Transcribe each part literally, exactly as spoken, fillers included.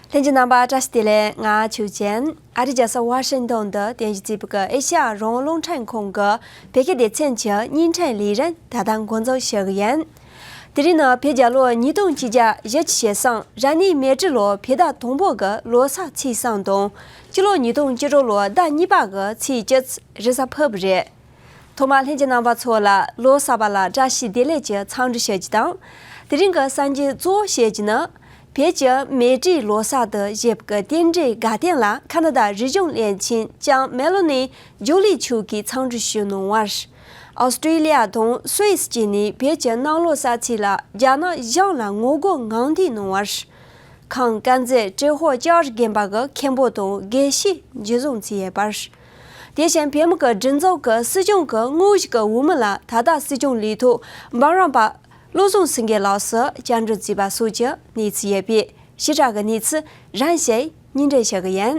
ལྷན་རྒྱས་རྣམ་པ་བཀྲ་ཤིས་བདེ་ལེགས། ང་ཆོས་ཅན། ཨ་རིའི་རྒྱལ་ས་ཝ་ཤིང་ཏོན་དུ་རྟེན་གཞི་བྱས་པའི་ཨེ་ཤ་ཡ་རང་དབང་རླུང་འཕྲིན་ཁང་གི་བོད་སྐད་སྡེ་ཚན་གྱི་བརྙན་འཕྲིན་ལས་རིམ་ད་ལྟ་འགོ་འཛུགས་ཞུ་གི་ཡིན། དེ་རིང་ནི་བོད་རྒྱལ་ལོ་ཉིས་སྟོང་ཆིག་བརྒྱ་བཞི་བཅུ་ཞེ་གསུམ་རབ་གནས་མེ་སྤྲེལ་ལོ་བོད་ཟླ་དང་པོ་གི་ལོ་གསར་ཚེས་གསུམ་དང་། སྤྱི་ལོ་ཉིས་སྟོང་བཅུ་དྲུག་ལོ་ཟླ་གཉིས་པ་གི་ཚེས་བཅུ་རེས་གཟའ་ཕུར་བུ་རེད། ཐོག་མར་ལྷན་རྒྱས་རྣམ་པ་ཚོ་ལ་ལོ་གསར་པ་ལ་བཀྲ་ཤིས་བདེ་ལེགས་ཀྱི་འཚམས་འདྲི་ཞུ་རྒྱུ་དང་། དེ་རིང་གི་གསར་འགྱུར་གཙོ་བོ་ཞུ་རྒྱུ་ནི། བོད་ཀྱི་མེ་སྤྲེལ་ལོ་གསར་དུ་བཞད་པའི་རྟེན་འབྲེལ་དགའ་སྟོན་ལ་ཁ་ན་ཌ་རིག་གཞུང་བློན་ཆེན་ལྕམ་མེ་ལོ་ནི་ཇོ་ལི་མཆོག་གིས་འཚམས་འདྲི་ཞུས་གནང་བར། ཨོ་སི་ཀྲི་ལི་ཡ་དང་སུད་སི་བཅས་ནས་བོད་ཀྱི་གནམ་ལོ་གསར་ཚེས་ལ་རྒྱ་ནག་གཞུང་ལ་ངོ་རྒོལ་ངང་འདེད་གནང་བར། ཁམས་དཀར་མཛེས་ཀྲེ་ཧོ་ལྕགས་རི་དགོན་པ་གི་མཁན་པོ་དང་དགེ་བཤེས་འཇུ་བཟུང་བྱས་ཡོད་པར། དེ་བཞིན་བོད་མི་གི་སྒྲིག་འཛུགས་ཀྱི་སྲིད་སྐྱོང་གི་དངོས་གཞི་གི་འོས་མི་ལ་ད་ལྟ་སྲིད་སྐྱོང་ལས་ཐོག་འབུམ་རམས་པ་བློ་བཟང་སེང་གེ་ལགས་སུ་བཅར་འདྲི་བྱས་པ་སོགས་ཀྱི་གནས་ཚུལ་ཡོད་པས། ཞིབ་ཕྲ་གི་གནས་ཚུལ་རིམ་བཞིན་སྙན་སྒྲོན་ཞུ་གི་ཡིན།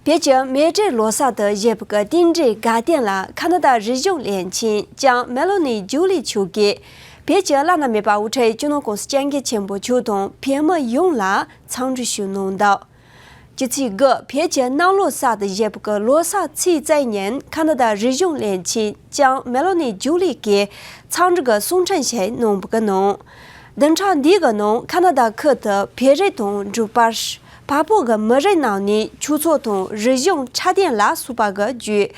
བོད་ཀྱི་མེ་སྤྲེལ་ལོ་གསར་དུ་བཞད་པའི་རྟེན་འབྲེལ་དགའ་སྟོན་ལ་ཁ་ན་ཌ་རིག་གཞུང་བློན་ཆེན་ལྕམ་མེ་ལོ་ནི་ཇོ་ལི་མཆོག་གིས་བོད་ཀྱི་བླ་ན་མེད་པ་དབུ་ཁྲིད་སྤྱི་ནོར་༸གོང་ས་༸སྐྱབས་མགོན་ཆེན་པོ་མཆོག་དང་བོད་མི་ཡོངས་ལ་འཚམས་འདྲི་ཞུས་གནང་འདུག་སྤྱི་ཚེས་དགུ་བོད་ཀྱི་གནམ་ལོ་གསར་དུ་བཞད་པའི་ལོ་གསར་ཚེས་བཅུ་ཉིན་ཁ་ན་ཌ་རིག་གཞུང་བློན་ཆེན་ལྕམ་མེ་ལོ་ནི་ཇོ་ལི་གིས་འཚམས་འདྲི་གི་གསུང་འཕྲིན་ཞིག་གནང་བའི་ནང་། བདུན་ཕྲག་འདིའི་གི་ནང་ཁ་ན་ཌ་ཁུལ་དུ་བོད་རིགས་དང་འབྲུག་པར། བལ་པོ་གི་མི་རིགས་རྣམས་ནས་ཆོས་ཚོགས་དང་རིག་གཞུང་འཁྲབ་སྟོན་ལ་སོགས་པ་གི་བརྒྱུད།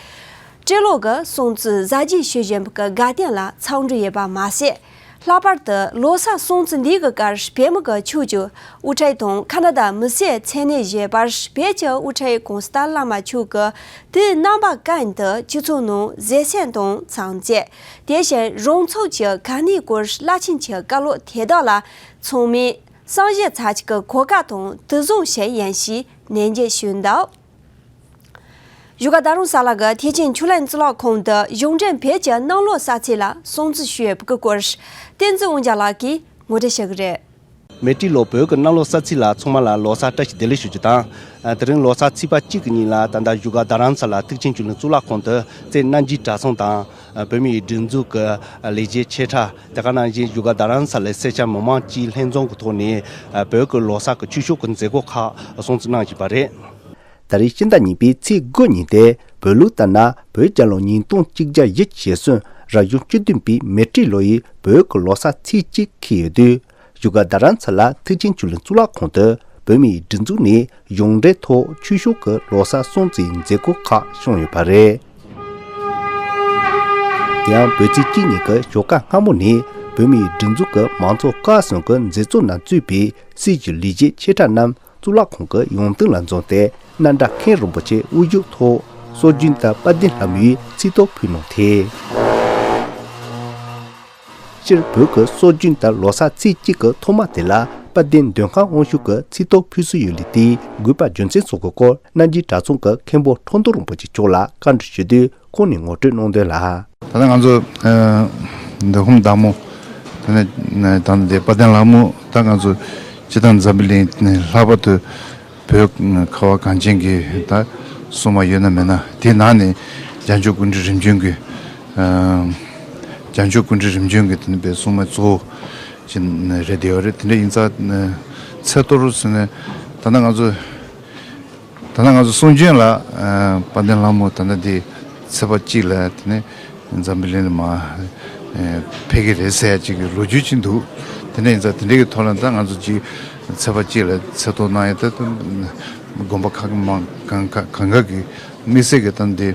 སྤྲེལ་ལོ་གི་སྲུང་བརྩི་གཟབ་རྒྱས་ཞུ་བཞིན་པའི་དགའ་སྟོན་ལ་འཚམས་འདྲི་ཡོད་པ་མ་ཟད། ལྷག་པར་དུ་ལོ་གསར་སྲུང་བརྩི་འདིའི་གི་སྐབས་བོད་མི་གི་ཆོས་ཀྱི་དབུ་ཁྲིད་དང་ཁ་ན་ཌ་མི་སེར་མཚན་གནས་བཞེས་པར་བོད་ཀྱི་དབུ་ཁྲིད་༸གོང་ས་ཏཱ་ལའི་བླ་མ་མཆོག་གིས་དུས་རྣམ་པ་ཀུན་ཏུ་སྤྱི་ཚོགས་ནང་བཟོད་བསྲན་དང་གཙང་བཅད། དེ་བཞིན་རང་ཚུགས་ཀྱི་གལ་གནད་སྐོར་རླབས་ཆེན་གྱི་བཀའ་སློབ་དེ་དག་ལ་ཚང་མས་བསམ་ཤེས་ཚར་གཅིག་གི་གོ་སྐབས་དང་དུས་བཟང་ཞིག་ཡིན་ཞེས་ནན་བརྗོད་ཞུས་འདུག་བཞུགས་སྒར་རྡ་རམ་ས་ལ་གི་ཐེག་ཆེན་ཆོས་གླིང་གཙུག་ལག་ཁང་དུ་གཞུང་འབྲེལ་བོད་ཀྱི་གནམ་ལོ་གསར་ཚེས་ལ་སྲུང་བརྩི་ཞུས་ཡོད་པའི་སྐོར་བསྟན་འཛིན་དབང་རྒྱལ་ལགས་ཀྱིས་ངོ་སྤྲོད་ཞུ་གི་རེད། མེ་སྤྲེལ་ལོ་བོད་ཀྱི་གནམ་ལོ་གསར་ཚེས་ལ་ཚང་མ་ལ་ལོ་གསར་བཀྲ་ཤིས་བདེ་ལེགས་ཞུ་རྒྱུ་དང་། དེ་རིང་ལོ་གསར་ཚེས་པ་གཅིག་གི་ཉིན་ལ་ད་ལྟ་བཞུགས་སྒར་རྡ་རམ་ས་ལ་ཐེག་ཆེན་ཆོས་གླིང་གཙུག་ལག་ཁང་དུ་རྩེ་གནམ་སྐྱིད་གྲྭ་ཚང་དང་། བོད་མིའི་སྒྲིག་འཛུགས་ཀྱི་ལས་བྱེད་ཆེ་ཕྲ། དེ་ག་ནང་བཞིན་བཞུགས་སྒར་རྡ་རམ་ས་ལའི་སེར་སྐྱ་མི་མང་སྤྱིའི་ལྷན་འཛོམས་ཀྱི་ཐོག་ནས་བོད་ཀྱི་ལོ་གསར་གྱི་ཆོས་ཕྱོགས་ཀྱི་མཛད་སྒོ་ཁག་སྲུང་བརྩི་གནང་བཞིན་པ་རེད། ད་རེས་ཕྱི་ཟླ་གཉིས་པའི་ཚེས་དགུ་ཉིན་ཏེ། བོད་ལུགས་ལྟར་ན་བོད་རྒྱལ་ལོ་ཉིས་སྟོང་གཅིག་བརྒྱ་བཞི་བཅུ་ཞེ་གསུམ་རབ་བྱུང་བཅུ་བདུན་པའི་མེ་སྤྲེལ་ལོ་ཡི་བོད་ཀྱི་ལོ་གསར་ཚེས་གཅིག་འཁེལ་ཡོད་དུས། བཞུགས་སྒར་རྡ་རམ་ས་ལ་ཐེག་ཆེན་ཆོས་གླིང་གཙུག་ལག་ཁང་དུ་བོད་མིའི་སྒྲིག་འཛུགས་ནས་གཞུང་འབྲེལ་ཐོག་ཆོས་ཕྱོགས་ཀྱི་ལོ་གསར་སྲུང་བརྩིའི་མཛད་སྒོ་ཁག་བསྐྱངས་ཡོད་པ་རེད། དེ་ཡང་བོད་ཚེས་གཅིག་ཉིན་གྱི་ཞོགས་ཀ་སྔ་མོ་ནས་བོད་མིའི་སྒྲིག་འཛུགས་ཀྱི་མང་ཚོགས་སྐལ་བཟང་གི་མཛད་གཙོ་རྣམས་གཙོས་པའི་སྲིད་ཀྱི་ལས་བྱེད་ཆེ་ཕྲ་རྣམས་གཙུག་ལག་ཁང་གི་ཡང་སྟེང་ལ་འཛོམས་ཏེ། སྣ་འདྲ་མཁན་རིན་པོ་ཆེ་དབུ་བཞུགས་ཐོག་སྲོལ་རྒྱུན་ལྟར་དཔལ་ལྡན་ལྷ་མོའི་ཚིག་ཐོ་ཕུལ་གནང་སྟེ། སྤྱིར་བོད་ཀྱི་སྲོལ་རྒྱུན་ལྟར་ལོ་གསར་ཚེས་གཅིག་གི་ཐོག་མ་དེ་ལ་དཔལ་ལྡན་མདོ་ཁམས་དབང་ཕྱུག་གི་ཚིག་ཐོ་ཕུལ་སྲོལ་ཡོད་ལུགས་དེའི་དགོས་པ་རྒྱུ་མཚན་སོགས་ཀྱི་སྐོར་གནམ་སྐྱིད་གྲྭ་ཚང་གི་མཁན་པོ་ཁྲོ་འདོན་རིན་པོ་ཆེ་མཆོག་ལ་བཀའ་འདྲི་ཞུ་དུས། ཁོང་ནས་ངོ་སྤྲོད་གནང་དོན་ལ། ད་ལྟ་ང་ཚོ་མདོ་ཁམས་བདག་མོ། ད་ནི་ད་ལྟ་དཔལ་ལྡན་ལྷ་མོ་ད་ང་ཚོ་སྤྱིར་བཏང་འཛམ་བུ་གླིང་ལྷག་པར་དུ་བོད་ཁ་བ་གངས་ཅན་གྱི་ད་སྲུང་མ་ཡོད་ན་མེད་ན། དེའི་ནང་ནས་བྱང་ཆུབ་ཀུན་འདུས་རིམ་བྱོན་གྱི་བྱང་ཆུབ་ཀུན་འདུས་རིམ་བྱོན་གྱི་དེ་ནི་བའི་སྲུང་མ་གཙོ་བོ་ཅིག་རེད་དེ་ཡོད་རེད། དེ་འདྲ་ཡིན་ཙང་ཚེས་གཏོར་ཟེར་ནས་ད་ལྟ་ང་ཚོ། ད་ལྟ་ང་ཚོ་གསུང་བྱོན་ལ་དཔལ་ལྡན་ལྷ་མོ་ད་ལྟ་འདི་ཚེས་པ་གཅིག་ལ་དེ་ནས་འཛམ་བུ་གླིང་ལ་མར་ཕེབས་ཀྱི་རེད་ཟེར་ཡ་གཅིག་གི་ལོ་རྒྱུས་ཅིག་འདུག་དེ་འདྲ་ཡིན་ཙང་དེ་འདྲ་གི་ཐོག་ལ་ད་ང་ཚོ་གཅིག་ཚེས་པ་གཅིག་ལ་ཚེས་གཏོར་གནང་ཡ་ད་དགོན་པ་ཁག་མང་གང་ག་གང་ག་གི་དམིགས་བསལ་གྱི་ད་འདི་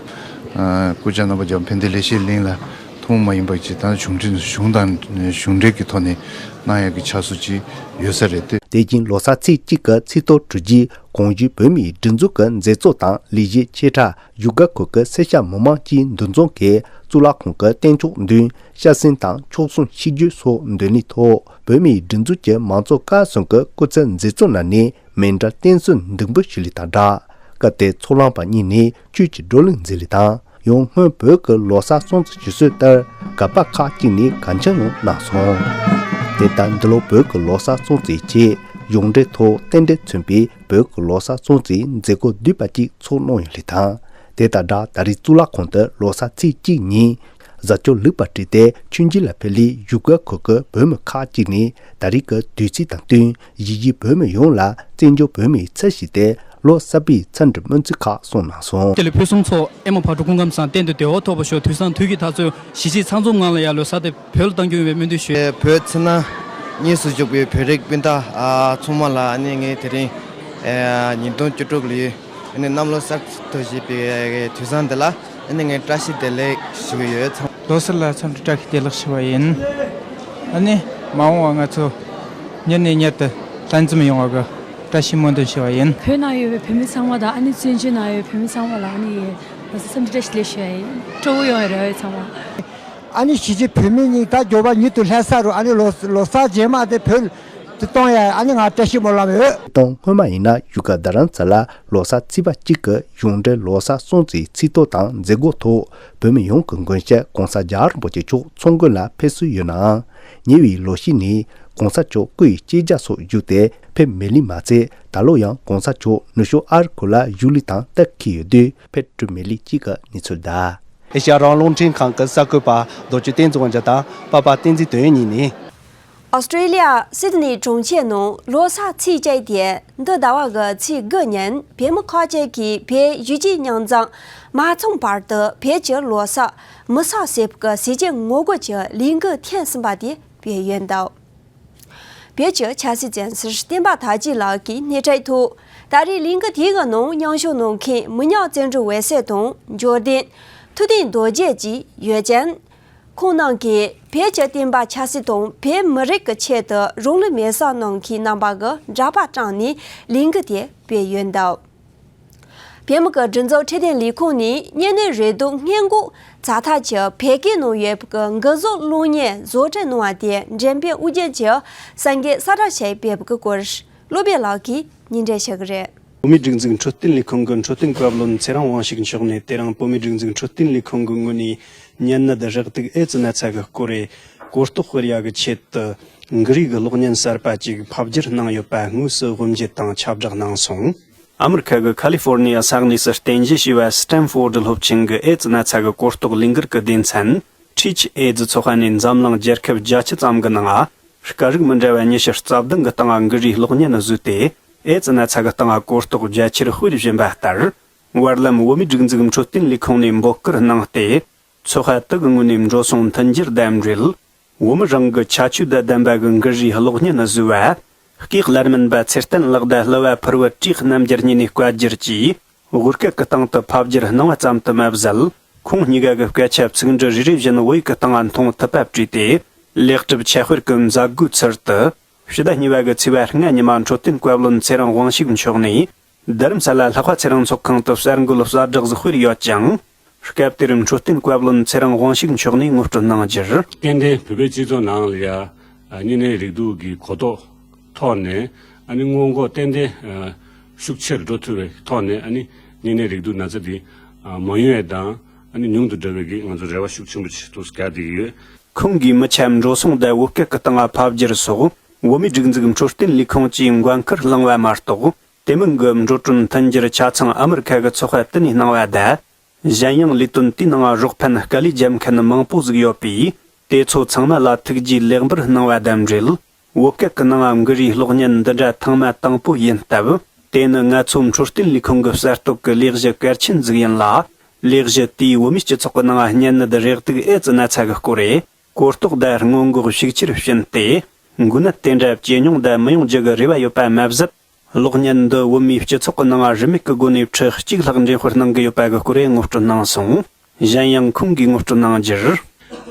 སྐུ་བཅར་རྣམ་པ་རྒྱལ་བ་ཕན་བདེ་ལེགས་བཤད་གླིང་ལ་ཐུན་མོང་མ་ཡིན་པ་ཅིག་ད་གཞུང་འབྲེལ་གཞུང་དང་གཞུང་འབྲེལ་གྱི་ཐོག་ནས་གནང་ཡ་གི་ཕྱག་སྲོལ་ཅིག་ཡོད་ས་རེད་དེ། དེ་བཞིན་ལོ་གསར་ཚེས་གཅིག་གི་ཚེས་གཏོར་གྲོལ་རྗེས་གོང་ཞུས་བོད་མིའི་སྒྲིག་འཛུགས་ཀྱི་མཛད་གཙོ་དང་ལས་བྱེད་ཆེ་ཕྲ་བཞུགས་སྒར་ཁུལ་གྱི་སེར་སྐྱ་མི་མང་སྤྱིའི་འདུ་འཛོམས་ཀྱིས་གཙུག་ལག་ཁང་གི་རྟེན་མཆོག་མདུན་སྐྱབས་སེམས་དང་མཆོག་གསུམ་ཤིས་བརྗོད་སོགས་འདོན་ལུགས་ཐོག་བོད་མིའི་སྒྲིག་འཛུགས་ཀྱི་མང་གཙོ་སྐལ་བཟང་གི་སྐུ་ཚབ་མཛད་གཙོ་རྣམས་ནས་མཎྜལ་རྟེན་གསུམ་འདོན་འབུལ་ཞུ་ལུགས་དང་སྦྲགས། སྐབས་དེར་ཚོགས་ལངས་པ་གཉིས་ནས་ཆོས་ཀྱི་བགྲོ་གླེང་མཛད་ལུགས་དང་། ཡང་སྔོན་བོད་ཀྱི་ལོ་གསར་སྲུང་བརྩི་ཞུ་སྲོལ་ལྟར་ག་པར་ཁག་ཅིག་ནས་གང་འཚམ་ཡང་གནང་སོང་། དེ་ལྟར་འདི་ལོ་བོད་ཀྱི་ལོ་གསར་སྲུང་བརྩིའི་ཆེད་གཞུང་འབྲེལ་ཐོག་རྟེན་འབྲེལ་མཚོན་པའི་བོད་ཀྱི་ལོ་གསར་སྲུང་བརྩིའི་མཛད་སྒོ་བསྡུས་པ་ཅིག་ཚོགས་གནང་ཡོད་ལུགས་དང་། དེ་དང་སྦྲགས་ད་རེས་གཙུག་ལག་ཁང་དུ་ལོ་གསར་ཚེས་གཅིག་ཉིན་ གཟའ་སྐར་ལེགས་པར་བསྒྲིགས་ཏེ་ཆོས་རྗེ་ལ་ཕེབས་ལས་བཞུགས་སྒར་ཁུལ་གྱི་བོད་མི་ཁག་ཅིག་ནས་ད་རེས་ཀྱི་དུས་ཚིགས་དང་བསྟུན་གཞིས་བྱེས་བོད་མི་ཡོངས་ལ་བཙན་བྱོལ་བོད་མིའི་ཚབ་ཞུས་ཏེ་ལོ་གསར་པའི་འཚམས་འདྲི་སྨོན་ཚིག་ཁག་གསུངས་གནང་སོང་། དེ་ལས་ཕུན་སུམ་ཚོགས། ཨེ་མ་བག་གྲོ་སྐུ་ཁམས་བཟང་། གཏན་དུ་བདེ་བ་ཐོབ་པར་ཤོག་དུས་བཟང་དུས་ཀྱི་དར་ཚོན་གཞིས་བྱེས་ཚང་འཛོམས་ངང་ལ་ཡར་ལོ་གསར་དེ་བོད་ལ་གཏང་རྒྱུ་ཡིན་པའི་སྨོན་འདུན་ཞུ། བོད་ཕྱི་ནང་གཉིས་སུ་བཞུགས་པའི་བོད་རིགས་སྤུན་ཟླ་ཨ་ཚང་མ་ལ་ཨ་ནི་ངས་དེ་རིང་ཨ་ཉིས་སྟོང་བཅུ་དྲུག་ལོའི་ཨ་ནི་གནམ་ལོ་གསར་དུ་བཞད་པའི་དུས་བཟང་འདི་ལ་ཨ་ནི་ངས་བཀྲ་ཤིས་བདེ་ལེགས་ཞུ་གི་ཡོད། ཚང་ལོ་གསར་ལ་འཚམས་འདྲི་བཀྲ་ཤིས་བདེ་ལེགས་ཞུ་བ་ཡིན། ཨ་ནི་མ་འོངས་པ་ང་ཚོ་མྱུར་ནས་མྱུར་དུ་ལྷན་འཛོམས་ཡོང་བ་གི་བཀྲ་ཤིས་སྨོན་འདུན་ཞུ་བ་ཡིན། བོད་ནང་ཡོད་པའི་བོད་མི་ཚང་མ་དང་ཨ་ནི་བཙན་བྱོལ་ནང་ཡོད་བོད་མི་ཚང་མ་ལ་ཨ་ནི་ལོ་གསར་འཚམས་འདྲི་བཀྲ་ཤིས་བདེ་ལེགས་ཞུ་བ་ཡིན། སྤྲོ་བོ་ཡོང་བའི་རེ་བ་ཡོད་ཚང་མ། ཨ་ནི་གཞིས་བྱེས་བོད་མི་གཉིས་ད་མགྱོགས་པ་མྱུར་དུ་ལྷན་ས་རུ་ཨ་ནི་ལོ་ལོ་གསར་རྗེས་མ་དེ་བོད་དུ་གཏོང་ཡ་ཨ་ནི་ང་བཀྲ་ཤིས་སྨོན་ལམ་ཡོད། སྟོང་སྔོན་མ་ཡིན་ན་བཞུགས་སྒར་རྡ་རམ་ས་ལ་ལོ་གསར་ཚེས་པ་གཅིག་གི་གཞུང་འབྲེལ་ལོ་གསར་སྲུང་བརྩིའི་ཚིག་ཐོ་དང་མཛད་སྒོ་ཐོག་བོད་མི་ཡོངས་ཀྱི་མགོན་ཞབས་༸གོང་ས་༸རྒྱལ་བ་རིན་པོ་ཆེ་མཆོག་ཚོགས་མགོན་ལ་ཕེབས་བསུ་ཡོད་ནའང་ཉེ་བའི་ལོ་ཤས་ནས་༸གོང་ས་མཆོག་སྐུ་ཡི་གཅེས་རྒྱ་སོགས་བརྒྱུད་དེ་ཕེབས་མེད་ལུགས་མ་ཚད་ད་ལོ་ཡང་༸གོང་ས་མཆོག་ནུབ་ཕྱོགས་ཨ་རི་ཁུལ་ལ་བཞུགས་ལུགས་དང་ལྟ་གི་ཡོད་དུས་ཕེབས་ཐུབ་མེད་ལུགས་བཅས་ཀྱི་གནས་ཚུལ་གདའ། ཨེ་ཤ་ཡ་རང་དབང་རླུང་འཕྲིན་ཁང་གི་གསར་འགོད་པ་རྡོ་རྗེ་བསྟན་འཛིན་དབང་རྒྱལ་དང་པ་པ་བསྟན་འཛིན་དོན་གཉིས་ནས། ཨོ་སི་ཀྲི་ལི་ཡ་སིད་ནི་གྲོང་ཁྱེར་ནང་ལོ་གསར་ཚེས་བཅད་དེ་འདི་ཟླ་བ་གི་ཚེས་དགུ་ཉིན་བོད་མི་ཁག་ཅིག་གིས་བོད་གཞིས་བྱེས་མཉམ་འཛོམས་མ་ཚོགས་བར་དུ་བོད་ཀྱི་ལོ་གསར་མི་གསར་ཟེར་བའི་ཟས་བཅད་ངོ་རྒོལ་གྱི་ལས་འགུལ་ཐེངས་གསུམ་པ་དེ་སྤེལ་ཡོད་འདུག་བོད་ཀྱི་ཆབ་སྲིད་བཙན་ཟུར་བསྟན་པ་ཐར་རྒྱས་ལགས་ཀྱིས་སྣེ་ཁྲིད་ཐོག་ད་རེས་ལས་འགུལ་དེའི་ནང་མཉམ་ཞུགས་གནང་མཁན་མི་ཉག་བརྩོན་འགྲུས་འོད་ཟེར་དང་འབྱོར་ལྡན་ཐུབ་བསྟན་རྡོ་རྗེ་བཅས་ཡོད་ཅིང་། ཁོང་རྣམས་ཀྱིས་བོད་ཀྱི་བསྟན་པ་ཆབ་སྲིད་དང་བོད་མི་རིགས་ཀྱི་ཆེད་དུ་རང་ལུས་མེར་སྲེག་གནང་མཁན་རྣམ་པ་གི་འདྲ་པར་བཀྲམ་ནས་ལས་འགུལ་དེ་སྤེལ་ཡོད་འདུག་བོད་མི་གི་སྒྲིག་འཛུགས་འཕྲོད་བསྟེན་ལས་ཁུངས་ནས་བརྙན་ལེན་རེ་འདུན་སྔོན་འགོག་ཚ་ཐག་གི་བོད་སྐད་ནང་ཡོད་པའི་འགུལ་སྐྱོད་གློག་བརྙན་བཟོ་སྐྲུན་གནང་བ་དེ་འགྲེམས་སྤེལ་དབུ་འབྱེད་ཀྱི་གསར་འགོད་གསལ་བསྒྲགས་ཞིག་སྤེལ་བའི་སྐོར་བློ་བྷེ་ལགས་ཀྱིས་སྙན་སྒྲོན་ཞུ་གི་རེད། བོད་མིའི་སྒྲིག་འཛུགས་འཕྲོད་བསྟེན་ལས་ཁུངས་ཀྱི་འཕྲོད་བསྟེན་བཀའ་བློན་ཚེ་རིང་དབང་ཕྱུག་མཆོག་ནས་དེ་རིང་བོད་མིའི་སྒྲིག་འཛུགས་འཕྲོད་བསྟེན་ལས་ཁུངས་ཀྱི་ངོས་ནས་གཉན་ནད་རེག་དུག་ཨེ་ཙི་ན་ཚ་གི་སྐོར་རེ་གོ་རྟོགས་སྤེལ་ཡག་གི་ཆེད་དུ་འགུལ་རིས་ཀྱི་གློག་བརྙན་གསར་པ་ཅིག་ཕབ་བསྒྱུར་གནང་ཡོད་པ་དངོས་སུ་དབུ་འབྱེད་དང་ཁྱབ་བསྒྲགས་གནང་སོང་། ཨ་མི་རི་ཁ་གི་ཁ་ལི་ཧྥོར་ནི་ཡ་ས་གནས་སུ་རྟེན་གཞི་བྱས་པའི་སི་ཏན་ཧྥོར་ཌི་སློབ་ཆེན་གྱི་ཨེ་ཙི་ན་ཚ་གི་གོ་རྟོགས་ལས་འགུལ་གྱི་སྡེ་ཚན་ཊིཆ་ཨེ་ཛི་ཚོགས་པ་ནས་འཛམ་གླིང་རྒྱལ་ཁབ་བརྒྱད་ཅུ་ཙམ་གྱི་ནང་སྐད་རིགས་མི་འདྲ་བ་ཉི་ཤུ་རྩ་བདུན་གྱི་སྟེང་འགུལ་རིས་གློག་བརྙན་བཟོས་ཏེ། ཨེ་ཙི་ན་ཚ་གི་སྟེང་གོ་རྟོགས་རྒྱ་ཆེར་སྤེལ་བཞིན་པ་ལྟར། བར་ལམ་བོད་མིའི་སྒྲིག་འཛུགས་འཕྲོད་བསྟེན་ལས་ཁུངས་ནས་འབོད་སྐུལ་གནང་སྟེ། ཚོགས་པ་དག་གི་ངོས་ནས་འགྲོ་སོང་མཐུན་འགྱུར་དང་འབྲེལ། བོད་མི་རང་གི་ཁྱད་ཆོས་དང་ལྡན་པ་གི་འགུལ་རིས་གློག་བརྙན་བཟོས་པ། སྐས་ལ་སྨན་པ་ཚེ་བརྟན་ལགས་དང་གླུ་བ་ཕུར་བུ་བཀྲས་རྣམ་རྒྱལ་གཉིས་ནས་བཀའ་བསྒྱུར་གྱིས་དབུ་སྐད་ཀྱི་སྟེང་དུ་ཕབ་བསྒྱུར་གནང་བ་ཙམ་དུ་མ་ཟད། ཁོང་གཉིས་ཀ་གི་སྐད་ཆ་ཚིག་འབྲུ་རེ་རེ་བཞིན་བོད་ཡིག་གི་སྟེང་མཐོང་ཐུབ་པ་བྲིས་ཏེ། ལེགས་གྲུབ་ཆོས་དཔལ་གྱི་མཛད་སྒོའི་ཚུལ་དུ། ཕྱི་ཟླ་གཉིས་པ་གི་ཚེས་པ་ལྔ་ཉི་མ་འཕྲོད་བསྟེན་བཀའ་བློན་ཚེ་རིང་དབང་ཕྱུག་མཆོག་ནས། རྡ་རམ་ས་ལ་ལྷག་པ་ཚེ་རིང་ཚོགས་ཁང་དུ་གསར་འགོད་གསལ་བསྒྲགས་སྤེལ་ཡོད་ཅིང་། སྐབས་དེར་འཕྲོད་བསྟེན་བཀའ་བློན་ཚེ་རིང་དབང་ཕྱུག་མཆོག་ནས་ངོ་སྤྲོད་གནང་རྒྱུར། ཏན་ཏན་བོད་པའི་སྤྱི་ཚོགས་ནང་ལ་ཡ་གཉན་ནད་རེག་དུག་གི་གོ་རྟོགས་ཐོག་ནས་ཨ་ནི་སྔོན་འགོག་ཏན་ཏན་ཤུགས་ཆེར་འགྲོ་ཐུབ་པའི་ཐོག་ནས་ཨ་ནི་གཉན་ནད་རེག་དུག་ན་ཚ་འདི་མ་ཡོང་ཡ་དང་ཨ་ནི་ཉུང་དུ་འགྲོ་བའི་གི་ང་ཚོ་རེ་བ་ཤུགས་ཆེན་པོ་ཞིག་འདུག་བསྡད་ཀྱི་ཡོད། ཁོང་གིས་མི་ཆ་འགྲོ་སོང་དང་བོད་སྐད་ཀྱི་སྟེང་ཕབ་བསྒྱུར་སོགས་བོད་མིའི་སྒྲིག་འཛུགས་འཕྲོད་བསྟེན་ལས་ཁུངས་ཀྱིས་འགན་འཁུར་བླངས་པ་མ་གཏོགས། དེ་མིན་གྱི་འགྲོ་གྲོན་མཐུན་འགྱུར་ཆ་ཚང་ཨ་མི་རི་ཁ་གི་ཚོགས་པ་དེ་ནས་གནང་བ་དང་། གཞན་ཡང་ལས་དོན་དེའི་ནང་རོགས་ཕན་དཀའ་ལས་རྒྱབ་མཁན་མང་པོ་ཟིག་ཡོད་པས། དེ་ཚོ་ཚང་མ་ལ་ཐུགས་རྗེ་ལེགས་འབུལ་གནང་བ་དང་འབྲེལ། བོད་སྐད་ཀྱི་ནང་འགུལ་རིས་གློག་བརྙན་འདི་འདྲ་ཐེངས་མ་དང་པོ་ཡིན་སྟབས། དེ་ནི་ང་ཚོ་འཕྲོད་བསྟེན་ལས་ཁུངས་ཀྱི་གསར་གཏོད་ཀྱི་ལས་གཞི་གལ་ཆེན་ཟིག་ཡིན་ལ། ལས་གཞི་དེས་བོད་མིའི་སྤྱི་ཚོགས་ཀྱི་ནང་གཉན་ནད་རེག་དུག་ཨེ་ཙི་ན་ཚ་གི་སྐོར་རེ་གོ་རྟོགས་དང་སྔོན་འགོག་ཤུགས་ཆེར་བྱིན་ཏེ། འགོས་ནད་དེ་འདྲ་ཇེ་ཉུང་དུ་མི་ཡོང་རྒྱུ་གི་རེ་བ་ཡོད་པ་མ་ཟད། གློག་བརྙན་འདི་བོད་མིའི་སྤྱི་ཚོགས་ཀྱི་ནང་རིན་མེད་ཀྱི་སྒོ་ནས་ཁྲི་གཅིག་ལྷག་འགྲེམས་སྤེལ་གནང་གི་ཡོད་པ་གི་སྐོར་རེ་ངོ་སྤྲོད་གནང་སོང་། གཞན་ཡང་ཁོང་གིས་ངོ་སྤྲོད་གནང་རྒྱུར།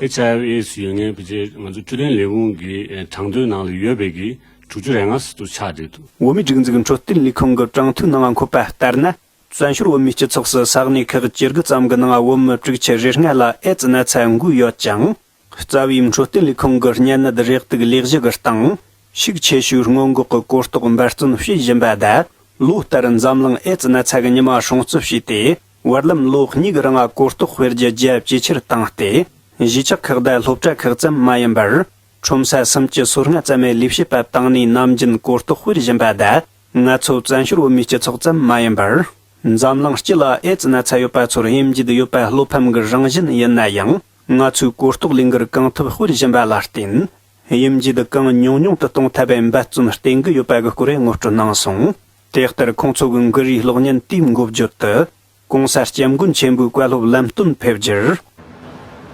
ཨེཆ་ཨའི་ཝི་ཨེ་ཌི་སི་ཡོད་མཁན་ཕལ་ཆེར་ང་ཚོ་འཕྲོད་བསྟེན་ལས་ཁུངས་ཀྱི་དྲང་དོན་ནང་ལ་ཡོད་པའི་གི་དྲུག་ཅུ་རེ་ལྔ་ཙམ་དུ་ཆགས་བསྡད་འདུག་བོད་མིའི་སྒྲིག་འཛུགས་འཕྲོད་བསྟེན་ལས་ཁུངས་ཀྱི་གྲངས་ཐོའི་ནང་འཁོད་པ་ལྟར་ན། བཙན་བྱོལ་བོད་མིའི་སྤྱི་ཚོགས་སུ་ས་གནས་ཁག་བཅུ་དགུ་ཙམ་གྱི་ནང་བོད་མི་དྲུག་ཅུ་རེ་ལྔ་ལ་ཨེ་ཙི་ན་ཚ་འགོས་ཡོད་ཅིང་། རྩ་བའི་འཕྲོད་བསྟེན་ལས་ཁུངས་ཀྱི་གཉན་ནད་རེག་དུག་ལས་གཞི་གི་སྟེང་། ཤུགས་ཆེ་ཤོས་སྔོན་འགོག་གི་གོ་རྟོགས་འབད་བརྩོན་བྱེད་བཞིན་པ་དང་། ལོ་ལྟར་འཛམ་གླིང་ཨེ་ཙི་ན་ཚ་གི་ཉི་མ་སྲུང་བརྩི་བྱས་ཏེ། བར་ལམ་ལོ་གཉིས་ཀྱི་རིང་གོ་རྟོགས་སྤེལ་རྒྱུ་རྒྱ་ཇེ་ཆེར་བཏང་སྟེ། གཞིས་ཆགས་ཁག་དང་སློབ་གྲྭ་ཁག་ཙམ་མ་ཡིན་པར། ཁྲོམ་ས་སུམ་ཅུ་སོ་ལྔ་ཙམ་མའི་ལས་བྱེད་པ་བཏང་ནས་ནམ་རྒྱུན་གོ་རྟོགས་སྤེལ་བཞིན་པ་དང་། ང་ཚོ་བཙན་བྱོལ་བོད་མིའི་སྤྱི་ཚོགས་ཙམ་མ་ཡིན་པར། འཛམ་གླིང་སྤྱི་ལ་ཨེ་ཙི་ན་ཚ་ཡོད་པ་ཚོར་དབྱེ་འབྱེད་ཡོད་པ་བློ་ཕམ་གྱི་རང་བཞིན་ཡིན་ན་ཡང་། ང་ཚོས་གོ་རྟོགས་ལས་འགུལ་གང་ཐུབ་སྤེལ་བཞིན་པ་ལ་བརྟེན། དབྱིན་ཇི་དུ་གང་ཉུང་ཉུང་དུ་གཏོང་ཐབས་འབད་བརྩོན་བསྟེན་གྱི་ཡོད་པ་གི་སྐོར་ངོ་སྤྲོད་གནང་སོང་། དེ་ལྟར་ཁོང་ཚོ་གི་འགུལ་རིས་གློག་བརྙན་དེའི་འགོ་བརྗོད་དུ། ྋགོང་ས་སྐྱབས་མགོན་ཆེན་པོའི་བཀའ་སློབ་ལམ་སྟོན་ཕེབས་རྒྱུར།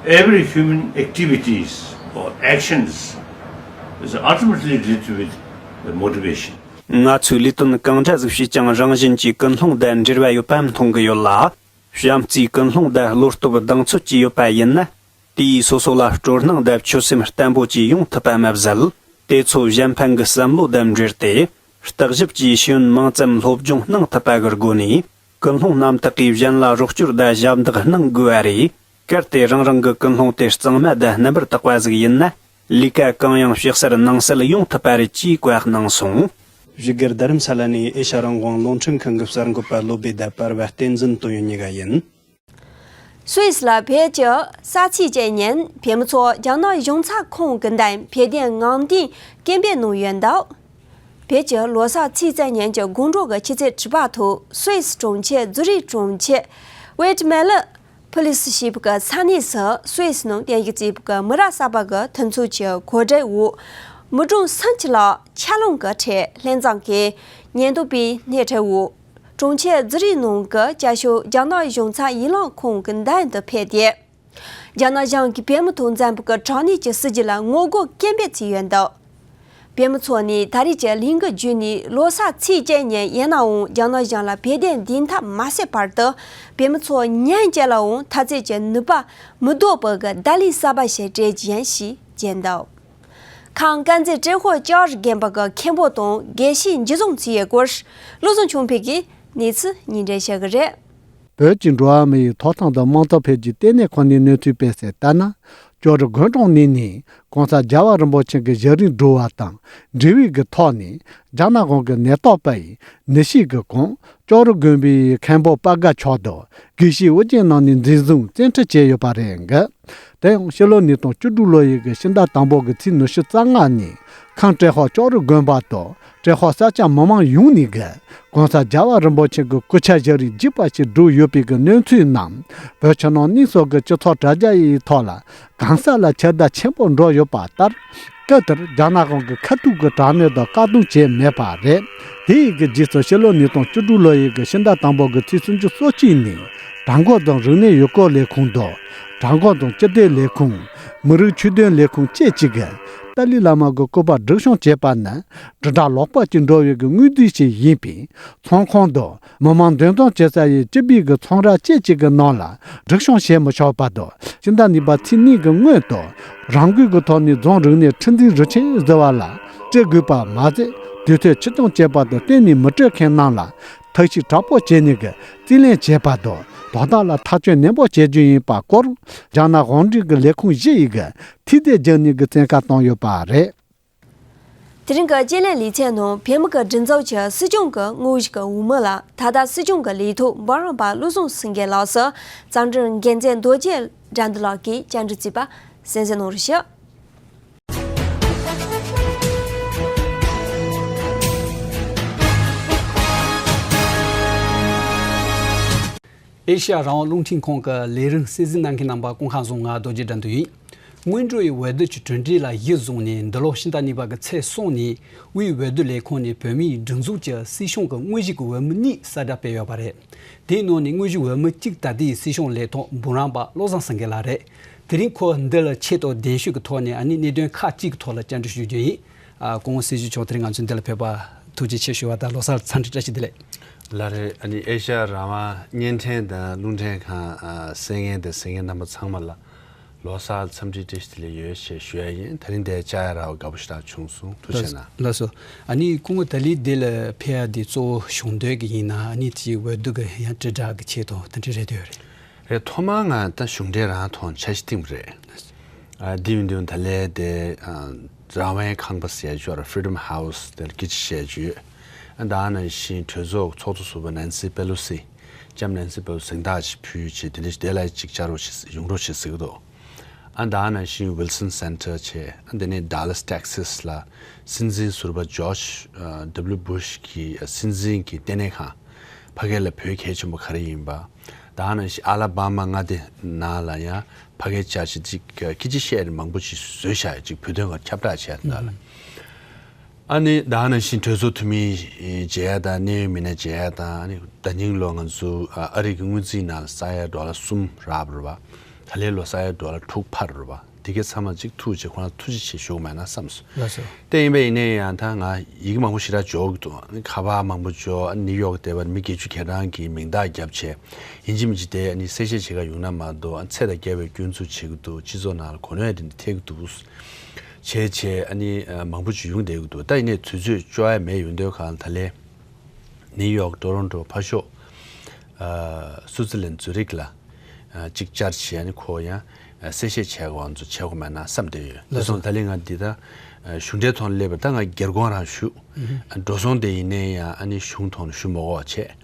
Every human activities or actions is ultimately related with the motivation. ང་ཚོས་ལས་དོན་གང་འདྲ་ཟིག་བྱས་ཀྱང་རང་བཞིན་གྱིས་ཀུན་སློང་དང་འབྲེལ་བ་ཡོད་པ་མཐོང་གི་ཡོད་ལ། བྱམས་བརྩེའི་ཀུན་སློང་དང་བློ་སྟོབས་གདེང་ཚོད་ཀྱིས་ཡོད་པ་ཡིན་ན། དེས་སོ་སོ་ལ་སྤྲོ་སྣང་དང་ཆོད་སེམས་བརྟན་པོ་ཅིག་ཡོང་ཐུབ་པ་མ་ཟད། དེ་ཚོ་གཞན་ཕན་གྱི་བསམ་བློ་དང་འབྲེལ་ཏེ། བརྟག་ཞིབ་ཀྱིས་ཤེས་ཡོན་མང་ཙམ་སློབ་སྦྱོང་གནང་ཐུབ་པ་གི་སྒོ་ནས། ཀུན་སློང་རྣམ་དག་གིས་གཞན་ལ་རོགས་སྐྱོར་དང་ཞབས་འདེགས་གནང་དགོས་པ་རེད། གལ་ཏེ་རང་རང་གི་ཀུན་སློང་དེ་གཙང་མ་དང་རྣམ་པར་དག་པ་ཟིག་ཡིན་ན། ལས་ཀ་གང་ཡང་ཕྱི་གསལ་ནང་གསལ་ཡོང་ཐུབ་པ་རེད་ཅེས་བཀའ་གནང་སོང་། བཞུགས་སྒར་རྡ་རམ་ས་ལ་ནས་ཨེ་ཤ་རང་དབང་རླུང་འཕྲིན་ཁང་གི་གསར་འགོད་པ་བློ་བྷེ་དང་པར་བ་བསྟན་འཛིན་དོན་ཡོད་གཉིས་ཀ་ཡིན། སུད་སི་ལ་བོད་ཀྱི་ས་ཚིགས་བཅད་ཉེན་བོད་མི་ཚོ་རྒྱ་ནག་གཞུང་ཚབ་ཁང་གི་འདམ་བོད་དོན་ངང་སྟེང་སྐད་འབོད་གནང་ཡོད་འདུག་བོད་ཀྱི་ལོ་གསར་ཚེས་བཅད་ཉིན་གྱི་དགོང་དྲོ་གི་ཆུ་ཚོད་དྲུག་པ་ཐོག་སུད་སི་གྲོང་ཁྱེར་ཛུ་རིག་གྲོང་ཁྱེར་ཝེ་ཏི་མེ་ལི་ཕུ་ལི་སི་ཞེས་པ་གི་ས་གནས་སུ་སུད་སི་ནང་རྟེན་གཞི་བྱས་པ་གི་མི་རབས་གསར་པ་གི་མཐུན་ཚོགས་ཀྱི་གོ་སྒྲིག་འོག་མི་གྲངས་སུམ་ཅུ་ལྷག་ཆར་རླུང་གི་ཁྲོད་ལྷན་འཛོམས་ཀྱིས་ཉེན་རྟོག་པའི་སྣེ་ཁྲིད་འོག་གྲོང་ཁྱེར་ཛུ་རིག་ནང་གི་བསྐྱར་ཞིབ་རྒྱ་ནག་གཞུང་ཚབ་ཡིག་ལམ་ཁང་གི་འདམ་དུ་ཕེབས་ཏེ། རྒྱ་ནག་གཞུང་གིས་བོད་མི་དང་འཛམ་བུ་གླིང་གི་དྲང་གནས་ཀྱི་སྲིད་བྱུས་ལ་ངོ་རྒོལ་སྐད་འབོད་བྱས་ཡོད་འདུག་བོད་མི་ཚོ་ནས་ད་རེས་ཀྱི་ལས་འགུལ་བརྒྱུད་ནས་ལོ་གསར་ཚེས་བཅད་ཉིན་ཡིན་ནའང་རྒྱ་ནག་གཞུང་ལ་བོད་དོན་བདེན་མཐའ་མ་གསལ་བར་དུ་བོད་མི་ཚོ་ཉིན་གཅིག་ལའང་འཐབ་རྩོད་ཀྱི་ནུས་པ་མི་ལྡོག་པ་གི་བརྡ་ལན་གསར་པ་ཞིག་སྤྲད་རྒྱུ་ཡིན་ཞེས་བརྗོད་འདུག་ཁམས་དཀར་མཛེས་ཏྲེ་ཧོར་ལྕགས་རི་དགོན་པ་གི་མཁན་པོ་དང་དགེ་བཤེས་འཇུ་བཟུང་བྱས་ཡོད་སྐོར་བློ་བཟང་ཆོས་འཕེལ་གྱིས་གནས་ཚུལ་སྙན་སྒྲོན་ཞུ་གི་རེད། བོད་ཀྱི་འགྲོ་བ་མི་ཡི་ཐོབ་ཐང་དང་དམངས་གཙོ་འཕེལ་རྒྱས་ལྟེ་གནས་ཁང་ནས་གནས་ཚུལ་སྤེལ་གསལ་ལྟར་ན། ལྕགས་རི་དགུང་གྲོང་གནས་ནས་ྋགོང་ས་རྒྱལ་བ་རིན་པོ་ཆེ་གི་ཞབས་རིམ་བགྲོད་པ་དང་འབྲེལ་བའི་གི་ཐོག་ནས་རྒྱ་ནག་གཞུང་གི་ནད་ཐོག་པ་ཡི་ནད་གཞི་གི་སྐོར་ལྕགས་རི་དགོན་པའི་མཁན་པོ་པ་དགའ་མཆོག་དང་དགེ་བཤེས་ཨོ་རྒྱན་རྣམ་གཉིས་འཛིན་བཟུང་བཙན་ཁྲིད་བྱས་ཡོད་པ་རེད་འགི། དེ་ཡང་ཕྱི་ལོ་ཉིས་སྟོང་བཅུ་དྲུག་ལོ་ཡི་གི་ཕྱི་ཟླ་དང་པོ་གི་ཚེས་ཉི་ཤུ་རྩ་ལྔ་ནས་ཁམས་ཏྲེ་ཧོར་ལྕགས་རི་དགོན་པ་དང་ཏྲེ་ཧོར་ས་སྐྱ་མི་མང་ཡོངས་ནས་གི་ྋགོང་ས་རྒྱལ་བ་རིན་པོ་ཆེ་གི་སྐུ་ཕྱྭ་ཞབས་རིམ་རྒྱས་པ་ཞིག་བགྲོད་ཡོད་པའི་གི་གནས་ཚུལ་རྣམས་བོད་ཕྱི་ནང་གཉིས་སུ་གི་སྤྱི་ཚོགས་དྲ་རྒྱ་ཡི་ཐོག་ལ་གང་ས་ལ་ཁྱབ་བརྡལ་ཆེན་པོ་འགྲོ་ཡོད་པ་ལྟར། སྐབས་དེར་རྒྱ་ནག་གཞུང་གི་ཁ་ཐུག་གི་དྲག་གནོན་དང་བཀག་སྡོམ་བྱས་མེད་པ་རེད། དེ་ཡི་གི་རྗེས་སུ་ཕྱི་ལོ་ཉིས་སྟོང་བཅུ་དྲུག་ལོ་ཡི་གི་ཕྱི་ཟླ་དང་པོ་གི་ཚེས་སུམ་ཅུ་སོ་གཅིག་ནས་བྲག་འགོ་རྫོང་རིག་གནས་ཡུལ་སྐོར་ལས་ཁུངས་དང་བྲག་འགོ་རྫོང་སྤྱི་བདེ་ལས་ཁུངས། མི་རིགས་ཆོས་དོན་ལས་ཁུངས་བཅས་ཀྱིས་གི་ཏཱ་ལའི་བླ་མ་གི་སྐུ་པར་སྒྲིག་སྐྱོང་བྱས་པ་ནི་དྲིལ་བསྒྲགས་ལོག་པ་ཅིག་འགྲོ་བའི་གི་དངོས་རྫས་ཤིག་ཡིན་པས། ཚོང་ཁང་དང་མི་མང་འདུ་འཛོམས་བྱེད་ས་ཡི་སྤྱི་པའི་གི་ཚོང་ར་བཅས་ཀྱི་གི་ནང་ལ་སྒྲིག་སྐྱོང་བྱེད་མི་ཆོག་པ་དང་། ཕྱི་ཟླ་གཉིས་པ་ཚེས་གཉིས་ཀྱི་སྔོན་དུ་རང་འགུལ་གྱི་ཐོག་ནས་རྫོང་རིག་གནས་ཁྲི་འཛིན་རུ་ཆེན་ཟེར་བ་ལ་སྤྲོད་དགོས་པ་མ་ཟད། དུས་ཚོད་ཕྱིར་གཏོང་བྱེད་པ་དང་གཏན་ནས་མི་སྤྲོད་མཁན་རྣམས་ལ་ཐབས་ཤེས་དྲག་པོ་བྱས་ནས་ཀྱི་རྩིས་ལེན་བྱེད་པ་དང་དོ་བདག་ལ་ཐག་གཅོད་ནན་པོ་བྱེད་རྒྱུ་ཡིན་པ་སྐོར་རྒྱ་ནག་དབང་འདུས་ཀྱི་ལས་ཁུངས་བཞི་ཡིས་ཀྱི་ཐིག་དེབ་བརྒྱབ་ནས་ཀྱི་བཙན་བཀའ་བཏང་ཡོད་པ་རེད། དེ་རིང་གི་དཔྱད་གླེང་ལེ་ཚན་ནང་བོད་མི་གི་སྒྲིག་འཛུགས་ཀྱི་སྲིད་སྐྱོང་གི་དངོས་གཞི་གི་འོས་མི་ལ་ད་ལྟ་སྲིད་སྐྱོང་གི་ལས་ཐོག་འབུམ་རམས་པ་བློ་བཟང་སེང་གེ་ལགས་སུ་རྩ་འཛིན་འགན་འཛིན་རྡོ་རྗེ་དགྲ་འདུལ་ལགས་ཀྱིས་བཅར་འདྲི་བྱས་པ་གསན་གཟིགས་གནང་རོགས་ཞུ། ཨེ་ཤ་ཡ་རང་དབང་རླུང་འཕྲིན་ཁང་གི་ལས་རིམ་གསན་གཟིགས་གནང་མཁན་རྣམ་པ་སྐུ་ཁམས་བཟང་། ང་རྡོ་རྗེ་དགྲ་འདུལ་ཡིན། སྔོན་འགྲོ་ཡི་འོས་བསྡུ་གྱི་གྲུབ་འབྲས་ལ་གཞི་བཟུང་ནས་འདི་ལོ་ཕྱི་ཟླ་གཉིས་པ་གི་ཚེས་གསུམ་ནས་དབུས་འོས་བསྡུ་ལས་ཁང་ནས་བོད་མིའི་སྒྲིག་འཛུགས་ཀྱི་སྲིད་སྐྱོང་གི་དངོས་གཞི་གི་འོས་མི་གཉིས་གསལ་བསྒྲགས་སྤེལ་ཡོད་པ་རེད། དེའི་ནང་ནས་དངོས་གཞི་འོས་མི་གཅིག་ད་ལྟའི་སྲིད་སྐྱོང་ལས་ཐོག་འབུམ་རམས་པ་བློ་བཟང་སེང་གེ་ལགས་རེད། དེ་རིང་ཁོ་འདི་ལ་ཆེད་དུ་གདན་ཞུ་གི་ཐོག་ནས་ཨ་ནི་གནད་དོན་ཁག་ཅིག་གི་ཐོག་ལ་བཅར་འདྲི་ཞུ་རྒྱུ་ཡིན། ཨ། སྐུ་ངོ་སྲིད་སྐྱོང་མཆོག་དེ་རིང་ང་ཚོའི་འདི་ལ་ཕེབས་པ་ཐུགས་རྗེ་ཆེ་ཞུ་བ་དང་ལོ་གསར་འཚམས་འདྲི་བཀྲ་ཤིས་བདེ་ལེགས། ལགས་རེད། ཨ་ནི་ཨེ་ཤ་ཡ་རང་དབང་བརྙན་འཕྲིན་དང་རླུང་འཕྲིན་ཁང་། ཨ། གསན་མཁན་དང་གཟིགས་མཁན་རྣམ་པ་ཚང་མ་ལ་ལོ་གསར་འཚམས་འདྲི་བཀྲ་ཤིས་བདེ་ལེགས་ཡོད་ཞེས་ཞུ་ཡ་ཡིན། དེ་རིང་འདིར་བཅར་ཡ་རག་པ་དགའ་པོ་ཞེ་དྲག་བྱུང་སོང་། ཐུགས་རྗེ་གནང་། ལགས་སོ། ཨ་ནི་སྐུ་ངོ་ད་ལི་འདི་ལ་ཕེབས་ཡ་འདི་གཙོ་བོ་གཞུང་འབྲེལ་གྱི་ཡིན་ན། ཨ་ནི་དེའི་འོས་བསྡུ་གི་ཡང་དྲིལ་བསྒྲགས་ཀྱི་ཆེད་དུ་དེ་འདྲ་རེད་འདོད་རེད། རེད། ཐོག་མར་ང་ད་གཞུང་འབྲེལ་རང་ཐོག་འཆར་གཞི་བཏིང་བ་རེད། ཨ། དེ་ཡིན་དུས་ད་ལན་དེ། ཨ། རང་དབང་ཁང་པ་ཟེར་རྒྱུ་ར། Freedom House དེར་སྐད་ཆ་བཤད་རྒྱུ་ཡོད། ཨ། ད་ནང་བཞིན་གྲོས་ཚོགས་ཚོགས་གཙོ་ཟུར་པ་ནན་སི་པེ་ལོ་སི། ལྕམ་ནན་སི་པེ་ལོ་སི་གཟེངས་རྟགས་ཅིག་ཕུལ་བྱས་དེ་འདྲ་ཞིག་དེ་ལ་ཅིག་བཅར་རོགས་བྱེད། ཡོང་རོགས་བྱེད་ཟེར་གི་འདུག་ཨ། ད་ནང་བཞིན་Wilson Center བྱས། ཨ། དེ་ནས་Dallas Texas ལ་སྲིད་འཛིན་ཟུར་པ་George W Bush གི་སྲིད་འཛིན་གྱི་ལྟེ་གནས་ཁང་། ཕ་གི་ལ་བོད་གལ་ཆེན་པོ་ག་རེ་ཡིན་པ། ད་ནང་བཞིན་ཨ་ལ་བྷ་མ་མངའ་སྡེ་ནང་ལ་ཡང་ ཕ་གིར་བཅར་བྱས་ཅིག་སྐད་ཆ་བཤད་ནས་མང་པོ་ཞིག་བཟོས་བཞག་ཡོད། ཅིག་བོད་དོན་སྒང་ཁྱབ་བསྒྲགས་བྱས་ད་ལ། ཨ་ནི་ད་ག་ནང་བཞིན་གྲོས་ཚོགས་འཐུས་མི་མཇལ་ཡ་དང་གནད་ཡོད་མི་སྣ་མཇལ་ཡ་དང་། ཨ་ནི་ཟླ་ཉིན་ལོ་ང་ཚོ་ཨ་རི་གི་སྔོན་རྩིས་ནང་ས་ཡ་ཌོ་ལར་གསུམ་རག་པ་རེད་པ། ད་ལན་ལོ་ས་ཡ་ཌོ་ལར་དྲུག་འཕར་རེད་པ། དེ་གའི་ཚང་མ་ཅིག་ཐུགས་རྗེ་ཆེ། ཁོ་རང་ཐུགས་རྗེ་ཆེ་ཞུ་དགོས་མེད་ན་བསམ་སོང་། ལགས་སོ། དེ་ཡིན་པ་ཡིན་ནའི་ཡང་ད་ང་ཡི་གེ་མང་པོ་ཞེ་དྲག་འབྱོར་གྱི་འདུག་ཁ་པར་མང་པོ་འབྱོར། ནིའུ་ཡོག་བསྡད་པར་མི་བརྒྱད་ཅུ་གྱ་གྲངས་ཀྱིས་མིང་རྟགས་བརྒྱབ་བྱས། ཡིན་གཅིག་མིན་གཅིག་དེ་ནི་གསལ་བཤད་བྱེད་ག་ཡོང་ན་མ་གཏོགས། ཚེ་དང་འགལ་བའི་སྐྱོན་འཛུགས་བྱེད་ཀྱི་འདུག་སྤྱི་ཚོགས་ནང་ལ་གོ་གནས་དེ་འདྲ་ཐེབས་ཀྱི་འདུག་བྱས་བྱས་ཨ་ནི་མང་པོ་ཅིག་ཡོང་བསྡད་ཀྱི་འདུག་ད་ཡིན་ནའི་དུས་ཚོད་ལྕོགས་ཡ་མེད་ཡོང་དུས་གང་ལ། ད་ལན་ནིའུ་ཡོག་ཊོ་རོན་ཊོ་ཕར་ཕྱོགས་ཨ་སུའུ་ཙི་ལན་ཛུ་རིག་ལ་ཨ་ཅིག་བཅར་བྱས། ཨ་ནི་ཁོ་ཡང་ཨ་གསལ་བཤད་བྱས་དགོས་ཚོ་བྱེད་དགོས་མེད་ན་བསམ་བསྡད་ཡོད། དེ་སོང་ད་ལན་ང་འདི་ད་ཨ་གཞུང་འབྲེལ་ཐོག་ནས་སླེབས་པ་ད་ང་སྒེར་དགོངས་རང་ཞུ། ཨ་འགྲོ་སོང་དེ་ཡིན་ནའི་ཡང་ཨ་ནི་གཞུང་ཐོག་ནས་ཞུ་མ་དགོས་བྱས།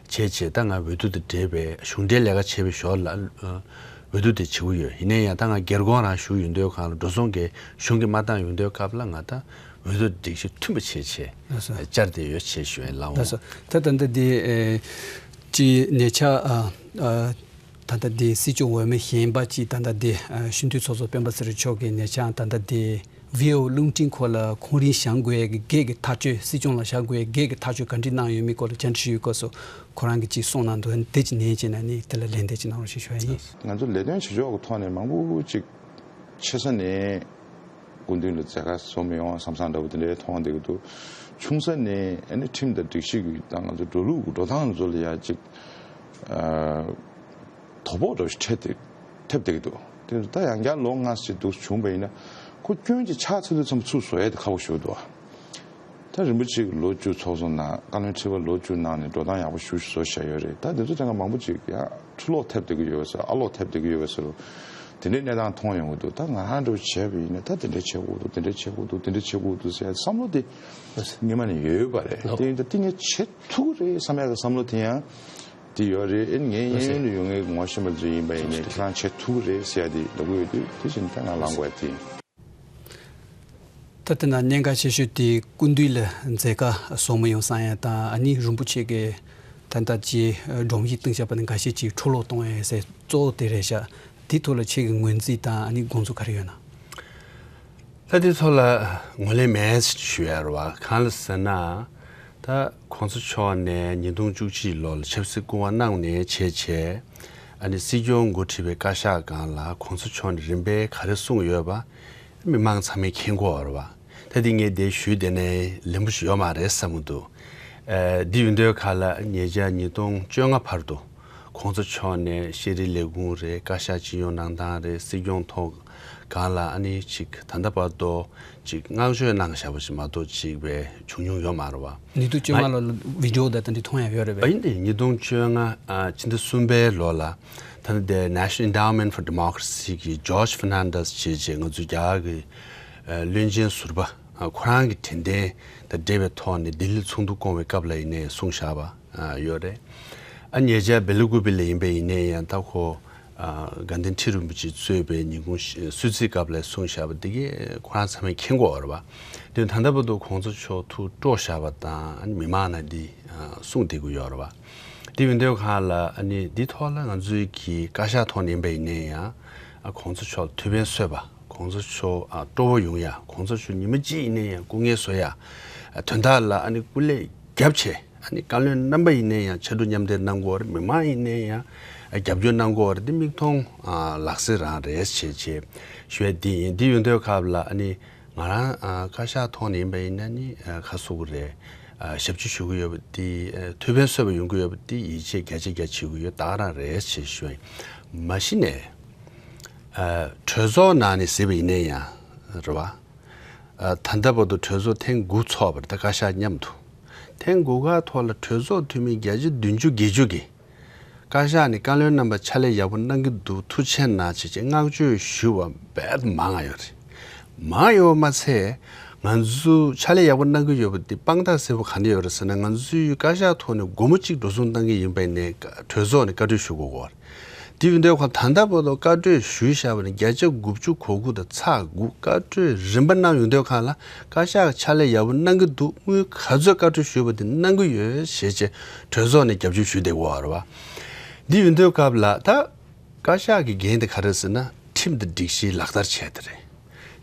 བྱས་བྱས་ད་ང་འོས་བསྡུ་དང་འབྲེལ་བའི་གཞུང་འབྲེལ་ལས་ཀ་བྱས་པའི་ཞོར་ལ་ཨ་འོས་བསྡུ་དེ་བྱེད་ཀྱི་ཡོད། ཡིན་ནའི་ཡང་ད་ང་སྒེར་དགོངས་རང་ཞུ་ཡོང་དུས་གང་ལ་འགྲོ་སོང་གི་གཞུང་གིས་མ་བཏང་ཡོང་དུས་སྐབས་ལ་ང་ད་འོས་བསྡུ་སྒྲིག་གཞི་མཐུན་པ་བྱས་བྱས་ལགས་སོ། བཅར་བསྡད་ཡོད་ཅེས་ཞུ་ཡ་ལགས་འོང་། ལགས་སོ། ད་ད་ལྟ་འདི་ཨེ་ཅི་ཉེ་ཆར་ཨ་ཨ་ད་ལྟ་འདི་སྲིད་སྐྱོང་འོས་མི་གཞན་པ་ཅིག་ད་ལྟ་འདི་ཨ་སྤྱི་འཐུས་ཚོགས་གཙོ་སྤེན་པ་ཚེ་རིང་མཆོག་གིས་ཉེ་ཆར་ད་ལྟ་འདི་ཝི་ཨོ་རླུང་འཕྲིན་ཁོ་ལ་ཁོང་རང་བཞེངས་དགོས་ཡ་གི་སྒེར་གྱི་ཐག་གཅོད། སྲིད་སྐྱོང་ལ་བཞེངས་དགོས་ཡ་སྒེར་གྱི་ཐག་གཅོད་ག་འདྲ་གནང་ཡོད་མེད་སྐོར་ལ་བཅར་འདྲི་ཞུས་སྐབས་སུ་ཁོ་རང་གིས་ཅིག་གསུངས་གནང་འདུག་དེ་ཅིག་ཉན་བྱས་ན་ནི་དེ་ལ་ལན་འདེབས་ཅིག་གནང་རོགས་ཞེས་ཞུ་ཡ་ཡིན། ང་ཚོ་ལས་དོན་བྱེད་ཕྱོགས་ཀྱི་ཐོག་ནས་མང་པོ་ཅིག་ཆེ་ས་ནས་སྐུ་མདུན་ལ་མཛད་དཀའ་བཟོ་མི་ཡོང་བསམ་བསམ་འདྲ་པོ་དེ་འདྲའི་མཐོང་བསྡད་ཀྱི་འདུག་ཆུང་ས་ནས་ཨ་ནི་ཁྲིམས་དང་སྒྲིག་གཞི་གི་དང་ང་ཚོ་འགྲོ་ལུགས་ཀྱི་འགྲོ་སྟངས་ཚོ་ལ་ཡ་ཅིག་ཨ་དོ་ཕོག་འདྲ་པོ་ཞིག་འཕྲད་དེ་ཐེབས་བསྡད་ཀྱི་འདུག་དེ་ད་ཡང་བསྐྱར་ལོ་ལྔ་ཙམ་འདུག་བྱུང་བ་ཡིན་ན་ཁོ་སྐྱོན་ཅིག་ཆགས་ཚར་དུས་ཙམ་ཚུར་བཟོ་ཡ་དེ་ཁག་པོ་ཞིག་འདུག་ད་རིན་པོ་ཆེ་གིས་ལོ་བཅུ་ཚོགས་གཙོ་གནང་། བཀའ་བློན་ཁྲི་པ་ལོ་བཅུ་གནང་ནས་འགྲོ་སྟངས་ཡག་པོ་ཞེ་པོ་ཞིག་བཟོས་བཞག་ཡོད་རེད། ད་དེ་ཚོ་དེ་སྔ་མང་པོ་ཅིག་ཡང་འཁྲུ་སློག་ཐེབས་བསྡད་ཀྱི་ཡོད་པ་ཟེར། ཨ་སློག་ཐེབས་བསྡད་ཀྱི་ཡོད་པ་ཟེར། དེ་འདྲའི་གནས་སྟངས་མཐོང་ཡོང་གི་འདུག་ད་ང་རང་འདྲ་བོ་བྱས་པ་ཡིན་ན་ད་དེ་འདྲ་བྱེད་དགོས་འདུག་དེ་འདྲ་བྱེད་དགོས་འདུག་དེ་འདྲ་བྱེད་དགོས་འདུག་ཟེར་ཡ་བསམ་བློ་དེ་སྔོན་མ་ནས་ཡོད་ཡོད་པ་རེད། དེ་ཡིན་ད་དེ་ངས་བྱེད་ཐུབ་ཀྱི་རེད་བསམ་ཡ་གི་བསམ་བློ་དེ་ཡང་དེ་ཡོད་རེད། ཨེ་ངའི་གཡས་གཡོན་དུ་ཡོད་མཁན་གྱི་ངོ་ཤེས་པ་ཚོ་ཡིན་པ་ཡིན་ནའི་ཁྱེད་རང་བྱེད་ཐུབ་ཀྱི་རེད་ཟེར་ཡ་དེ་ལབ་ཀྱི་ཡོད་དུས་དེ་བཞིན་ད་ང་ལངས་དགོས་ཡ་དེ་ཡིན། ད་ལྟ་ན་གནད་འགག་ཆེ་ཤོས་དེ་སྐུ་མདུན་ལ་མཛད་དཀའ་བཟོ་མི་ཡོང་བསམ་ཡ་དང་། ཨ་ནི་རིན་པོ་ཆེ་གིས་ད་ལྟ་ཅིག་སྒྲོམ་གཞི་བཏིང་བཞག་པ་ནི་འགའ་ཤས་ཅིག་འཁྲུ་སློག་གཏོང་ཡ་ཟེར་གཙོ་བོ་དེ་རེད་ཤག་དེའི་ཐོག་ལ་ཁྱེད་ཀྱི་ངོས་འཛིན་དང་ཨ་ནི་དགོངས་ཚུལ་ག་རེ་ཡོད་ན། ད་དེའི་ཐོག་ལ་ངོས་ལེན་མེད་ཞུ་ཡ་རེད་བ། གང་ལ་ཟེར་ན། ད་གོང་ས་མཆོག་ནས་ཉིས་སྟོང་བཅུ་གཅིག་ལོ་ལ་ཆབ་སྲིད་སྐུ་དབང་གནང་ནས་བྱས་བྱས། ཨ་ནི་སྲིད་སྐྱོང་འགོ་ཁྲིད་པའི་བཀའ་ཤག་སྒང་ལ་གོང་ས་མཆོག་ནས་རིམ་པས་ག་རེ་གསུངས་ཡོད་པ། མི་མང་ཚང་མས་མཁྱེན་གྱི་ཡོད་རེད་བ། ད་དེ་ངས་དེ་ཞུས་བསྡད་ནའི་ལན་པོ་ཞིག་ཡོད་མ་རེད་བསམ་གྱི་འདུག་ཨ་འདི་ཡིན་དུས་ག་ལ་ཉེ་ཆར་ཉིས་སྟོང་བཅོ་ལྔ་བར་དུ་གོང་ས་མཆོག་ནས་ཤེས་རིག་ལས་ཁུངས་རེད། བཀའ་ཤག་སྤྱི་ཡོངས་གནང་སྟངས་རེད། སྲིད་སྐྱོང་ཐོག་སྒང་ལ་ཨ་ནི་ཅིག་ད་ལྟ་བར་དུ་ཅིག་བསྔགས་བརྗོད་གནང་བཞག་པ་ཞིག་མ་གཏོགས་ཅིག་བས་བྱུང་མྱོང་ཡོད་མ་རེད་བ། ཉིས་སྟོང་བཅོ་ལྔ་ལོ་ལ་བི་ཌི་ཨོ་དང་དེ་འདྲ་མཐོང་ཡ་ཡོད་རེད་པས། ཨ་ཡིན་ཏེ་ཉིས་སྟོང་བཅོ་ལྔ་ཨ་ཕྱི་ཟླ་གསུམ་པའི་ལོ་ལ་ད་ལྟ་དེ་National Endowment for Democracy གི་George Fernandez བྱས་བྱས་ང་ཚོ་རྒྱ་གར་གྱི་ཨ་བློན་ཆེན་ཟུར་པ་ཨ་ཁོ་རང་གི་དྲན་རྟེན་དང་འབྲེལ་བའི་ཐོག་ནས་ལྡི་ལི་ཚོགས་འདུ་བསྐོང་བའི་སྐབས་ལ་ཡིན་ནའི་གསུངས་བཞག་པ་ཨ་ཡོད་རེད། ཨ་ཉེ་ཆར་སྦེ་ལ་ཀུ་པེ་ལ་ཡིན་པ་ཡིན་ནའི་ཡང་ད་ཁོ་ཨ་དགའ་ལྡན་ཁྲི་རིན་པོ་ཆེ་གཙོས་པའི་ཉིན་གུང་ཤ་གསོལ་ཚིགས་སྐབས་ལ་གསུངས་བཞག་པ་འདི་གས་ཁོ་རང་ཚང་མས་མཁྱེན་གྱི་ཡོད་རེད་བ། དེ་ད་ལྟ་བར་དུ་གོང་ས་མཆོག་ཐུགས་སྤྲོ་བཞག་པ་དང་ཨ་ནི་མི་མང་ནང་འདི་ཨ་གསུངས་བསྡད་ཀྱི་ཡོད་རེད་བ། དེ་ཡིན་དུས་གང་ལ་ཨ་ནི་འདི་ཐོག་ལ་ང་ཚོའི་གི་བཀའ་ཤག་ཐོག་ནས་ཡིན་པ་ཡིན་ནའི་ཡང་ཨ་གོང་ས་མཆོག་ཐུགས་ཕན་གསོས་པ། གོང་ས་མཆོག་ཨ་སྤྲོ་བོ་ཡོང་ཡ། གོང་ས་མཆོག་ཉི་མ་གཅིག་ཡིན་ནའི་ཡང་སྐུ་ངལ་གསོ་ཡ། ཨ་དོན་དག་ལ་ཨ་ནི་སྐུ་ལས་བརྒྱབ་བྱས། ཨ་ནི་བཀའ་བློན་རྣམ་པ་ཡིན་ནའི་ཡང་ཕྱར་གྲུ་མཉམ་འདེགས་གནང་དགོས་རེད། མི་མང་ཡིན་ནའི་ཡང་ཨ་རྒྱབ་སྐྱོར་གནང་དགོས་རེད། འདི་མིག་མཐོང་ཨ་ལག་ཟིན་རང་རེད་བྱས་བྱས་ཞུ་ཡ་འདི་ཡིན། འདི་ཡོད་དུས་སྐབས་ལ་ཨ་ནི་ང་རང་ཨ་བཀའ་ཤག་ཐོག་ནས་ཡིན་པ་ཡིན་ན་ནི་ཨ་ཁ་གསོ་གི་རེད། ཨ་ཞབས་ཕྱི་ཞུ་གི་ཡོད་པ་འདི་ཨ་ཐུགས་ཕན་གསོས་པ་ཡོང་གི་ཡོད་པ་འདི་ཡིད་ཆེས་བརྒྱ་ཆ་བརྒྱ་བྱེད་ཀྱི་ཡོད། ད་ག་རང་རེད་ཅེས་ཞུ་ཡ་ཡིན། མ་གཞི་ནས་ཨ་གྲོས་ཚོགས་ནང་ནས་ཟེར་བ་ཡིན་ནའི་ཡང་རེད་བ། ཨ་ད་ལྟ་བར་དུ་གྲོས་ཚོགས་ཐེངས་དགུ་ཚོགས་པ་རེད། ད་བཀའ་ཤག་མཉམ་དུ་ཐེངས་དགུ་ཀ་ཐོག་ལ་གྲོས་ཚོགས་འཐུས་མི་བརྒྱ་ཆ་བདུན་ཅུ་བརྒྱད་ཅུ་གིས་བཀའ་ཤག་ནས་བཀའ་བློན་རྣམ་པ་ཕྱག་ལས་ཡག་པོ་གནང་གི་འདུག་ཐུགས་རྗེ་གནང་བྱས་བྱས་བསྔགས་བརྗོད་ཞུ་བ་རྦད་དེ་མང་ང་ཡོད་རེད། མང་ཡོད་མ་ཚད་ང་ཚོ་ཕྱག་ལས་ཡག་པོ་གནང་གི་ཡོད་པ་འདི་དཔང་རྟགས་གསལ་པོ་ག་འདྲ་ཡོད་རེད་ཟེར་ན། ང་ཚོའི་བཀའ་ཤག་ཐོག་ནས་སྒོར་མོ་གཅིག་འགྲོ་སོང་གཏང་གི་ཡིན་པ་ཡིན་ནའི་གྲོས་ཚོགས་ནས་བཀའ་འཁྲོལ་ཞུ་དགོས་ཀྱི་ཡོད་རེད། དེ་ཡིན་དུས་ཁོ་ད་ལྟ་བར་དུ་བཀའ་འཁྲོལ་ཞུས་བཞག་པ་ནི་བརྒྱ་ཆ་དགུ་བཅུ་གོ་དགུ་དང་ཚེག་དགུ། བཀའ་འཁྲོལ་རིམ་པ་གནང་ཡོང་དུས་གང་ལ་བཀའ་ཤག་གིས་ཕྱག་ལས་ཡག་པོ་གནང་གི་འདུག་དངུལ་ག་ཚོད་བཀའ་འཁྲོལ་ཞུས་པ་དེ་གནང་གི་ཡོད་ཞེས་བྱས་གྲོས་ཚོགས་ནས་རྒྱབ་སྐྱོར་ཞུས་བསྡད་ཀྱི་ཡོད་རེད་བ། འདི་ཡིན་དུས་སྐབས་ལ་ད་བཀའ་ཤག་གི་འགན་དེ་ག་རེ་ཟེར་ན། ཁྲིམས་དང་སྒྲིག་གཞི་ལག་བསྟར་བྱས་ཏེ་རེད།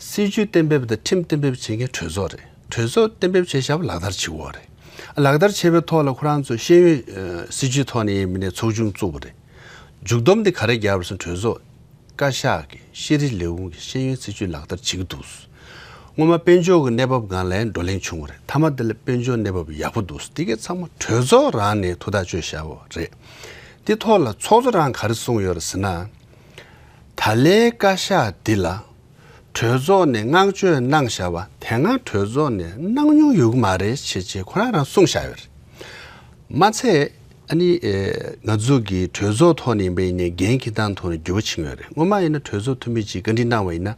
སྲིད་ཇུས་གཏན་འབེབས་དང་ཁྲིམས་གཏན་འབེབས་བྱེད་མཁན་གྲོས་ཚོགས་རེད། གྲོས་ཚོགས་གཏན་འབེབས་བྱས་བཞག་པ་ལག་བསྟར་བྱེད་དགོས་རེད། ལག་བསྟར་བྱས་པའི་ཐོག་ལ་ཁོ་རང་ཚོ་ཤེས་ཡོན་ཨ་སྲིད་ཇུས་ཐོག་ནས་ཡིན་མིན་ནས་ཚོགས་ཆུང་བཙུགས་པ་རེད། མཇུག་སྡོམ་དེ་ག་རེ་བརྒྱབ་རེད་ཟེར་ན། གྲོས་ཚོགས་བཀའ་ཤག་གིས་ཤེས་རིག་ལས་ཁུངས་ཀྱི་ཤེས་ཡོན་སྲིད་ཇུས་ལག་བསྟར་བྱེད་ཀྱི་འདུག་སྔོན་མ་དཔལ་འབྱོར་གྱི་གནས་བབ་སྒང་ལ་བགྲོ་གླེང་བྱུང་བ་རེད། མཐའ་མ་དེ་ལ་དཔལ་འབྱོར་གནས་བབ་ཡག་པོ་འདུག་དེ་གའི་ཚང་མ་གྲོས་ཚོགས་རང་ནས་ཐུགས་ཐག་གཅོད་བཞག་པ་རེད། དེ་ཐོག་ལ་ཚོགས་གཙོ་རང་ག་རེ་གསུངས་ཡོད་རེད་ཟེར་ན། ད་ལན་བཀའ་ཤག་འདི་ལ་གྲོས་ཚོགས་ནས་བསྔགས་བརྗོད་གནང་བཞག་པ་དེ་སྔ་གྲོས་ཚོགས་ནས་གནང་མྱོང་ཡོད་ཀྱི་མ་རེད་ཅེས་ཅེས་ཁོ་རང་རང་གསུངས་བཞག་ཡོད་རེད། མ་ཚད་ཨ་ནི་ཨེ་ང་ཚོ་གི་གྲོས་ཚོགས་ཐོག་ནས་ཡིན་པ་ཡིན་ནའི་འགན་འཁྱེར་སྟངས་ཐོག་ནས་འགྱུར་བ་ཕྱིན་ཡོད་རེད། སྔོན་མ་ཡིན་ན་གྲོས་ཚོགས་འཐུས་མི་གཅིག་བཀའ་འདྲི་གནང་བ་ཡིན་ན།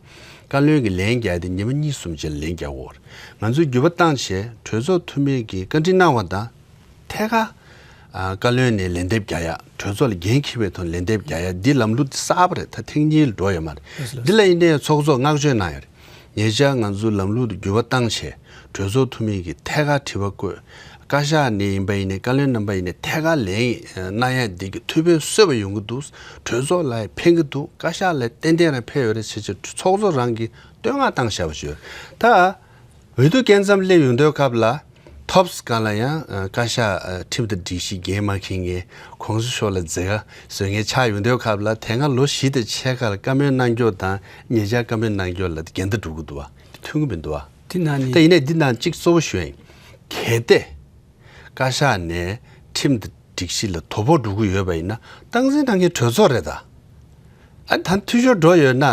བཀའ་བློན་གྱིས་ལན་རྒྱག་དེ་ཉི་མ་གཉིས་གསུམ་རྗེས་ལན་རྒྱག་གི་ཡོད་རེད། ང་ཚོས་འགྱུར་བ་བཏང་བྱས་གྲོས་ཚོགས་འཐུས་མི་གིས་བཀའ་འདྲི་གནང་བ་དང་། ཐད་ཀར་ཨ་བཀའ་བློན་ནས་ལན་འདེབས་རྒྱག་ཡ། གྲོས་ཚོགས་ལ་འགན་འཁྱེར་བའི་ཐོག་ལན་འདེབས་རྒྱག་ཡ། འདི་ལམ་ལུགས་འདི་གསར་པ་རེད། ད་ཐེངས་གཉིས་ལ་འགྲོ་ཡོད་མ་རེད། ལགས་སོ། འདི་ལ་ཡིན་ནའི་ཚོགས་གཙོ་བསྔགས་བརྗོད་གནང་ཡོད་རེད། ཉེ་ཆར་ང་ཚོ་ལམ་ལུགས་འདི་འགྱུར་བ་བཏང་བྱས་གྲོས་ཚོགས་འཐུས་མི་གིས་ཐད་ཀར་དྲི་བ་བཀོད། བཀའ་ཤག་ནས་ཡིན་པ་ཡིན་ནའི་བཀའ་བློན་རྣམ་པ་ཡིན་ནའི་ཐད་ཀར་ལན་གནང་ཡ་འདི་གི་ཐུགས་ཕན་གསོས་པ་ཡོང་གི་འདུག་གྲོས་ཚོགས་ལ་ཕན་གི་འདུག་བཀའ་ཤག་ལ་ཏན་ཏན་རང་ཕན་ཡོད་རེད་ཟེར་བྱས་ཚོགས་གཙོ་རང་གིས་བསྟོད་བསྔགས་བཏང་བཞག་པ་ཞིག་ཡོད། ད་འོས་བསྡུ་སྐབས་མཚམས་སླེབས་ཡོང་དུས་སྐབས་ལ་ཐོབ་སི་སྒང་ལ་ཡང་ཨ་བཀའ་ཤག་ཨ་ཁྲིམས་དང་སྒྲིག་གཞི་འགན་མ་འཁྱེར་མཁན་གོང་ས་མཆོག་ལ་མཛད་དཀའ་བཟོ་མཁན་ཆགས་ཡོང་དུས་སྐབས་ལ། དེ་སྔ་ལོ་བཞི་དང་ཕྱེད་ཀ་ལ་བཀའ་མོལ་གནང་རྒྱུ་དང་ཉེ་ཆར་བཀའ་མོལ་གནང་རྒྱུ་ལ་འགལ་ཟླ་འགྲོ་གི་འདུག་བ། དེ་མཐུན་གྱི་མི་འདུག་བ། དེ་ན་ནི། ད་ཡིན་ནའི་འདི་ནང་གཅིག་གཙོ་བོ་ཞུ་ཡིན། གལ་ཏེ་བཀའ་ཤག་ནས་ཁྲིམས་དང་སྒྲིག་གཞི་ལ་དོ་ཕོག་འགྲོ་གི་ཡོད་པ་ཡིན་ན། སྟངས་འཛིན་གནང་མཁན་གྲོས་ཚོགས་རེད་ད། ཨ་ད་འཐུས་ཤོར་འགྲོ་ཡོད་ན།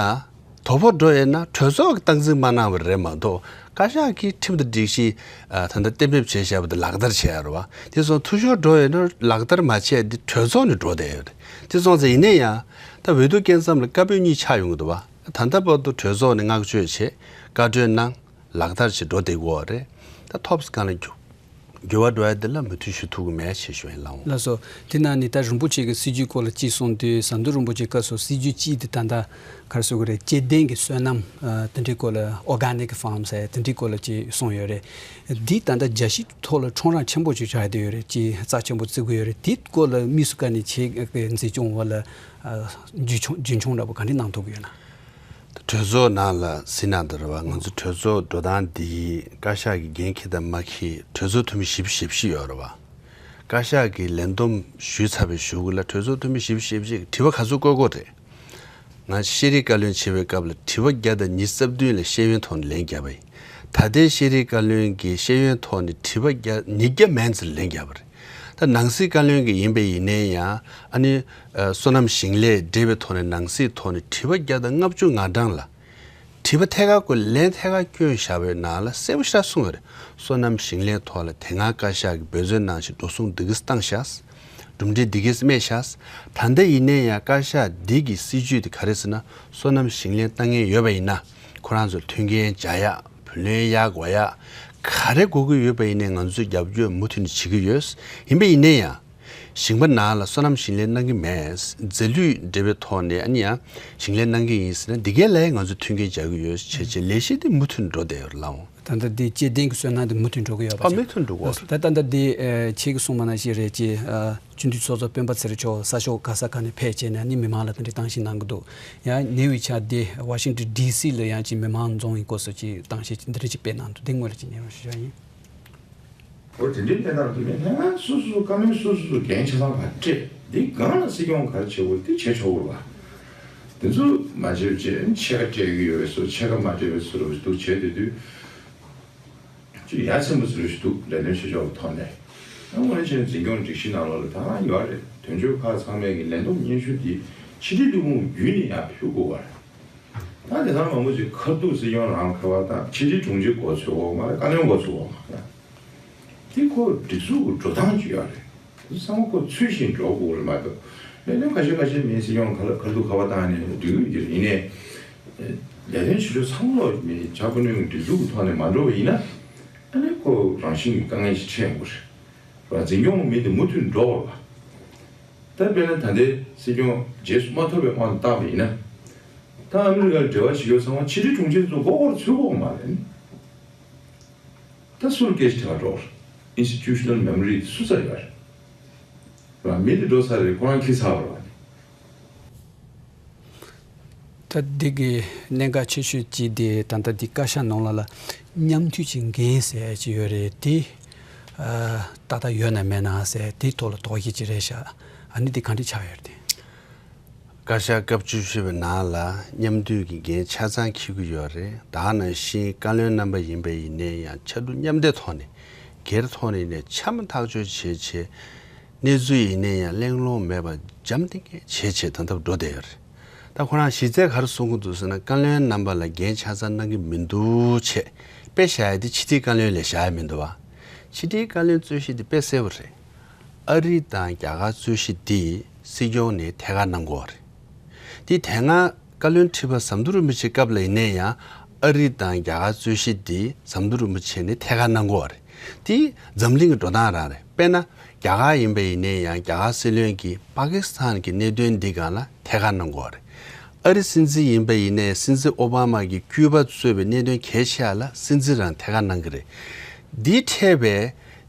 དོ་ཕོག་འགྲོ་ཡོད་ན་གྲོས་ཚོགས་ཀྱིས་སྟངས་འཛིན་མ་གནང་བ་རེད་མ་གཏོགས། བཀའ་ཤག་གིས་ཁྲིམས་དང་སྒྲིག་གཞི་ཨ་ད་ལྟ་གཏན་འབེབས་བྱས་བཞག་པ་དེ་ལག་བསྟར་བྱས་ཡ་རེད་བ། དེ་སོང་འཐུས་ཤོར་འགྲོ་ཡོད་ན་ལག་བསྟར་མ་བྱས་དེ་གྲོས་ཚོགས་ནས་འགྲོ་བསྡད་ཡོད་རེད། དེ་སོང་ཙང་ཡིན་ན་ཡང་ད་འོས་བསྡུ་སྐབས་མཚམས་ལ་བཀའ་པོད་གཉིས་ཆགས་ཡོང་གི་འདུག་བ། ད་ལྟ་བར་དུ་གྲོས་ཚོགས་ནས་བསྔགས་བརྗོད་བྱས། བཀའ་འཁྲོལ་གནང་། ལག་བསྟར་བྱེད་འགྲོ་བསྡད་ཀྱི་ཡོད་རེད། ད་ཐོབ་སི་སྒང་ལ་འགྱུར་འགྱུར་བ་འགྲོ་ཡ་འདི་ལ་མོས་མཐུན་ཞུ་ཐུབ་ཀྱི་མེད་ཅེས་ཞུ་ཡིན་ལགས་འོང་། ལགས་སོ། དེ་ན་ནི་ད་རིན་པོ་ཆེ་གི་སྲིད་ཇུས་སྐོར་ལ་ཅིག་གསུངས་དུས། ཟམ་གདོང་རིན་པོ་ཆེ་སྐབས་སུ་སྲིད་ཇུས་གཅིག་དེ་ད་ལྟ་ག་རེ་ཟེར་དགོས་རེད། སྐྱེ་ལྡན་གྱི་སོ་ནམ་ཨ་དེ་འདྲའི་སྐོར་ལ། organic farm ཟེར་དེ་འདྲའི་སྐོར་ལ་ཅིག་གསུངས་ཡོད་རེད། འདི་ད་ལྟ་རྒྱལ་སྤྱིའི་ཐོག་ལ་ཁྲོམ་ར་ཆེན་པོ་ཅིག་ཆགས་བསྡད་ཡོད་རེད། ཅིག་རྩ་ཆེན་པོ་བརྩི་གི་ཡོད་རེད། དེའི་སྐོར་ལ་དམིགས་སུ་བཀར་ནས་ཁྱེད་ཀྱི་འཛིན་སྐྱོང་འོག་ལ་ཨ་རྒྱུན་འཁྱོངས་རྒྱུན་འཁྱོངས་འདྲ་པོ་ག་འདྲ་གནང་ཐུབ་ཀྱི་ཡོད་ན། གྲོས་ཚོགས་ནང་ལ་གཟིགས་གནང་དང་རེད་བ། ང་ཚོ་གྲོས་ཚོགས་འགྲོ་སྟངས་འདི་བཀའ་ཤག་གིས་འགན་འཁྱེར་དང་མ་འཁྱེར་གྲོས་ཚོགས་འཐུས་མི་བཞི་བཅུ་ཞེ་བཞི་ཡོད་རེད་བ། བཀའ་ཤག་གིས་ལན་འདེབས་ཞུས་ཚར་བའི་གཞུག་གུ་ལ་གྲོས་ཚོགས་འཐུས་མི་བཞི་བཅུ་ཞེ་བཞི་གིས་དྲི་བ་ག་ཚོད་བཀོད་དགོས་རེད། ང་ཤེས་རིག་བཀའ་བློན་བྱེད་པའི་སྐབས་ལ་དྲི་བ་བརྒྱ་དང་ཉི་ཤུ་རྩ་བདུན་ལ་ཤེས་ཡོན་ཐོག་ནས་ལན་བརྒྱབ་པ་ཡིན། ད་ལྟའི་ཤེས་རིག་བཀའ་བློན་གྱིས་ཤེས་ཡོན་ཐོག་ནས་དྲི་བ་བརྒྱ་ཉིས་བརྒྱ་མན་ཙམ་ལན་བརྒྱབ་པ་རེད། ད་ནང་སྲིད་བཀའ་བློན་གྱི་ཡིན་པ་ཡིན་ནའི་ཡང་། ཨ་ནི་ཨ་སོ་ནམ་ཞིང་ལས་འབྲེལ་བའི་ཐོག་ནས་ནང་སྲིད་ཐོག་ནས་དྲི་བ་བརྒྱ་དང་ལྔ་བཅུ་ང་གྲངས་ལ། དྲི་བ་ཐད་ཀར་བཀོད། ལན་ཐད་ཀར་བསྐྱོན་བཞག་པའི་ནང་ལ་གསལ་པོ་ཞེ་དྲག་གསུངས་ཡོད་རེད། སོ་ནམ་ཞིང་ལས་ཐོག་ལ་དེ་སྔ་བཀའ་ཤག་གིས་འབད་བརྩོན་གནང་བཞིན་འགྲོ་སོང་འདི་ག་བཏང་བཞག་གྲུབ་འབྲས་འདི་ག་སྨིན་བཞག་ད་ལྟ་ཡིན་ནའི་ཡང་བཀའ་ཤག་འདི་གི་སྲིད་ཇུས་དེ་ག་རེ་ཟེར་ན། སོ་ནམ་ཞིང་ལས་བཏང་མཁན་ཡོད་པ་ཡིན་ན། ཁོ་རང་ཚོར་མཐུན་རྐྱེན་སྦྱར་ཡག་བུ་ལོན་གཡར་དགོས་ཡག་ག་རེ་དགོས་ཀྱི་ཡོད་པ་ཡིན་ནའི་ང་ཚོས་རྒྱབ་སྐྱོར་མུ་མཐུད་ནས་བྱེད་ཀྱི་ཡོད། ཡིན་པ་ཡིན་ནའི་ཡང་། ཞིང་པ་ནང་ལ་སོ་ནམ་ཞིང་ལས་གནང་གི་མེད། རྫས་ལུད་འབྲེལ་བའི་ཐོག་ནས་ཨ་ནི་ཡང་ཞིང་ལས་གནང་གི་ཡིན་ཟེར་ན། འདི་གའི་ལ་ཡང་ང་ཚོས་མཐུན་རྐྱེན་སྦྱར་གྱི་ཡོད་བྱས་བྱས་ལས་གཞི་འདི་མུ་མཐུད་འགྲོ་བསྡད་ཡོད་རེད་ལགས་འོང་། ད་ལྟ་འདི་སྐྱེ་ལྡན་གྱི་སོ་ནམ་འདི་མུ་མཐུད་འགྲོ་གི་ཡོད་པ། ཨ་མུ་མཐུད་འགྲོ་གི་ཡོད་རེད། ད་ད་ལྟ་འདི་ཨ་ཁྱེད་ཀྱིས་གསུངས་པ་ནང་བཞིན་རེད། ཅེས་ཨ་སྤྱི་འཐུས་ཚོགས་གཙོ་སྤེན་པ་ཚེ་རིང་མཆོག་ས་ཕྱོགས་ག་ས་ག་ནས་ཕེབས་བྱས་ནས་ནི་མི་མང་ལ་དེ་འདྲའི་གཏམ་བཤད་གནང་གི་འདུག་ཡང་ཉེ་བའི་ཆར་འདི་ཝ་ཤིང་ཊོན་ཌི་སི་ལ་ཡང་ཅིག་མི་མང་འཛོམས་ཡིན་སྐོར་སོགས་ཀྱི་གཏམ་བཤད་ཅིག་འདི་འདྲ་ཅིག་སྤེལ་གནང་འདུག་འདི་སྔོན་ལ་ཅིག་སྙན་སེང་ཞུ་ཡ་ཡིན། འོ་དེ་འདྲའི་གནས་སྟངས་དེ་ནས་ལྷན་ཁང་སོ་སོ་བཀའ་བློན་སོ་སོ་སོ་འགན་ཆ་ཚང་ཕར་སྤྲད། འདི་སྒང་ལ་སྲིད་སྐྱོང་ག་རེ་བྱེད་དགོས་དེ་བྱེད་ཆོག་གི་རེད་པ། དེ་ཚོ་མ་བྱེད་བྱས་ཕྱེད་ཀ་སྤྲད་ཀྱི་ཡོད་པའི་བཟོ། ཕྱེད་ཀ་མ་སྤྲད་པའི་བཟོ་འདྲ་ཞིག་འདུག་བྱས་དེ་དུས་ཅིག་ཡ་མཚན་པོ་བཟོ་འདྲ་ཞིག་འདུག་ལས་དོན་བྱེད་ཕྱོགས་ཀྱི་ཐོག་ནས། ཡང་སྔོན་ཆད་འཛིན་སྐྱོང་སྒྲིག་གཞི་ནང་ལོགས་ལ་ད་ཡོད་རེད། དོན་གཅོད་ཁག་ཚང་མས་ཀྱི་ལས་བསྡོམས་སྙན་ཞུ་འདི་ཕྱི་དྲིལ་ལས་ཁུངས་བརྒྱུད་ནས་ཡར་ཕུལ་དགོས་པ་རེད། ད་དེང་སང་མང་པོ་ཅིག་ཁ་ཐུག་སྲིད་སྐྱོང་རང་ཁ་པར་བཏང་། ཕྱི་དྲིལ་དྲུང་ཆེ་མགོ་ཚོས་འོག་མ་རེད། བཀའ་བློན་མགོ་ཚོས་འོག་མ་རེད། དེ་ཁོ་སྒྲིག་འཛུགས་ཀྱི་འགྲོ་སྟངས་ཅིག་ཡོད་རེད། དེ་ཚང་མ་ཁོ་ཚུལ་བཞིན་འགྲོ་དགོས་རེད་མ་གཏོགས། ལས་དོན་ཁ་ཤས་ཁ་ཤས་མིན་སྲིད་སྐྱོང་ཁ་ལ་ཁ་ཐུག་ཁ་པར་བཏང་ནས་འགྲིག་གི་རེད། ཡིན་ནའི་ལས་དོན་བྱེད་ཕྱོགས་ཚང་མ་ལོག་མི་བྱ་ཁོ་ནོན་གྱི་སྒྲིག་འཛུགས་ཀྱི་ཐོག་ནས་མ་འགྲོ་བ་ཡིན་ན། ཨ་ནི་ཁོ་རང་བཞིན་གྱི་དཀའ་ངལ་ཞིག་འཕྲད་ཡོང་གི་རེད། ར་འཛིན་སྐྱོང་མི་དེ་མུ་མཐུད་འགྲོ་བར། ད་དཔེར་ན་ད་ལྟའི་སྲིད་སྐྱོང་རྗེས་སུ་མ་ཐོབ་པའི་དབང་དུ་བཏང་བ་ཡིན་ན། ད་ཨ་མི་རི་ཀར་འབྲེལ་བ་བྱེད་ཡོད་ཚང་མ་ཕྱི་དྲིལ་དྲུང་ཆེ་ཚོ་མགོ་སྐོར་ཚུད་དགོས་མ་རེད། ད་སུ་ལ་སྐད་ཆ་དྲི་བ་འགྲོ་བར། Institutional memory་སུ་ཚར་ཡོད་རེད། ར་མི་དེ་འགྲོ་ཚར་རེད། ཁོ་རང་འཁྱེར་ཚར་བ་རེད། ད་འདི་གི་གནད་འགག་ཆེ་ཤོས་ཅིག་དེ་ད་ལྟ་འདི་བཀའ་ཤག་ནང་ལ་ལ་མཉམ་འདུས་ཀྱི་འགན་ཟེར་ཅིག་ཡོད་རེད། དེ་ཨ་ཏག་ཏག་ཡོད་ན་མེད་ན་ཟེར་དེའི་ཐོག་ལ་དོགས་གཞི་ཅིག་རེད་ཤག་ཨ་ནི་འདི་ག་འདྲ་ཆགས་ཡོད་རེད་དེ། བཀའ་ཤག་སྐབས་བཅུ་བཞི་པའི་ནང་ལ་མཉམ་འདུས་ཀྱི་འགན་ཆ་ཚང་འཁྱེར་གྱི་ཡོད་རེད། ད་ག་ནང་བཞིན་བཀའ་བློན་རྣམ་པ་ཡིན་པ་ཡིན་ནའི་ཡང་ཕྱར་གྲུ་མཉམ་འདེགས་ཐོག་ནས་སྒེར་ཐོག་ནས་ནས་འཆར་མ་ཐག་གཅོད་བྱས་བྱས། གནས་ཚུལ་ཡིན་ནའི་ཡང་གླེང་སློང་མེད་པར་འཇམ་ཐིང་ངེ་བྱས་བྱས་ད་ལྟ་འགྲོ་བསྡད་ཡོད་རེད། ད་ཁོ་རང་གཞི་རྩའི་ག་རེ་གསུང་གི་འདུག་ཟེར་ན། བཀའ་བློན་རྣམ་པ་ལ་འགན་ཆ་ཚང་གནང་གི་མི་འདུག་བྱས་དཔེ་བཞག་ཡ་དེ་ཕྱི་དྲིལ་བཀའ་བློན་ལ་བཞག་ཡ་མི་འདུག་བ། ཕྱི་དྲིལ་བཀའ་བློན་རྩོད་གཞི་དེ་དཔེ་གསལ་པོ་རེད། ཨ་རི་དང་རྒྱ་གར་རྩོད་གཞི་འདི་སྲིད་སྐྱོང་ནས་ཐད་ཀར་གནང་དགོས་པ་རེད། དེ་དེ་སྔ་བཀའ་བློན་ཁྲི་པ་ཟམ་གདོང་རིན་པོ་ཆེ་སྐབས་ལ་ཡིན་ནའི་ཡང་ཨ་རི་དང་རྒྱ་གར་རྩོད་གཞི་འདི་ཟམ་གདོང་རིན་པོ་ཆེ་ནས་ཐད་ཀར་གནང་དགོས་པ་རེད། དེ་འཛམ་གླིང་གི་འགྲོ་སྟངས་རང་རེད། དཔེར་ན་རྒྱ་གར་ཡིན་པ་ཡིན་ནའི་ཡང་རྒྱ་གར་སྲིད་བློན་གྱིས་པ་ཀི་སི་ཐན་གྱི་གནད་དོན་འདི་སྒང་ལ་ཐད་ཀར་གནང་དགོས་པ་རེད། ཨ་རི་སྲིད་འཛིན་ཡིན་པ་ཡིན་ནའི་སྲིད་འཛིན་ཨོ་བྷ་མ་གིས་ཀྱུ་པ་གཙོས་པའི་གནད་དོན་གལ་ཆེ་བ་ལ་སྲིད་འཛིན་རང་ཐད་ཀར་གནང་གི་རེད། འདི་འཕྲད་པའི་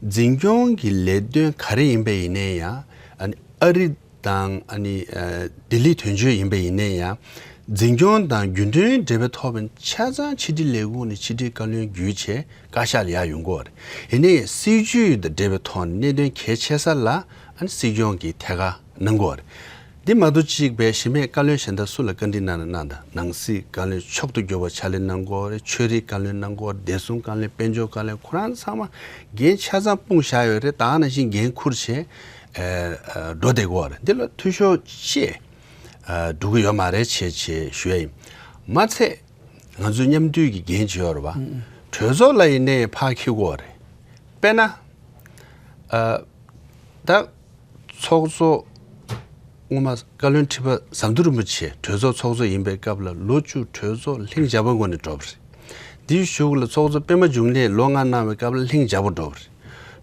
འཛིན་སྐྱོང་གི་ལས་དོན་ག་རེ་ཡིན་པ་ཡིན་ནའི་ཡང་ཨ་ནི་ཨ་རི་དང་ཨ་ནི་ཨ་ལྡི་ལི་དོན་གཅོད་ཡིན་པ་ཡིན་ནའི་ཡང་འཛིན་སྐྱོང་དང་རྒྱུན་གཏན་འབྲེལ་བའི་ཐོག་ཆ་ཚང་ཕྱི་དྲིལ་ལས་ཁུངས་ནས་ཕྱི་དྲིལ་བཀའ་བློན་བརྒྱུད་བྱས་བཀའ་ཤག་ལ་ཡར་ཡོང་དགོས་པ་རེད། ཡིན་ནའི་སྲིད་ཇུས་དང་འབྲེལ་བའི་ཐོག་ནས་གནད་དོན་གལ་ཆེ་ས་ལ་ཨ་ནི་སྲིད་སྐྱོང་གིས་ཐད་ཀར་གནང་དགོས་པ་རེད། འདི་མ་གཏོགས་གཅིག་པའི་གཞི་མེད་བཀའ་བློན་གཞན་དག་སུ་ལ་བཀའ་འདྲི་གནང་ན་གནང་དང་། ནང་སྲིད་བཀའ་བློན་མཆོག་ཏུ་གྱུར་པ་ཕྱག་ལས་གནང་དགོས་རེད། ཆོས་རིག་བཀའ་བློན་གནང་དགོས་རེད། བདེ་སྲུང་བཀའ་བློན། དཔལ་འབྱོར་བཀའ་བློན། ཁོ་རང་ཚང་མ་འགན་ཆ་ཚང་སྤུངས་བཞག་ཡོད་རེད། ད་ག་ནང་བཞིན་འགན་འཁུར་བྱས་ཨ་ཨ་འགྲོ་བསྡད་དགོས་རེད། འདི་ལ་འཐུས་ཤོར་ཅིག་ཨ་འགྲོ་གི་ཡོད་མ་རེད་བྱས་བྱས་ཞུ་ཡ་ཡིན། མ་ཚད་ང་ཚོའི་མཉམ་འདུས་ཀྱི་འགན་ཅིག་ཡོད་རེད་བ། གྲོས་ཚོགས་ལ་ཡིན་ནའི་ཕར་འཁྱེར་དགོས་རེད། དཔེར་ན་ཨ་ད། ཚོགས་གཙོ་སྔོན་མ་བཀའ་བློན་ཁྲི་པ་ཟམ་གདོང་རིན་པོ་ཆེ་གྲོས་ཚོགས་ཚོགས་གཙོ་ཡིན་པའི་སྐབས་ལ་ལོ་བཅུ་གྲོས་ཚོགས་ལྷིང་འཇགས་པོའི་ངང་ནས་འགྲོ་བ་རེད། དེའི་གཞུག་ལ་ཚོགས་གཙོ་སྤེན་པ་འབྱུང་གནས་ལོ་ལྔ་གནང་བའི་སྐབས་ལ་ལྷིང་འཇགས་པོ་འགྲོ་བ་རེད།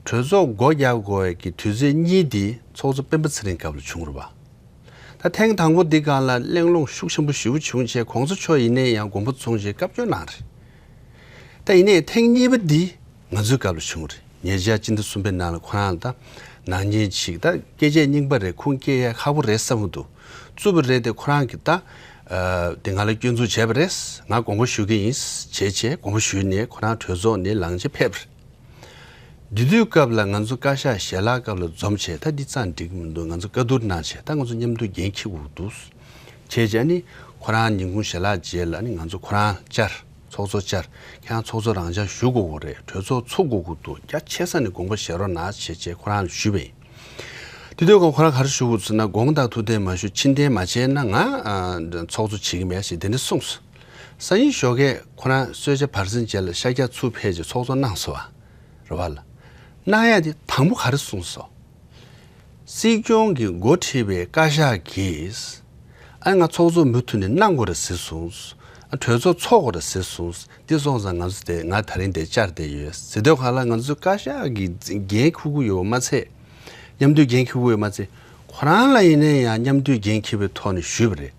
གྲོས་ཚོགས་སྒོ་རྒྱག་དགོས་ཀྱི་དུས་ཚོད་གཉིས་དེ་ཚོགས་གཙོ་སྤེན་པ་ཚེ་རིང་སྐབས་ལ་བྱུང་རེད་བ། ད་ཐེངས་དང་པོ་འདི་སྒང་ལ་གླེང་སློང་ཤུགས་ཆེན་པོ་ཞེ་པོ་བྱུང་བྱས་གོང་ས་མཆོག་ཡིན་ནའི་ཡང་དགོངས་པ་ཚོམས་བྱས་བཀའ་བཀྱོན་གནང་རེད། ད་ཡིན་ནའི་ཐེངས་གཉིས་པ་འདི་ང་ཚོའི་སྐབས་ལ་བྱུང་རེད། ཉེ་ཆར་སྤྱི་ཟླ་གསུམ་པའི་ནང་ལ་ཁོ་རང་ལ་ད་ནག་ཉེས་ཅིག་ད་སྐད་ཆ་རྙིང་པ་རེད། ཁུངས་སྐྱེལ་ཡ་ཁག་པོ་རེད་བསམ་གྱི་འདུག་བཙུགས་པ་རེད་དེ། ཁོ་རང་གིས་ད་ཨ་དེ་ང་ལ་སྐྱོན་འཛུགས་བྱས་པ་རེད། ང་དགོངས་པ་ཞུ་གི་ཡིན་བྱས་བྱས་དགོངས་པ་ཞུས་ནས་ཁོ་རང་གྲོས་ཚོགས་ནས་ལངས་བྱས་ཕེབས་པ་རེད། འདི་དུས་སྐབས་ལ་ང་ཚོ་བཀའ་ཤག་ཞལ་ལག་སྐབས་ལ་འཛོམས་བྱས། ད་འདི་ཙང་འགྲིག་གི་མི་འདུག་ང་ཚོ་བཀའ་བསྡུར་གནང་བྱས་ད་ང་ཚོ་མཉམ་དུ་འགན་འཁྱེར་དགོས་ཀྱི་འདུག་བྱས་བྱས་ནི་ཁོ་རང་ཉིན་གུང་ཞལ་ལག་རྗེས་ལ་ནི་ང་ཚོ་ཁོ་རང་བཅར། ཚོགས་གཙོ་བཅར། ཁྱེད་རང་ཚོགས་གཙོ་རང་འཇགས་ཞུ་དགོས་ཀྱི་རེད། གྲོས་ཚོགས་ཚུགས་དགོས་ཀྱི་འདུག་རྒྱ་ཆེ་ས་ནས་དགོངས་པ་བཞེས་རོགས་གནང་བྱས་བྱས་ཁོ་རང་ལ་ཞུས་པ་ཡིན། དེ་དུས་ཁོ་ཁོ་རང་ག་རེ་ཞུ་དགོས་ཟེར་ན། དགོངས་དག་ཐུགས་བདེ་མ་ཞུ། ཕྱིར་འཐེན་མ་བྱས་ན་ང་ཨ་ཚོགས་གཙོ་བྱེད་ཀྱི་མེད་ཟེར་དེ་འདྲ་གསུངས་སོང་། སང་ཉིན་ཞོགས་ཀས་ཁོ་རང་གསོལ་ཇ་བར་གསེང་རྗེས་ལ་ཤར་རྒྱག་ཚུར་ཕེབས་བྱས་ཚོགས་གཙོ་གནང་སོང་བ། རེད་བ་ལ། གནང་ཡ་དེ་དང་པོ་ག་རེ་གསུངས་སོང་། སྲིད་སྐྱོང་གིས་འགོ་ཁྲིད་པའི་བཀའ་ཤག་གིས་ཨ་ང་ཚོགས་གཙོ་མུ་མཐུད་ནས་གནང་དགོས་རེད་ཟེར་སོང་། ཨ་གྲོས་ཚོགས་ཚོགས་དགོས་རེད་ཟེར་སོང་། འདི་སོང་ཙང་ང་ཚོ་དེ་ང་ད་རིང་དེ་བཅར་བསྡད་ཡོད་ཟེར་དུས་སྒང་ལ་ང་ཚོ་བཀའ་ཤག་གིས་འགན་འཁུར་གྱི་ཡོད་མ་ཚད། མཉམ་འདུས་འགན་འཁུར་གྱི་ཡོད་མ་ཚད། ཁོ་རང་ལ་ཡིན་ན་ཡང་མཉམ་འདུས་འགན་འཁྱེར་བའི་ཐོག་ནས་ཞུས་པ་རེད།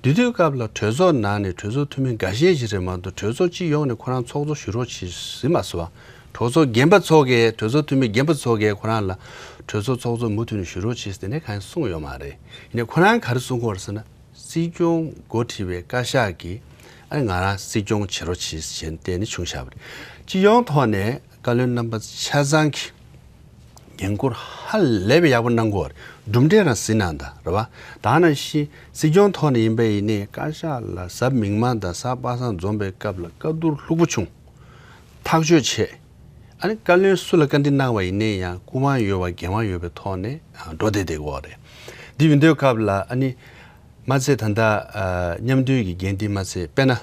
དེ་དུས་སྐབས་ལ་གྲོས་ཚོགས་ནང་ནས་གྲོས་ཚོགས་འཐུས་མི་འགའ་ཤས་ཤིག་རེད་མ་གཏོགས་གྲོས་ཚོགས་སྤྱི་ཡོངས་ནས་ཁོ་རང་ཚོགས་གཙོ་ཞུ་རོགས་བྱེད་ཟེར་མ་སོང་བ། གྲོས་ཚོགས་རྒན་པ་ཚོ་གིས་གྲོས་ཚོགས་འཐུས་མི་རྒན་པ་ཚོ་གིས་ཁོ་རང་ལ་གྲོས་ཚོགས་ཚོགས་གཙོ་མུ་མཐུད་ནས་ཞུ་རོགས་བྱེད་ཟེར་ནས་གང་ཡང་གསུངས་ཡོད་མ་རེད། ཡིན་ནའི་ཁོ་རང་ག་རེ་གསུང་གི་ཡོད་རེད་ཟེར་ན། སྲིད་སྐྱོང་འགོ་ཁྲིད་པའི་བཀའ་ཤག་གིས་ཨ་ནི་ང་རང་སྲིད་སྐྱོང་བྱེད་རོགས་བྱེད་ཟེར་ནས་བཏོན་ནས་བྱུང་བཞག་པ་རེད། སྤྱི་ཡོངས་ཐོག་ནས་བཀའ་བློན་རྣམ་པ་ཆ་ཚང་གིས་འགན་འཁུར་ཧ་ལས་པའི་ཡག་པོ་གནང་གི་ཡོད་རེད། གྲུབ་འབྲས་རང་གཟིགས་གནང་དང་། རེད་བ། ད་ག་ནང་བཞིན་སྲིད་སྐྱོང་ཐོག་ནས་ཡིན་པ་ཡིན་ནའི་བཀའ་ཤག་ལ་གཟའ་མིག་དམར་དང་གཟའ་པ་སངས་འཛོམས་པའི་སྐབས་ལ་བཀའ་བསྡུར་ལྷུག་པོ་བྱུང་། ཐག་གཅོད་བྱས། ཨ་ནི་བཀའ་བློན་སུ་ལ་བཀའ་འདྲི་གནང་བ་ཡིན་ནའི་ཡང་སྐུ་དབང་ཡོད་པ་འགན་དབང་ཡོད་པའི་ཐོག་ནས་འགྲོ་བསྡད་བསྡད་ཀྱི་ཡོད་རེད། འདི་ཡིན་དུས་སྐབས་ལ་ཨ་ནི་མ་ཚད་ད་ལྟ་ཨ་མཉམ་འདུས་ཀྱི་འགན་འདི་མ་ཚད་དཔེར་ན།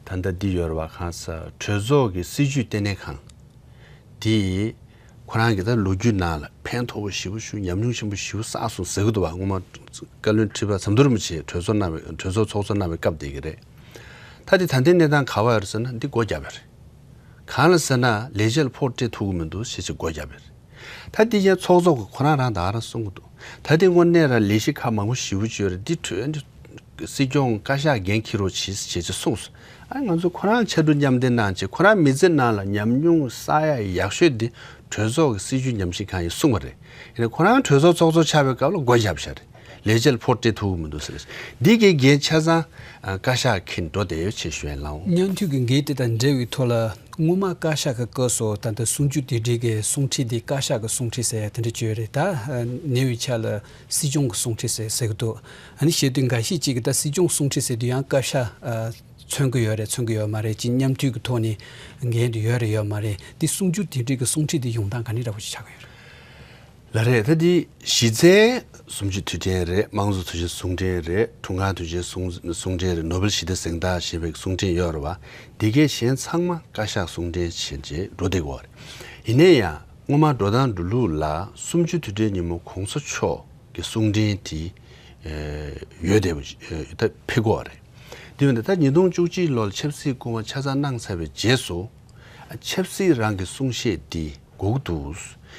ད་ལྟ་འདི་ཡོད་རེད་བ། གང་ཟེར་གྲོས་ཚོགས་ཀྱི་སྲིད་བྱུས་ལྟེ་གནས་ཁང་། འདི་ཁོ་རང་གིས་ད་ལོ་རྒྱུས་ནང་ལ་ཕན་ཐོགས་པོ་ཞེ་པོ་ཞིག་ཉམས་མྱོང་ཆེན་པོ་ཞེ་པོ་བསགས་སོང་ཟེར་གྱི་འདུག་བ། སྔོན་མ་བཀའ་བློན་ཁྲི་པ་ཟམ་གདོང་རིན་པོ་ཆེ་གྲོས་ཚོགས་གནང་བའི་གྲོས་ཚོགས་ཚོགས་གཙོ་གནང་བའི་སྐབས་དེ་གི་རེད། ད་འདི་ད་ལྟའི་གནས་སྟངས་ག་པར་ཡོད་རེད་ཟེར་ན་འདི་སྒོ་བརྒྱབ་པ་རེད། གང་ལ་ཟེར་ན་ལས་བྱེད་ལ་ཕོགས་སྤྲད་ཐུབ་ཀྱི་མི་འདུག་ཞེས་ཞེས་སྒོ་བརྒྱབ་པ་རེད། ད་འདི་ཡང་ཚོགས་གཙོ་གིས་ཁོ་རང་རང་ད་ག་རང་གསུང་གི་འདུག་ད་འདི་དངོས་གནས་རང་ལས་གཞི་ཁག་མང་པོ་ཞེ་པོ་ཅིག་ཡོད་རེད། འདི་གྲོས་འདི་སྲིད་སྐྱོང་བཀའ་ཤག་འགན་འཁྱེར་རོགས་གྱིས་ཞེས་ཅིག་གསུངས་སོང་། ཨ་ང་ཚོ་ཁོ་རང་ཕྱར་གྲུ་མཉམ་འདེགས་གནང་བྱས་ཁོ་རང་མི་ཚེ་ནང་ལ་ཉམས་མྱོང་བསགས་ཡ་ཡག་ཤོས་འདི་གྲོས་ཚོགས་ཀྱི་སྲིད་བྱུས་ཉམས་ཞིབ་ཁང་ཡིན་གསུངས་པ་རེད། ཡིན་ནའི་ཁོ་རང་གྲོས་ཚོགས་ཚོགས་གཙོ་ཆགས་པའི་སྐབས་ལ་སྒོ་བརྒྱབ་བཞག་རེད། ལས་བྱེད་ལ་ཕོགས་སྤྲད་ཐུབ་ཀྱི་མི་འདུག་ཟེར། འདི་གའི་འགན་ཆ་ཚང་ཨ་བཀའ་ཤག་འཁྱེར་འགྲོ་བསྡད་ཡོད་ཅེས་ཞུ་ཡ་ཡིན་ལགས། མཉམ་མཐུད་ཀྱི་འགན་དེ་དང་འབྲེལ་བའི་ཐོག་ལ་སྔོན་མ་བཀའ་ཤག་གི་སྐབས་སུ་ད་ལྟ་གསུམ་བཅུ་དེ་འདྲའི་གི་གསུང་འཕྲིན་དེ་བཀའ་ཤག་གི་གསུང་འཕྲིན་ཟེར་ཡ་དེ་འདྲ་བརྗོད་ཡོད་རེད། ད་ཨ་ཉེ་བའི་ཆར་ལ་སྲིད་སྐྱོང་གི་གསུང་འཕྲིན་ཟེར་ཟེར་གི་འདུག་ཨ་ནི་བཤད་དུས་འགའ་ཤས་ཅིག་གིས་ད་སྲིད་སྐྱོང་གསུང་འཕྲིན་ཟེར་དུས་ཡང་བཀའ་ཤག་ཨ་མཚོན་གི་ཡོད་རེད་མཚོན་གི་ཡོད་མ་རེད། ཅིག་མཉམ་མཐུད་ཀྱི་ཐོག་ནས་འགན་དེ་ཡོད་རེད་ཡོད་མ་རེད། དེ་གསུམ་བཅུ་དེ་འདྲའི་གི་གསུང་འཕྲིན་དེ་ཡོང་སྟངས་ག་འདྲ་འདྲ་པོ་ཞིག་ཆགས་ཀྱི་ཡོད་རེད། ལགས་རེད། ད་འདི་གཞི་རྩའི་གསུམ་བཅུ་དུས་དྲན་རེད། དམངས་གཙོ་དུས་ཆེན་གསུང་འཕྲིན་རེད། དྲུང་ཁག་དུས་ཆེན་གསུང་གསུང་འཕྲིན་རེད། ནོ་བེལ་ཞི་བདེ་གཟེངས་རྟགས་ཞེས་པའི་གསུང་འཕྲིན་ཡོད་རེད་བ། འདི་གའི་གཞན་ཚང་མ་བཀའ་ཤག་གསུང་འཕྲིན་བྱས་རྗེས་འགྲོ་བསྡད་ཀྱི་ཡོད་རེད། ཡིན་ན་ཡང་སྔོན་མ་འགྲོ་སྟངས་འགྲོ་ལུགས་ལ་གསུམ་བཅུ་དུས་དྲན་ཉིན་མོ་གོང་ས་མཆོག་གི་གསུང་འཕྲིན་དེ་ཨེ་ཡོད་བསྡད་པ་ཞིག་ཨེ་ད་ཕེབས་ཀྱི་ཡོད་རེད། དེ་ཡིན་དུས་ད་ཉིས་སྟོང་བཅུ་གཅིག་ལོར་ཆབ་སྲིད་སྐུ་དབང་ཆ་ཚང་གནང་ཚར་བའི་རྗེས་སུ་ཆབ་སྲིད་རང་གི་གསུང་བཤད་འདི་དགོས་ཀྱི་འདུག་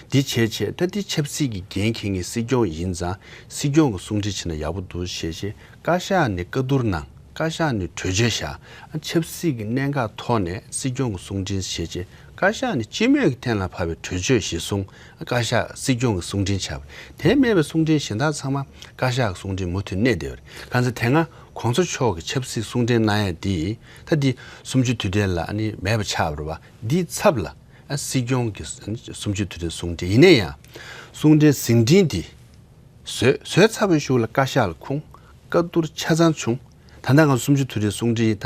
འདི་བྱས་བྱས་ད་འདི་ཆབ་སྲིད་ཀྱི་འགན་འཁྱེར་མཁན་སྲིད་སྐྱོང་ཡིན་ཙང་སྲིད་སྐྱོང་གི་གསུང་འཕྲིན་བྱས་ན་ཡག་པོ་འདུག་ཞེས་བྱས་བཀའ་ཤག་ནས་བཀའ་བསྡུར་གནང་། བཀའ་ཤག་ནས་གྲོས་ཆོད་བཞག་ཆབ་སྲིད་ཀྱི་གནད་འགག་ཐོག་ནས་སྲིད་སྐྱོང་གི་གསུང་འཕྲིན་བྱས་བྱས་བཀའ་ཤག་ནས་སྤྱི་མོས་ཀྱི་གཏན་ལ་ཕབ་པའི་གྲོས་ཆོད་གཞིར་བཟུང་བཀའ་ཤག་སྲིད་སྐྱོང་གི་གསུང་འཕྲིན་ཆགས་པ་རེད། དེ་མེད་པའི་གསུང་འཕྲིན་གཞན་དག་ཚང་མ་བཀའ་ཤག་གི་གསུང་འཕྲིན་མུ་མཐུད་གནས་བསྡད་པ་རེད། གང་ཟེར་དེ་སྔ་གོང་ས་མཆོག་གི་ཆབ་སྲིད་གསུང་འཕྲིན་གནང་ཡ་འདི་ད་འདི་གསུམ་བཅུ་དུས་དྲན་ལ་ཨ་ནི་མེད་པ་ཆགས་པ་རེད་བ། འདིའི་ཚབ་ལ་ཨ་སྲིད་སྐྱོང་གི་གསུམ་བཅུ་དུས་དྲན་གསུང་འཕྲིན་ཡིན་ན་ཡང་གསུང་འཕྲིན་ཟིན་བྲིས་འདི་བཟོས་བཟོས་ཚར་བའི་གཞུག་ལ་བཀའ་ཤག་ལ་ཁུངས་བཀའ་བསྡུར་ཆ་ཚང་བྱུང་། ད་ལྟ་ང་ཚོ་གསུམ་བཅུ་དུས་དྲན་གསུང་འཕྲིན་ད་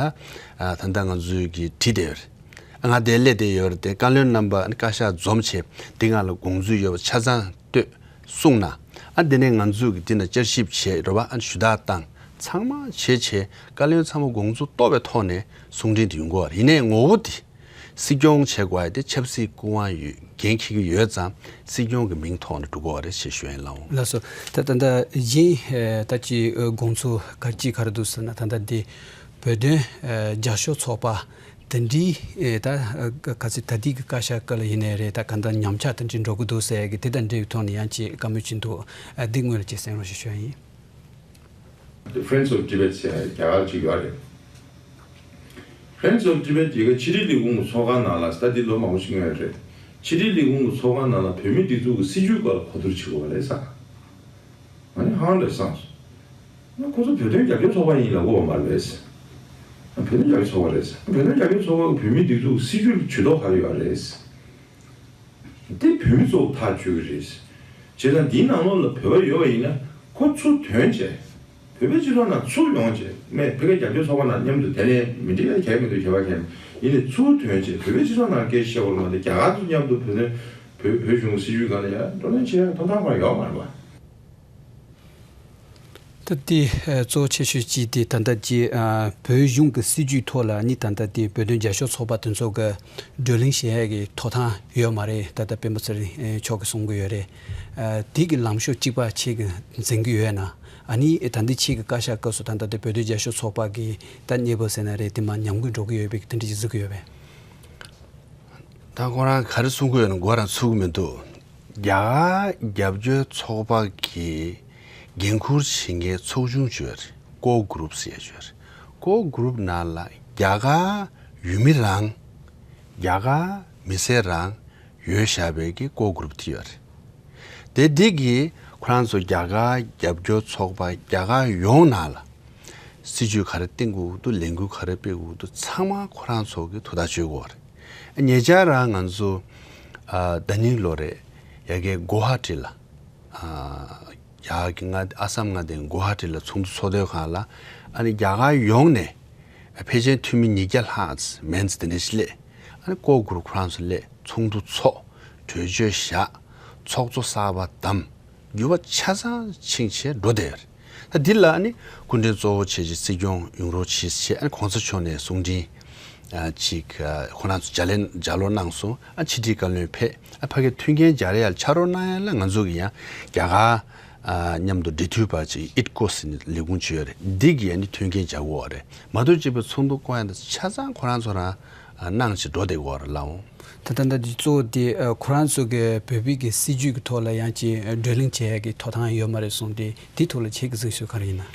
ཨ་ད་ལྟ་ང་ཚོས་ཀྱི་བྲིས་བསྡད་ཡོད་རེད། ང་དེ་སླེབས་བསྡད་ཡོད་རེད་དེ་བཀའ་བློན་རྣམ་པ་ཨ་ནི་བཀའ་ཤག་འཛོམས་བྱས་འདི་ང་ལ་དགོངས་ཚུལ་ཡོད་པ་ཆ་ཚང་བསྟོད་གསུངས་གནང་། ཨ་དེ་ནས་ང་ཚོས་ཀྱི་འདི་ན་བསྐྱར་ཞིབ་བྱས་རེད་བ། ཨ་ཞུ་དག་བཏང་ཚང་མ་བྱས་བྱས་བཀའ་བློན་ཚང་མ་དགོངས་ཚུལ་རྟོགས་པའི་ཐོག་ནས་གསུང་འཕྲིན་དེ་ཡོང་གི་ཡོད་རེད། ཡིན་ནའི་ངོ་བོ་དེ་སྲིད་སྐྱོང་བྱེད་དགོས་ཡ་དེ་ཆབ་སྲིད་སྐུ་དབང་ཡོད་འགན་འཁྱེར་གྱི་ཡོད་ཙང་སྲིད་སྐྱོང་གི་མིང་ཐོག་ནས་འགྲོ་གི་ཡོད་རེད་ཞེས་ཞུ་ཡ་ཡིན་ལགས། ལགས་སོ། ད་ད་ལྟ་གཞན་ད་ཅི་དགོངས་ཚུལ་ག་ཅི་ག་རེ་འདུག་ཟེར་ན་ད་ལྟ་འདི་བོད་དོན་རྒྱབ་སྐྱོར་ཚོགས་པ་དེ་འདྲའི་ད་ག་ཚོད་ད་ལྟའི་གི་བཀའ་ཤག་སྐབས་ལ་ཡིན་ནའི་རེད། ད་ག་འདྲ་ཉམས་ཆག་དེ་འདྲའི་འགྲོ་གི་འདུག་ཟེར་གི་དེ་དང་འབྲེལ་བའི་ཐོག་ནས་ཡང་ཅིག་བཀའ་མོལ་ཅིག་འདུག་འདི་སྔོན་ལ་ཅིག་གསན་རོགས་ཞེས་ཞུ་ཡ་ཡིན། Friends of Tibet ཟེར་ཡ་རྒྱ་གར་ཅིག་ཡོད་རེད། Friends of Tibet ཡི་གེ་ཕྱི་དྲིལ་ལས་ཁུངས་ཀྱི་ཚོགས་ཁང་ནང་ལ་ད་འདི་ལོ་མང་པོ་ཞིག་སྔོན་རེད། ཕྱི་དྲིལ་ལས་ཁུངས་ཀྱི་ཚོགས་ཁང་ནང་ལ་བོད་མིའི་སྒྲིག་འཛུགས་ཀྱི་སྲིད་བྱུས་སྐོར་ལ་གོ་བསྡུར་བྱེད་དགོས་པ་རེད་ཟེར། ང་ནི་ཧང་རེད་སངས་སོང་། ཁོ་ཚོ་བོད་དོན་རྒྱབ་སྐྱོར་ཚོགས་པ་ཡིན་ལབ་དགོས་པ་མ་རེད། བོད་དོན་རྒྱབ་སྐྱོར་ཚོགས་པ་རེད། བོད་དོན་རྒྱབ་སྐྱོར་ཚོགས་པ་བོད་མིའི་སྒྲིག་འཛུགས་སྲིད་བྱུས་ལ་ཇུས་གཏོགས་ག་རེ་ཡོད་རེད། འདི་བོད་མི་ཚོ་ཐག་གཅོད་ཀྱི་རེད། བྱས་ཙང་འདིའི་ནང་ལོགས་ལ་བོད་པ་ཡོད་པ་ཡིན་ན་ཁོ་ཚུར་ཐོན་བྱས། བོད་པའི་སྤྱི་ཚོགས་ནང་ཚུར་ཡོང་བྱས་མེད་ཕ་གིའི་རྒྱབ་སྐྱོར་ཚོགས་པ་ནང་མཉམ་དུ་དེ་ནས་མི་འགྲིག་ཡ་གལ་མི་འདུག་གལ་བ་གལ་ཡིན་ནའི་ཚུར་ཐོན་བྱས་བོད་པའི་སྤྱི་ཚོགས་ནང་སྐད་ཆ་བཤད་དགོས་ལ་མ་གཏོགས་རྒྱ་གར་ཚོ་མཉམ་དུ་བོད་བོད་བོད་གཞུང་གི་སྲིད་བྱུས་སྒང་ལ་ཡ་བགྲོ་གླེང་བྱེད་ཡ་ཐོབ་ཐང་ཁོ་རང་ཡོད་མ་རེད་པ། ད་ལྟའི་གཙོ་ཆེ་ཤོས་གཅིག་དེ་ད་ལྟ་ཀྱི་བོད་གཞུང་གི་སྲིད་བྱུས་ཐོག་ལ་ནི་ད་ལྟ་དེ་བོད་དོན་རྒྱབ་སྐྱོར་ཚོགས་པ་དེ་ཚོ་གི་བགྲོ་གླེང་བྱེད་ཡས་ཀྱི་ཐོབ་ཐང་ཡོད་མ་རེད། ད་ལྟ་སྤེན་པ་ཚེ་རིང་མཆོག་གིས་གསུང་གི་ཡོད་རེད། དེ་གི་ལམ་ཕྱོགས་གཅིག་པ་ཁྱེད་ཀྱིས་འཛིན་གྱི་ཡོད་ན། ཨ་ནི་ད་ལྟའི་ཁྱེད་ཀྱི་བཀའ་ཤག་སྐབས་སུ་ད་ལྟ་དེ་བོད་དོན་རྒྱབ་སྐྱོར་ཚོགས་པ་གི་ད་གནས་བབ་ཟེར་ན་རེད་དེ་མ་ཉམས་རྒུད་འགྲོ་གི་ཡོད་པའི་དེ་འདྲ་ཅིག་གཟིགས་ཀྱི་ཡོད་པས། ད་ཁོ་རང་ག་རེ་གསུང་གི་ཡོད་ན་མགོ་རང་ཚོད་ཀྱི་མི་འདུག་རྒྱ་གར་རྒྱབ་སྐྱོར་ཚོགས་པ་གི་འགན་འཁུར་བྱེད་མཁན་ཚོགས་ཆུང་ཅིག་ཡོད་རེད། Core Group ཟེར་ཡ་ཅིག་ཡོད་རེད། Core Group ནང་ལ་རྒྱ་གར་ཡུལ་མི་རང་རྒྱ་གར་མི་སེར་རང་ཡོད་བཞག་པའི་གི་Core Group དེ་ཡོད་རེད། དེ་འདི་གིས་ཁོ་རང་ཚོ་རྒྱ་གར་རྒྱབ་སྐྱོར་ཚོགས་པ་རྒྱ་གར་ཡོངས་ནང་ལ་སྲིད་བྱུས་ག་རེ་བཏིང་དགོས་འདུག་ལས་འགུལ་ག་རེ་སྤེལ་དགོས་འདུག་ཚང་མ་ཁོ་རང་ཚོ་གིས་ཐུགས་ཐག་གཅོད་དགོས་པ་རེད། ཉེ་ཆར་རང་ང་ཚོ་ཨ་ཟླ་ཉིན་ལོ་རེད་ཡ་གའི་གོ་ཧ་ཊི་ལ་ཨ་རྒྱ་གི་མངའ་ཨ་སམ་མངའ་སྡེའི་གོ་ཧ་ཊི་ལ་ཚོགས་འདུ་ཚོགས་སྡོད་ཁང་ལ་ཨ་ནི་རྒྱ་གར་ཡོངས་ནས་ཕལ་ཆེར་འཐུས་མི་ཉིས་བརྒྱ་ལྷག་མན་ཙམ་དེ་འདྲ་ཞིག་སླེབས། ཨ་ནི་ཀོ་གུ་རུ་ཁོ་རང་ཚོ་སླེབས་ཚོགས་འདུ་ཚོགས་གྲོས་ཆོད་བཞག་ཚོགས་གཙོ་གསར་པ་བདམས། འགྱུར་བ་ཆ་ཚང་ཕྱིན་བྱས་འགྲོ་བསྡད་ཡོད་རེད། ད་འདི་ལ་ཨ་ནི་སྐུ་མགྲོན་གཙོ་བོ་བྱས་ཀྱི་སྲིད་སྐྱོང་ཡོང་རོགས་གྱིས་ཞེས་ཨ་ནི་གོང་ས་མཆོག་ནས་གསུང་འཕྲིན་ཨ་ཅིག་ཨ་ཁོ་རང་ཚོ་ལྗགས་ལན་ལྗགས་ཀློག་གནང་སོང་། ཨ་ཕྱི་དྲིལ་བཀའ་བློན་ཕེབས། ཨ་ཕ་གིར་མཐུན་རྐྱེན་སྦྱར་ཡ་ལ་ཕྱག་རོགས་གནང་ཡ་ལ་ང་ཚོ་གི་ཡང་རྒྱ་གར་ཨ་མཉམ་དུ་འབྲེལ་མཐུད་པ་ཅིག་ཨིཊ་ཀོ་ཟེར་ནས་ལས་ཁུངས་ཅིག་ཡོད་རེད། འདི་གི་ཨ་ནི་མཐུན་རྐྱེན་སྦྱར་དགོས་པ་རེད། མ་གཏོགས་སྤྱི་པའི་ཚོགས་འདུ་བསྐོང་ཡ་དང་ཆ་ཚང་ཁོ་རང་ཚོ་རང་ཨ་གནང་བྱས་འགྲོ་བསྡད་ཀྱི་ཡོད་རེད་ལགས། ད་ད་ལྟ་འདི་གཙོ་བོ་དེ་ཨ་ཁོ་རང་ཚོ་གི་བོད་པའི་གི་སྲིད་བྱུས་ཀྱི་ཐོག་ལ་ཡང་ཅིག་བགྲོ་གླེང་བྱེད་ཡ་གི་ཐོབ་ཐང་ཡོད་མ་རེད་གསུངས་ཏེ་དེའི་ཐོག་ལ་ཁྱེད་ཀྱི་གཟིགས་ཚུལ་ག་རེ་ཡིན་ན།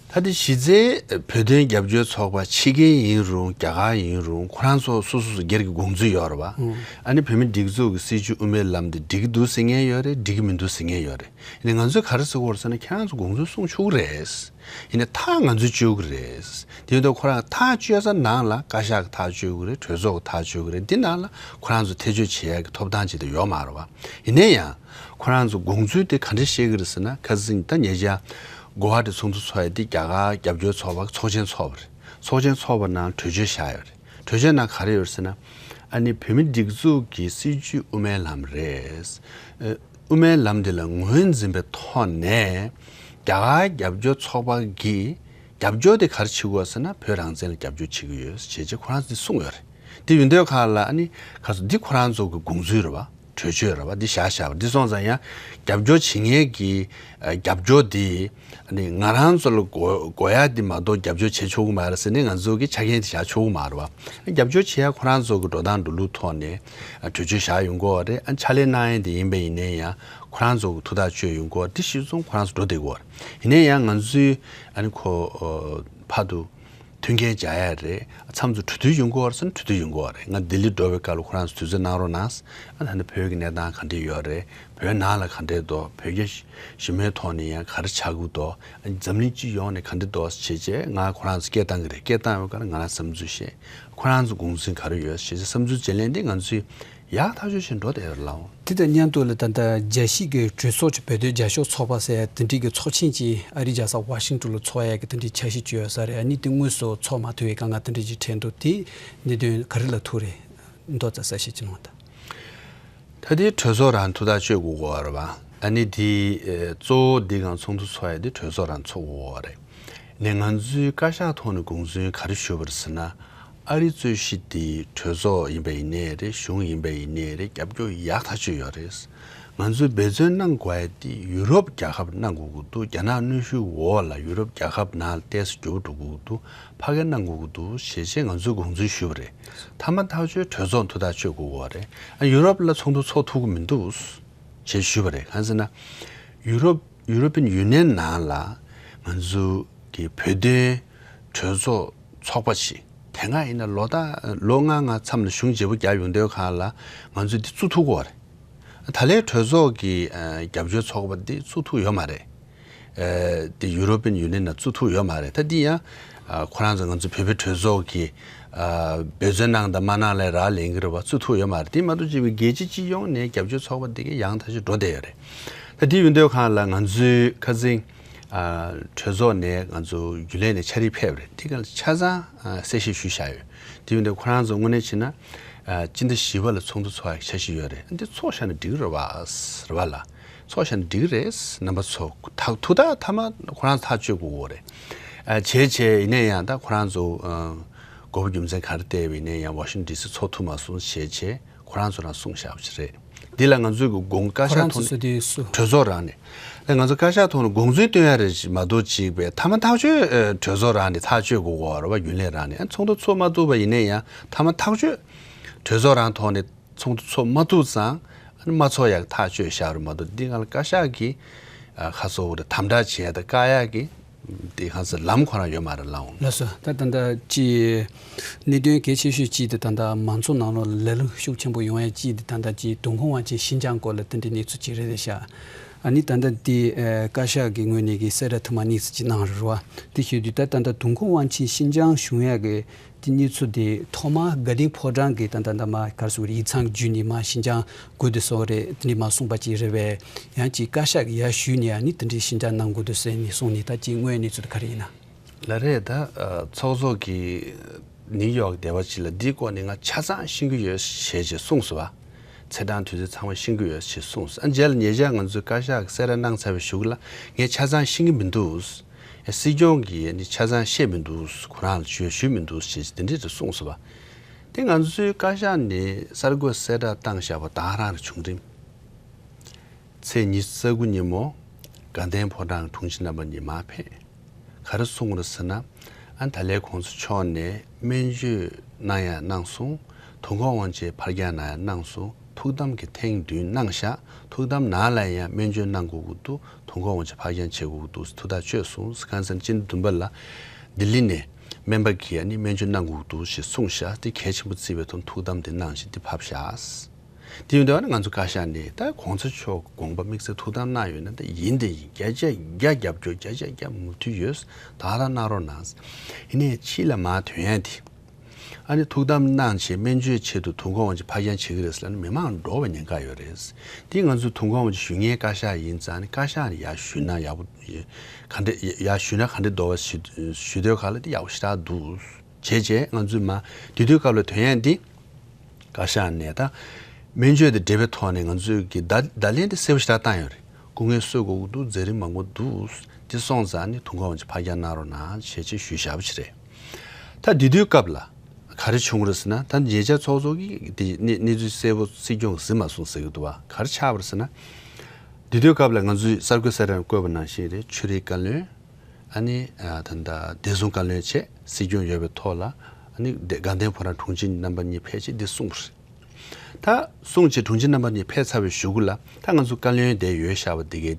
ད་ ཨ་དེ་གཞི་རྩའི་བོད་དོན་རྒྱབ་སྐྱོར་ཚོགས་པ་ཕྱི་རྒྱལ་ཡིན་རུང་རྒྱ་གར་ཡིན་རུང་ཁོ་རང་ཚོ་སོ་སོ་སོ་སྒེར་གྱི་དགོངས་ཚུལ་ཡོད་རེད་བ། ཨ་ནི་བོད་མི་སྒྲིག་འཛུགས་ཀྱི་སྲིད་བྱུས་དབུ་མའི་ལམ་དེ་འགྲིག་གི་འདུག་ཟེར་མཁན་ཡོད་རེད། འགྲིག་གི་མི་འདུག་ཟེར་མཁན་ཡོད་རེད། ཡིན་ནའི་ང་ཚོས་ག་རེ་ཟེར་གྱི་ཡོད་རེད་ཟེར་ན། ཁྱེད་རང་ཚོ་དགོངས་ཚུལ་གསུང་ཆོག་གི་རེད། ཡིན་ནའི་ཐག་ང་ཚོས་གཅོད་ཀྱི་རེད། དེ་ཡིན་དུས་ཁོ་རང་ཐག་གཅོད་ས་ནང་ལ་བཀའ་ཤག་གི་ཐག་གཅོད་ཀྱི་རེད། གྲོས་ཚོགས་ཀྱི་ཐག་གཅོད་ཀྱི་རེད། འདི་ནང་ལ་ཁོ་རང་ཚོ་ཐེ་བྱུས་བྱེད་ཡག་གི་ཐོབ་ཐང་ཅིག་དེ་ཡོད་མ་རེད་བ། ཡིན་ནའི་ཡང་ཁོ་རང་ཚོ་དགོངས་ཚུལ་དེ་ག་འདྲ་བཤད་ཀྱི་རེད་ཟེར་ན། ཁ་སང་ད་ཉེ་ཆར་གོ་ཧ་ཊི་ཚོགས་འདུ་ཚོགས་ཡ་དེ་རྒྱ་གར་རྒྱབ་སྐྱོར་ཚོགས་པ་ཚོགས་ཆེན་ཚོགས་པ་རེད། ཚོགས་ཆེན་ཚོགས་པ་ནང་གྲོས་ཆོད་བཞག་ཡོད་རེད། གྲོས་ཆོད་ནང་ག་རེ་ཡོད་རེད་ཟེར་ན། ཨ་ནི་བོད་མི་སྒྲིག་འཛུགས་ཀྱི་སྲིད་བྱུས་དབུ་མའི་ལམ་རེད། ཨ་དབུ་མའི་ལམ་འདི་ལ་ངོས་འཛིན་པའི་ཐོག་ནས་རྒྱ་གར་རྒྱབ་སྐྱོར་ཚོགས་པ་གིས་རྒྱབ་སྐྱོར་དེ་ག་རེ་བྱེད་དགོས་ཟེར་ན། བོད་རང་བཙན་ལ་རྒྱབ་སྐྱོར་བྱེད་ཀྱི་ཡོད་ཅེས་ཅེས་ཁོ་རང་ཚོས་གསུངས་ཡོད་རེད། དེ་ཡིན་དུས་ཁ་ལ་ཨ་ནི་ག་ཚོད་འདི་ཁོ་རང་ཚོ་གི་དགོངས་ཚུལ་རེད་བ། གྲོས་ཆོད་རེད་བ། འདི་བཞག་བཞག་པ་འདི་སོང་ཙང་ཡང་རྒྱབ་སྐྱོར་བྱེད་མཁན་གྱི་ཨ་རྒྱབ་སྐྱོར་འདི་ཨ་ནི་ང་རང་ཚོ་ལ་དགོས་དགོས་ཡ་འདི་མ་གཏོགས་རྒྱབ་སྐྱོར་བྱེད་ཆོག་གི་མ་རེད་ཟེར་ནས་ང་ཚོ་གི་ཆ་རྐྱེན་དེ་བཞག་ཆོག་གི་མ་རེད་བ། རྒྱབ་སྐྱོར་བྱེད་ཡ་ཁོ་རང་ཚོ་གི་འགྲོ་སྟངས་འགྲོ་ལུགས་ཐོག་ནས་ཨ་གྲོས་ཆོད་བཞག་ཡོང་གི་ཡོད་རེད། ཨ་ཕྱག་ལས་གནང་ཡ་འདི་ཡིན་པ་ཡིན་ནའི་ཡང་ཁོ་རང་ཚོ་གི་ཐུགས་ཐག་གཅོད་ཡོང་གི་ཡོད་རེད། འདི་གཞིར་བཟུང་ཁོ་རང་ཚོ་འགྲོ་བསྡད་ཀྱི་ཡོད་རེད། ཡིན་ནའི་ཡང་ང་ཚོའི་ཨ་ནི་ཁོ་ཨ་ཕར་དུ་མཐུན་རྐྱེན་སྦྱར་ཡ་རེད། མཚམས་སུ་གྲོས་བསྡུར་ཡོང་གི་ཡོད་རེད་ཟེར་ན་གྲོས་བསྡུར་ཡོང་གི་ཡོད་རེད། ང་ལྡི་ལི་འགྲོ་བའི་སྐབས་ལ་ཁོ་རང་ཚོ་དུས་ཚོད་གནང་རོགས་གནང་། ཨ་ད་ནི་བོད་ཀྱི་གནས་སྟངས་ག་འདྲས་ཡོད་རེད། བོད་ནང་ལ་ག་འདྲས་འདུག་བོད་རྒྱ་ཞི་མོལ་ཐོག་ནས་ཡང་ག་རེ་ཆགས་ཀྱི་འདུག་འཛམ་གླིང་སྤྱི་ཡོངས་ནས་ག་འདྲས་འདུག་བྱས་རྗེས་ང་ཁོ་རང་ཚོ་སྐད་བཏང་གི་རེད། སྐད་བཏང་ཡོང་སྐབས་ལ་ང་རང་བསམ་ཚུལ་བཤད། ཁོ་རང་ཚོ་དགོངས་ཚུལ་ག་རེ་ཡོད་བྱས་རྗེས་བསམ་ཚུལ་བརྗེ་ལེན་དེ་ང་ཚོས་ཡག་ཐག་ཆོད་བྱས་འགྲོ་བསྡད་ཡོད་རེད་ལགས། དེ་དང་མཉམ་དུ་ལ་ད་ལྟ་རྒྱལ་སྤྱིའི་གི་གྲོས་ཚོགས་ཀྱི་བོད་དོན་རྒྱབ་སྐྱོར་ཚོགས་པ་ཟེར་དེ་འདྲའི་གི་ཚོགས་ཆེན་ཅིག་ཨ་རིའི་རྒྱལ་ས་ཝ་ཤིང་ཏོན་ལ་ཚོགས་ཡ་གི་དེ་འདྲའི་འཆར་གཞི་ཅིག་ཡོད་ས་རེད། ཨ་ནི་དེ་དངོས་སུ་ཚོགས་མ་ཐུབ་པའི་དཀའ་ངལ་དེ་འདྲ་ཅིག་འཕྲད་འདུག་དེའི་གནད་དོན་ག་རེ་ལ་ཐུག་རེད། མདོ་ཙམ་གསལ་བཤད་ཅིག་གནང་དང་། ད་དེ་གྲོས་ཚོགས་རང་ཐུགས་ཐག་གཅོད་དགོས་ཀྱི་ཡོད་རེད་བ། ཨ་ནི་དེ་ཨེ་གཙོ་བོ་འདི་གང་ཚོགས་འདུ་ཚོགས་ཡ་དེ་གྲོས་ཚོགས་རང་ཚོགས་དགོས་ཀྱི་ཡོད་རེད། ནས་ང་ཚོའི་བཀའ་ཤག་ཐོག་ནས་དགོངས་ཚུལ་ག་རེ་ཞུས་པ་རེད་ཟེར་ན། ཨ་རི་རྩོད་གཞི་འདི་གྲོས་ཚོགས་ཡིན་པ་ཡིན་ནའི་རེད། གཞུང་ཡིན་པ་ཡིན་ནའི་རེད། རྒྱབ་སྐྱོར་ཡག་ཐག་ཆོད་ཡོད་རེད། ང་ཚོས་འབད་བརྩོན་གནང་དགོས་ཡ་འདི་ཡུ་རོབ་རྒྱལ་ཁབ་གནང་དགོས་ཀྱི་འདུག་རྒྱ་ནག་གནོན་ཤུགས་འོག་ལ་ཡུ་རོབ་རྒྱལ་ཁབ་ནང་ལ་ཏོག་ཙམ་འགྱུར་བ་འགྲོ་དགོས་ཀྱི་འདུག་ཕ་གིར་གནང་དགོས་ཀྱི་འདུག་ཞེས་བྱས་ང་ཚོས་དགོངས་ཚུལ་ཞུས་པ་རེད། མཐའ་མ་ཐག་ཆོད་གྲོས་ཚོགས་ཐུགས་ཐག་གཅོད་དགོས་ཀྱི་ཡོད་རེད། ཨ་ཡུ་རོབ་ལ་ཚོགས་འདུ་ཚོགས་ཐུབ་ཀྱི་མི་འདུག་ཞེས་ཞུས་པ་རེད། གང་ཟེར་ན། ཡུ་རོབ་ཡུ་རོ་པིན་ཡུ་ནི་ཡན་ནང་ལ་ང་ཚོ་གི་བོད་དོན་གྲོས་ཚོགས་ཚོགས་པ་ཞིག་དེ་སྔ་ཡིན་ན་ལོ་ད་ལོ་ལྔ་ལྔ་མཚམས་ལ་གཞུང་བརྗེ་པོ་རྒྱག་ཡོང་དུས་སྒང་ལ་ང་ཚོས་འདི་བཙུགས་ཐུབ་ཀྱི་ཡོད་རེད། ད་ལན་གྲོས་ཚོགས་ཀྱི་ཨ་རྒྱབ་སྐྱོར་ཚོགས་པ་འདི་བཙུགས་ཐུབ་ཡོད་མ་རེད། ཨ་འདི་ཡུ་རོ་པིན་ཡུ་ནི་ཡན་ནང་བཙུགས་ཐུབ་ཡོད་མ་རེད། ད་འདི་ཡང་ཨ་ཁོ་རང་ཚོ་ང་ཚོ་བོད་པའི་གྲོས་ཚོགས་ཀྱི་ཨ་འབད་བརྩོན་གནང་དང་མ་གནང་ལ་རག་ལས་ཀྱི་རེད་བ། བཙུགས་ཐུབ་ཡོད་མ་རེད། དེ་མ་གཏོགས་སྤྱི་པའི་རྒྱལ་སྤྱི་སྤྱི་ཡོངས་ནས་རྒྱབ་སྐྱོར་ཚོགས་པ་འདི་ག་ཡང་དག་ཅིག་འགྲོ་བསྡད་ཡོད་རེད། ད་དེ་ཡིན་དུས་སྒང་ལ་ང་ཚོའི་ཁ་སང་ཨ་གྲོས་ཚོགས་ནས་ང་ཚོ་རྒྱུན་ལས་ནས་ཕྱག་བྲིས་ཕེབས་རེད། དེ་ག་ལ་ཆ་ཚང་ཨ་གསལ་བཤད་ཞུས་བཞག་ཡོད། དེ་ཡིན་དུས་ཁོ་རང་ཚོ་དངོས་གནས་བྱས་ན་ཨ་སྤྱི་ཟླ་བཞི་པ་ལ་ཚོགས་འདུ་ཚོགས་ཡག་འཆར་གཞི་ཡོད་རེད། འདི་ཚོགས་བཞག་ན་འགྲིག་གི་རེད་བ། རེད་བ་ལ། ཚོགས་བཞག་ན་འགྲིག་གི་རེད། རྣམ་པ་ཚོ་ཐག་ཐུག་ད་མཐའ་མ་ཁོ་རང་ཚོ་ཐག་གཅོད་དགོས་ཀྱི་རེད། ཨ་བྱས་བྱས་ཡིན་ནའི་ཡང་ད་ཁོ་རང་ཚོ་ཨ་དགོས་པ་རྒྱུ་མཚན་ག་རེ་བལྟས་པ་ཡིན་ནའི་ཡང་ཝ་ཤིང་ཊོན་ཌི་སི་ཚོགས་ཐུབ་མ་སོང་ཞེས་བྱས་ཁོ་རང་ཚོ་རང་གསུངས་བཞག་པ་ཞིག་རེད། འདི་ལ་ང་ཚོས་ཀྱི་དགོངས་བཀའ་ཁོ་ཤག་རང་ཚོ་ཐོག་ནས་སུ་དེ་སུ། གྲོས་ཚོགས་རང་ནས། ཨ་ང་ཚོ་བཀའ་ཤག་ཐོག་ནས་དགོངས་ཚུལ་བཏོན་ཡ་རེད་མ་གཏོགས་ཅིག་པས་མཐའ་མ་ཐག་གཅོད་ཨ་གྲོས་ཚོགས་རང་ནས་ཐག་གཅོད་དགོས་ཀྱི་རེད་བ། རྒྱུན་ལས་རང་ནས། ཨ་ཚོགས་འདུ་ཚོགས་མ་ཐུབ་པ་ཡིན་ནའི་ཡང་མཐའ་མ་ཐག་གཅོད་གྲོས་ཚོགས་རང་ཐོག་ནས་ཚོགས་འདུ་ཚོགས་མ་ཐུབ་ཙང་ཨ་ནི་མ་ཚོགས་ཡག་ཐག་གཅོད་བཞག་རེད་མ་གཏོགས་འདི་སྒང་ལ་བཀའ་ཤག་གིས་ཨ་ཁ་སོ་རེ་དམ་དྲག་བྱས་ད་བཀག་ཡག་གི་དེ་གང་ཟེར་ལམ་ཁོ་རང་ཡོད་མ་རེད་ལགས། ལགས་སོ། ད་ད་ལྟ་ཅི་གནད་དོན་གལ་ཆེ་ཤོས་གཅིག་དེ་ད་ལྟ་མང་ཚོགས་ནང་ལོགས་ལ་ལ་ལུང་ཤུགས་ཆེན་པོ་ཡོང་ཡ་གཅིག་དེ་ད་ལྟ་ཅི་ཏུན་ཧོང་ཝང་ཆིན་ཤིན་ཅང་སྐོར་ལ་དེ་འདྲའི་གནས་ཚུལ་ཅིག་རེད་ཤག་ཨ་ནི་ད་ལྟ་དེ་ཨ་བཀའ་ཤག་གི་ངོས་ནས་གི་གསལ་བསྒྲགས་ཐེངས་མ་གཉིས་ཙམ་ཅིག་གནང་རེད་བ། དེ་ཞུས་དུས་ད་ད་ལྟ་ཏུན་ཧོང་ཝང་ཆིན་ཤིན་ཅང་བྱུང་ཡ་གི་དེ་གནས་ཚུལ་དེ་ཐོག་མ་དགའ་ལྡན་ཕོ་བྲང་གི་ད་ད་ད་མ་ག་རེ་ཟེར་དགོས་རེད། ཡིག་ཚང་བརྒྱུད་ནས་མ་ཤིན་ཅང་དགོས་འདུག་ཟེར་བ་རེད། དེ་འདྲ་མ་གསུངས་པ་ཅིག་རེད་པས། ཡང་ཅིག་བཀའ་ཤག་གི་ཡར་ཞུས་ནས་ཨ་ནི་དེ་འདྲའི་ཤིན་ཅང་གནང་དགོས་འདུག་ཟེར་ནས་གསུངས་ནས། ད་ཅིག་དངོས་ཡོད་གནས་ཚུལ་དེ་ག་རེ་ཡིན་ན། ལགས་རེད། ད་ཨ་ཚོགས་གཙོ་གིས་ནིའུ་ཡོག་སྡེ་བ་ཅིག་ལ་འདིའི་སྐོར་ནས་ང་ཆ་ཚང་ཤེས་ཀྱི་ཡོད་ཞེས་ཅིག་གསུངས་སོང་བ། ཚེས་གྲངས་དུས་ཚོད་ཚང་མ་ཤེས་ཀྱི་ཡོད་ཞེས་གསུངས་སོང་། ཨ་རྗེས་ལ་ཉེ་ཆར་ང་ཚོས་བཀའ་ཤག་གིས་གསལ་བསྒྲགས་གནང་ཚར་བའི་གཞུག་ལ་ངས་ཆ་ཚང་ཤེས་ཀྱི་མི་འདུག་ཨ་སྲིད་སྐྱོང་གིས་ནི་ཆ་ཚང་བཤད་མི་འདུག་ཁོ་རང་ལ་ཞུ་ཞུས་མི་འདུག་ཞེས་དེ་འདྲས་རེ་གསུངས་སོང་བ། དེ་ང་ཚོའི་བཀའ་ཤག་ནས་གསར་འགོད་གསལ་བསྒྲགས་བཏང་བཞག་པ་ད་རང་རེ་བྱུང་རིམ། ཚེས་ཉི་ཤུ་རྩ་དགུ་ཉིན་མོ་དགའ་ལྡན་ཕོ་བྲང་དྲུང་ཆེ་རྣམ་པ་གཉིས་མར་ཕེབས། ག་རེ་གསུངས་རེད་ཟེར་ན། ཨ་ད་ལན་གོང་ས་མཆོག་ནས་སྨན་བཅོས་གནང་ཡ་གནང་སོང་། ཏུན་ཧོང་ཝང་ཆིན་ཕར་རྒྱག་གནང་ཡ་གནང་སོང་། ཐུགས་དམ་གྱི་ཐེངས་བདུན་གནང་ཤག་ཐུགས་དམ་ནང་ལ་ཡང་སྨན་བཅོས་གནང་དགོས་ཀྱི་འདུག་དུས་འཁོར་དབང་ཆེན་ཕག་རྒྱང་བྱེད་དགོས་ཀྱི་འདུག་ཐུགས་ཐག་ཆོད་སོང་། གང་ཟེར་ན་སྤྱི་ཟླ་བདུན་པ་ལ་ལྡི་ལི་ནས་སྨན་པ་གིས་ཨ་ནི་སྨན་བཅོས་གནང་དགོས་ཀྱི་འདུག་ཞེས་གསུངས་ཤག་དེ་གལ་ཆེན་པོ་བརྩིས་པའི་ཐོག་ཐུགས་དམ་དེ་གནང་བྱས་དེ་ཕབ་ཤག་དེ་ཡིན་དུས་ཨ་ནི་ང་ཚོ་བཀའ་ཤག་ནས་ད་གོང་ས་མཆོག་དགོངས་པ་དམིགས་བསལ་ཐུགས་དམ་གནང་ཡོད་ན་ད་ཡིན་དེ་ཡིན། བརྒྱ་ཆ་བརྒྱ་རྒྱབ་སྐྱོར། བརྒྱ་ཆ་བརྒྱ་མུ་མཐུད་ཡོད། ད་རང་གནང་རོགས་གནང་། ཡིན་ནའི་ཕྱི་ལ་མར་ཐོན་ཡ་དེ། ཨ་ནི་ཐུགས་དམ་གནང་བྱས་སྨན་བཅོས་ཆེད་དུ་དུས་འཁོར་དབང་ཆེན་ཕག་རྒྱང་བྱེད་ཀྱི་རེད་ཟེར་ལབ་ན་མི་མང་འགྲོ་བའི་ཉེན་ཁ་ཡོད་རེད། དེ་ང་ཚོས་དུས་འཁོར་དབང་ཆེན་ཞུ་མཁན་བཀའ་ཤག་ཡིན་ཙང་ནི་བཀའ་ཤག་ནས་ཡར་ཞུས་ན་ཡག་པོ། ག་འདྲ་ཡར་ཞུས་ན་ག་འདྲ་འདུག་བ་ཞུ་ཞུ་དུས་ག་ལ་དེ་ཡག་པོ་ཞེ་དྲག་འདུག་བྱས་བྱས་ང་ཚོས་མ་དེ་དུས་སྐབས་ལ་ཐོན་ཡ་འདི། བཀའ་ཤག་ནས་ད་སྨན་བཅོས་དང་འབྲེལ་བའི་ཐོག་ནས་ང་ཚོས་ཀྱི་བརྡ་བརྡ་ལན་དེ་གསལ་པོ་ཞེ་དྲག་བཏང་ཡོད་རེད། སྐུ་ངལ་གསོ་དགོས་ཀྱི་འདུག་མཛད་རིམ་མང་པོ་འདུག་དེ་སོང་ཙང་ནི་དུས་འཁོར་དབང་ཆེན་ཕག་རྒྱང་གནང་རོགས་གནང་བྱས་བྱས་ཞུས་བཞག་པ་ཞིག་རེད། ད་དེ་དུས་སྐབས་ལ་ག་རེ་བྱུང་རེད་ཟེར་ན། ད་ཉེ་ཆར་ཚོགས་གཙོ་གིས་དེ་གནས་གནས་ཚུལ་གསལ་པོ་སྲིད་སྐྱོང་གིས་གཟིགས་མ་སོང་ཟེར་གྱི་འདུག་བ། ག་རེ་ཆགས་པ་རེད་ཟེར་ན། དེ་དུས་སྐབས་ལ་ང་ཚོས་གསར་འགོད་གསལ་བསྒྲགས་བཀོད་པ་ནང་བཞིན་རེད། ཆོས་རིག་བཀའ་བློན། ཨ་ནི་ད་ལྟ་བདེ་སྲུང་བཀའ་བློན་བྱས་སྲིད་སྐྱོང་ཡོད་པའི་ཐོག་ལ་ཨ་ནི་དེ་དགའ་ལྡན་ཕོ་བྲང་དྲུང་ཆེ་རྣམ་པ་གཉིས་ཕེབས་བྱས་འདི་གསུངས་པ་རེད། ད་གསུངས་བྱས་དྲུང་ཆེ་རྣམ་པ་གཉིས་ཕེབས་ཚར་བའི་གཞུག་གུ་ལ་ད་ང་ཚོ་བཀའ་བློན་དེ་ཡོད་བཞག་པ་འདི་གའི་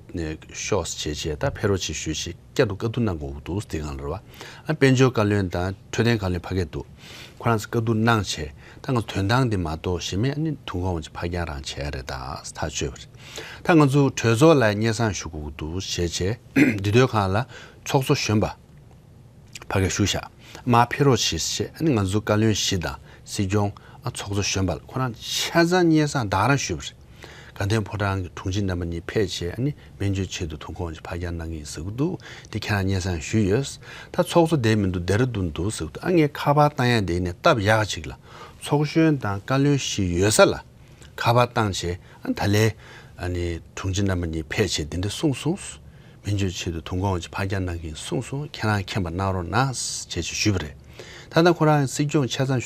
ཤོག་བྱས་བྱས་ད་ཕེབས་རོགས་བྱེད་ཞུས་བྱས་བསྐྱར་དུ་བཀའ་བསྡུར་གནང་དགོས་ཀྱི་འདུག་དེ་སྒང་ལ་རེད་བ། ཨ་དཔལ་འབྱོར་བཀའ་བློན་དང་འཕྲོད་བསྟེན་བཀའ་བློན་ཕ་གིར་འདུག་ཁོ་རང་ཚོ་བཀའ་བསྡུར་གནང་བྱས་ད་ང་ཚོ་དོན་ཐང་འདི་མ་གཏོགས་གཞན་མེད་ཨ་ནི་དུས་འཁོར་དབང་ཆེན་ཕག་རྒྱང་རང་བྱས་རེད། ད་ཐག་ཆོད་པ་རེད། ད་ང་ཚོ་གྲོས་ཚོགས་ལ་སྙན་སེང་ཞུ་དགོས་ཀྱི་འདུག་བྱས་བྱས་འདི་དུས་སྒང་ལ་ཚོགས་གཙོ་གཞོན་པ་ཕ་གིར་བཞུགས་ཤག་མར་ཕེབས་རོགས་བྱེད་ཅེས་ཨ་ནི་ང་ཚོ་བཀའ་བློན་བཞི་དང་སྲིད་སྐྱོང་ཨ་ཚོགས་གཙོ་གཞོན་པ་ལ་ཁོ་རང་ཆ་ཚང་སྙན་སེང་ད་ག་རང་ཞུས་པ་རེད། དགའ་ལྡན་ཕོ་བྲང་གི་དྲུང་ཆེ་རྣམ་པ་གཉིས་ཕེབས་བྱས་ཨ་ནི་སྨན་བཅོས་ཆེད་དུ་དུས་འཁོར་དབང་ཆེན་ཕག་རྒྱང་གནང་གི་ཡིན་ཟེར་གྱི་འདུག་དེ་ཁྱེད་རང་སྙན་སེང་ཞུས་ཡོད། ད་ཚོགས་གཙོ་བསྡད་མི་འདུག་ཌེ་ར་ཌུན་འདུག་ཟེར་གྱི་འདུག་ཨ་ངས་ཁ་པར་བཏང་ཡ་དེ་ནས་སྟབས་ཡག་ཅིག་ལ་ཚོགས་གཞོན་དང་བཀའ་བློན་བཞི་ཡོད་ས་ལ། ཁ་པར་བཏང་བྱས་ཨ་ད་ལན་ཨ་ནི་དྲུང་ཆེ་རྣམ་པ་གཉིས་ཕེབས་བྱས་འདི་འདྲ་གསུངས་སོང་། སྨན་བཅོས་ཆེད་དུ་དུས་འཁོར་དབང་ཆེན་ཕག་རྒྱང་གནང་གི་ཡིན་གསུངས་སོང་། ཁྱེད་རང་མཁྱེན་པ་གནང་རོགས་གནང་བྱས་ཅེས་ཞུས་པ་རེད། ད་ལྟ་ཁོ་རང་སྲིད་སྐྱོང་ཆ་ཚང་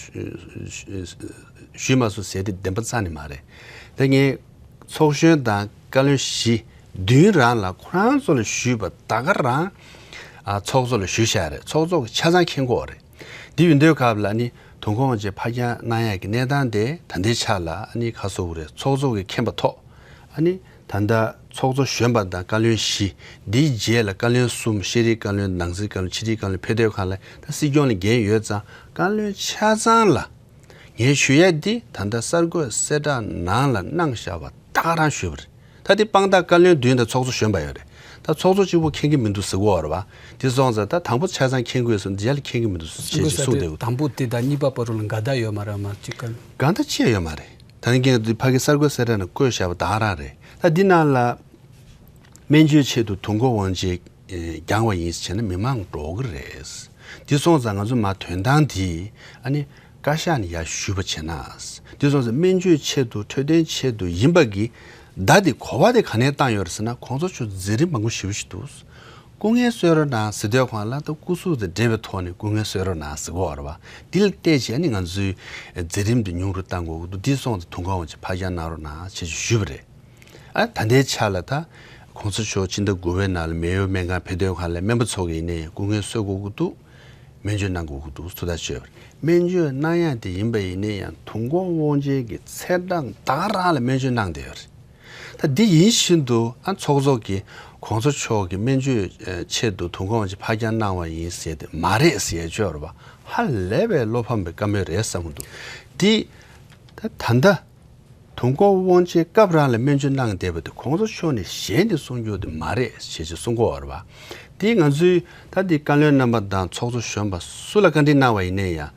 ཞུས་མ་སོང་ཟེར་དེ་བདེན་པ་རྩ་ནས་མ་རེད། ད་ངས་ཚོགས་གཞོན་དང་བཀའ་བློན་བཞི་བདུན་རང་ལ་ཁོ་རང་ཚོ་ལ་ཞུས་པ་ད་ག་རང་ཚོགས་གཙོ་ལ་ཞུས་བཞག་རེད། ཚོགས་གཙོ་གིས་ཆ་ཚང་མཁྱེན་གྱི་ཡོད་རེད། འདི་ཡིན་དུས་སྐབས་ལ་ནི་དུས་འཁོར་དབང་ཆེན་ཕག་རྒྱང་གནང་ཡག་གི་གནས་སྟངས་དེ་ད་ལྟའི་ཆ་ལ་ཨ་ནི་ཁ་གསོ་བོ་རེད། ཚོགས་གཙོ་གིས་མཁྱེན་པ་ཐོག་ཨ་ནི་ད་ལྟ་ཚོགས་གཙོ་གཞོན་པ་དང་བཀའ་བློན་བཞི། འདིའི་རྗེས་ལ་བཀའ་བློན་གསུམ། ཤེས་རིག་བཀའ་བློན། ནང་སྲིད་བཀའ་བློན། ཕྱི་དྲིལ་བཀའ་བློན་ཕེབས་དུས་སྒང་ལ་ད་སྲིད་སྐྱོང་ལ་འགན་ཡོད་ཙང་བཀའ་བློན་ཆ་ཚང་ལ་ངས་ཞུ་ཡ་འདི་ད་ལྟ་གསར་འགོད་གསལ་བསྒྲགས་ནང་ལ་གནང་བཞག་པ་ད་ག་རང་ཞུས་པ་རེད། ད་འདི་དཔང་རྟགས་བཀའ་བློན་བདུན་དང་ཚོགས་གཙོ་གཞོན་པ་ཡོད་རེད། ད་ཚོགས་གཙོ་གཅིག་པོ་མཁྱེན་གྱི་མི་འདུག་ཟེར་གྱི་ཡོད་རེད་བ། དེ་སོང་ཙང་ད་དང་པོ་ཆ་ཚང་མཁྱེན་དགོས་སོང་། འདི་ཡ་ལ་མཁྱེན་གྱི་མི་འདུག་ཟེར་བྱས་བྱས་གསུངས་བསྡད་ཡོད། དང་པོ་དེ་དང་གཉིས་པ་བར་དུ་ལ་འགལ་ཟླ་ཡོད་མ་རེད། མ་གཅིག་ག་འགལ་ཟླ་ཅི་ཡང་ཡོད་མ་རེད། ད་ནི་ཀྱང་འདི་ཕ་གི་གསར་འགོད་གསལ་བསྒྲགས་ནང་བཀོད་བཞག་པ་ད་ག་རང་རེད། ད་འདི་ནང་ལ་སྨན་བཅོས་ཆེད་དུ་དུས་འཁོར་དབང་ཆེན་རྒྱང་བ་ཡིན་ཟེར་བྱས་ན་མི་མང་འགྲོ་གི་རེད། འདི་སོང་ཙང་ང་ཚོ་མ་དོན་དང་འདི་ཨ་ནི་བཀའ་ཤག་ནས་ཡར་ཞུས་པ་བྱས་ན། འདི་སོང་ཙང་སྨན་བཅོས་ཆེད་དུ་འཕྲོད་བསྟེན་ཆེད་དུ་ཡིན་པ་གི་བརྡ་འདི་གོ་བ་དེ་ག་ནས་བཏང་ཡོད་རེད་ཟེར་ན། གོང་ས་མཆོག་མཛད་རིམ་མང་པོ་ཞེ་པོ་ཞིག་འདུག་སྐུ་ངལ་གསོ་རོགས་གནང་ཟེར་དུས་སྒང་ལ་ད་སྐུ་གཟུགས་དང་འབྲེལ་བའི་ཐོག་ནས་སྐུ་ངལ་གསོ་རོགས་གནང་ཟེར་གྱི་ཡོད་རེད་བ། འདི་ལ་བལྟས་བྱས་ནི་ང་ཚོའི་མཛད་རིམ་འདི་ཉུང་རུ་བཏང་དགོས་ཀྱི་འདུག་འདི་སོང་ཙང་དུས་འཁོར་དབང་ཆེན་ཕག་རྒྱང་གནང་རོགས་གནང་བྱས་ཞུས་པ་རེད། ཨ་ད་ལྟའི་ཆ་ལ་ད་གོང་ས་མཆོག་ཕྱི་ཟླ་དགུ་པའི་ནང་ལ་མེ་ཡོར་སྨན་ཁང་ཕེབས་དུས་སྒང་ལ་སྨན་པ་ཚོ་གིས་ཡིན་ནའི་སྐུ་ངལ་གསོ་དགོས་ཀྱི་འདུག་སྨན་བཅོས་གནང་དགོས་ཀྱི་འདུག་ཐུགས་ཐག་ཆོད་པ་རེད། སྨན་བཅོས་གནང་ཡ་དེ་ཡིན་པ་ཡིན་ནའི་ཡང་དུས་འཁོར་དབང་ཆེན་གྱི་ཚེས་གྲངས་ད་ག་རང་ལ་སྨན་བཅོས་གནང་བསྡད་ཡོད་རེད། ད་འདི་ཡིན་བཞིན་དུ་ཨ་ཚོགས་གཙོ་གིས་གོང་ས་མཆོག་གི་སྨན་བཅོས་ཆེད་དུ་དུས་འཁོར་དབང་ཆེན་ཕག་རྒྱང་གནང་བ་ཡིན་ཟེར་ཏེ་མ་རེད་ཟེར་ཡ་ཅིག་ཡོད་རེད་བ། ཧ་ལས་པའི་བློ་ཕམ་པའི་བཀའ་མོལ་རེད་བསམ་གྱི་འདུག་འདི་ད་ད་ལྟ་དུས་འཁོར་དབང་ཆེན་སྐབས་རང་ལ་སྨན་བཅོས་གནང་བསྡད་པ་དེ་གོང་ས་མཆོག་ནས་གཞན་དེ་གསུང་རྒྱུ་དེ་མ་རེད་ཞེས་ཅིག་གསུང་གི་ཡོད་རེད་བ། དེ་ང་ཚོའི་ད་འདི་བཀའ་བློན་རྣམ་པ་དང་ཚོགས་གཙོ་གཞོན་པ་སུ་ལ་བཀའ་འདྲི་གནང་བ་ཡིན་ནའི་ཡང་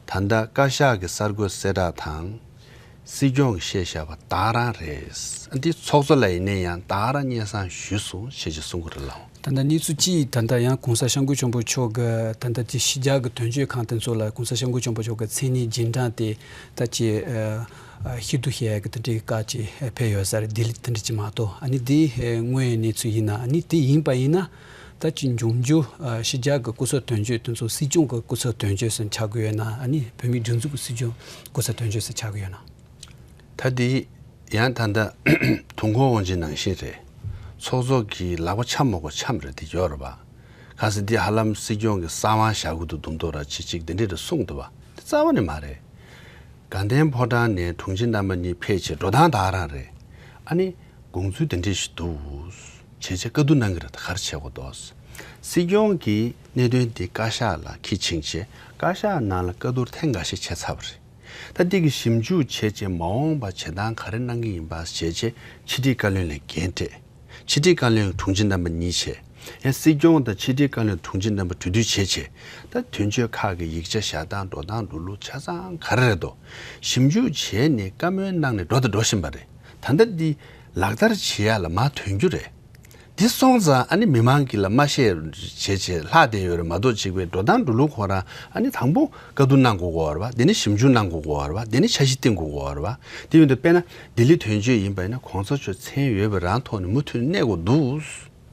ད་ལྟ་བཀའ་ཤག་གི་གསར་འགོད་གསལ་བསྒྲགས་དང་། སྲིད་སྐྱོང་གིས་བཤད་བཞག་པ་ད་ག་རང་རེད། འདི་ཚོགས་གཙོ་ལ་ཡིན་ནའི་ཡང་ད་ག་རང་སྙན་སེང་ཞུས་སོང་ཞེས་ཅིག་གསུང་གི་རེད་ལགས། ད་ལྟ་གནས་ཚུལ་གཅིག་ད་ལྟ་ཡང་གོང་ས་སྐྱབས་མགོན་ཆེན་པོ་མཆོག་གི་ད་ལྟ་དེ་ཕྱི་རྒྱལ་གྱི་དོན་གཅོད་ཁང་དེ་ཚོ་ལ་གོང་ས་སྐྱབས་མགོན་ཆེན་པོ་མཆོག་གི་མཚན་སྙན་རྗེས་འབྲང་དེ་ད་ཅིག་ཨ་ཕྱིར་བསྡུ་བྱེད་ཡག་གི་དེ་འདྲའི་བཀའ་ཅིག་ཕེབས་ཡོད་ས་རེད། ལྡི་ལི་དེ་འདྲ་ཅིག་མ་གཏོགས། ཨ་ནི་དེ་དངོས་ཡོད་གནས་ཚུལ་ཡིན་ན། ཨ་ནི་དེ་ཡིན་པ་ཡིན་ན། ད་ཅི་འབྱུང་འགྱུར་ཕྱི་རྒྱལ་གྱི་སྐུ་ཚབ་དོན་གཅོད་དེ་ཚོ་སྲིད་སྐྱོང་གི་སྐུ་ཚབ་དོན་གཅོད་ཟེར་ཆགས་ཀྱི་ཡོད་ན། ཨ་ནི་བོད་མིའི་སྒྲིག་འཛུགས་ཀྱི་སྲིད་སྐྱོང་སྐུ་ཚབ་དོན་གཅོད་ཟེར་ཆགས་ཀྱི་ཡོད་ན། ད་འདི་ཡང་ད་ལྟ་དུས་འཁོར་དབང་ཆེན་ནང་བཞིན་རེད། ཚོགས་གཙོ་གི་ལག་པ་འཆམ་མ་དགོས་འཆམ་རེད་དེ་ཡོད་རེད་པ། གང་ཟེར་འདི་ཧ་ལམ་སྲིད་སྐྱོང་གི་གསང་བ་བཞག་གི་འདུག་མདོག་མདོག་ར་ཅིག་ཅིག་དེ་འདྲས་རེ་གསུངས་འདུག་པ། དེ་རྩ་བ་ནས་མ་རེད། དགའ་ལྡན་ཕོ་བྲང་ནས་དྲུང་ཆེ་རྣམ་པ་གཉིས་ཕེབས་བྱས་འགྲོ་སྟངས་དེ་རང་རེད། ཨ་ནི་དགོངས་ཚུལ་དེ་འདྲ་ཞིག་འདུག་བྱས་བྱས་བཀའ་བསྡུར་གནང་གི་རེད། ད་ག་རེ་བྱེད་དགོས་འདུག་སྲིད་སྐྱོང་གིས་གནད་དོན་འདི་བཀའ་ཤག་ལ་འཁྱེར་ཕྱིན་བྱས་བཀའ་ཤག་ནང་ལ་བཀའ་བསྡུར་ཐེངས་འགའ་ཤས་བྱས་ཚར་བ་རེད། ད་འདི་གི་ཞིབ་འཇུག་བྱས་བྱས་མ་འོངས་པ་བྱེད་སྟངས་ག་རེ་གནང་གི་ཡིན་པ་བྱས་བྱས་ཕྱི་དྲིལ་བཀའ་བློན་ལ་འགན་སྤྲད། ཕྱི་དྲིལ་བཀའ་བློན་དྲུང་ཆེ་རྣམ་པ་གཉིས་བྱས། ཡང་སྲིད་སྐྱོང་དང་ཕྱི་དྲིལ་བཀའ་བློན་དྲུང་ཆེ་རྣམ་པ་གྲོས་བསྡུར་བྱས་བྱས། ད་དོན་གཅོད་ཁག་གི་ཡིག་ཆ་བཞག་སྟངས་འགྲོ་སྟངས་འགྲོ་ལུགས་ཆ་ཚང་ག་རེ་རེད་དོ། ཞིབ་འཇུག་བྱས་ནས་བཀའ་མོལ་གནང་ནས་འགྲོ་དང་འགྲོ་བཞིན་པ་རེད། ད་ལྟ་འདི་ལག་བསྟར་བྱེད་ཡ་ལ་མར་ཐོན་རྒྱུ་རེད། འདི་སོང་ཙང་ཨ་ནི་མི་མང་གིས་ལ་མ་ཤེས་བྱས་བྱས་ལྷག་བསྡད་ཡོད་རེད་མ་གཏོགས་གཅིག་པའི་འགྲོ་སྟངས་འགྲོ་ལུགས་ཁོ་རང་ཨ་ནི་དང་པོ་བཀའ་བསྡུར་གནང་དགོས་ཀྱི་ཡོད་རེད་པ། དེ་ནས་ཞིབ་འཇུག་གནང་དགོས་ཀྱི་ཡོད་རེད་པ། དེ་ནས་འཆར་གཞི་བཏིང་དགོས་ཀྱི་ཡོད་རེད་པ། དེ་ཡིན་དུས་དཔེར་ན་ལྡི་ལི་དོན་གཅོད་ཡིན་པ་ཡིན་ན་གོང་ས་མཆོག་མཚན་ཡོད་པའི་རང་ཐོག་ནས་མུ་མཐུད་གནས་དགོས་འདུག་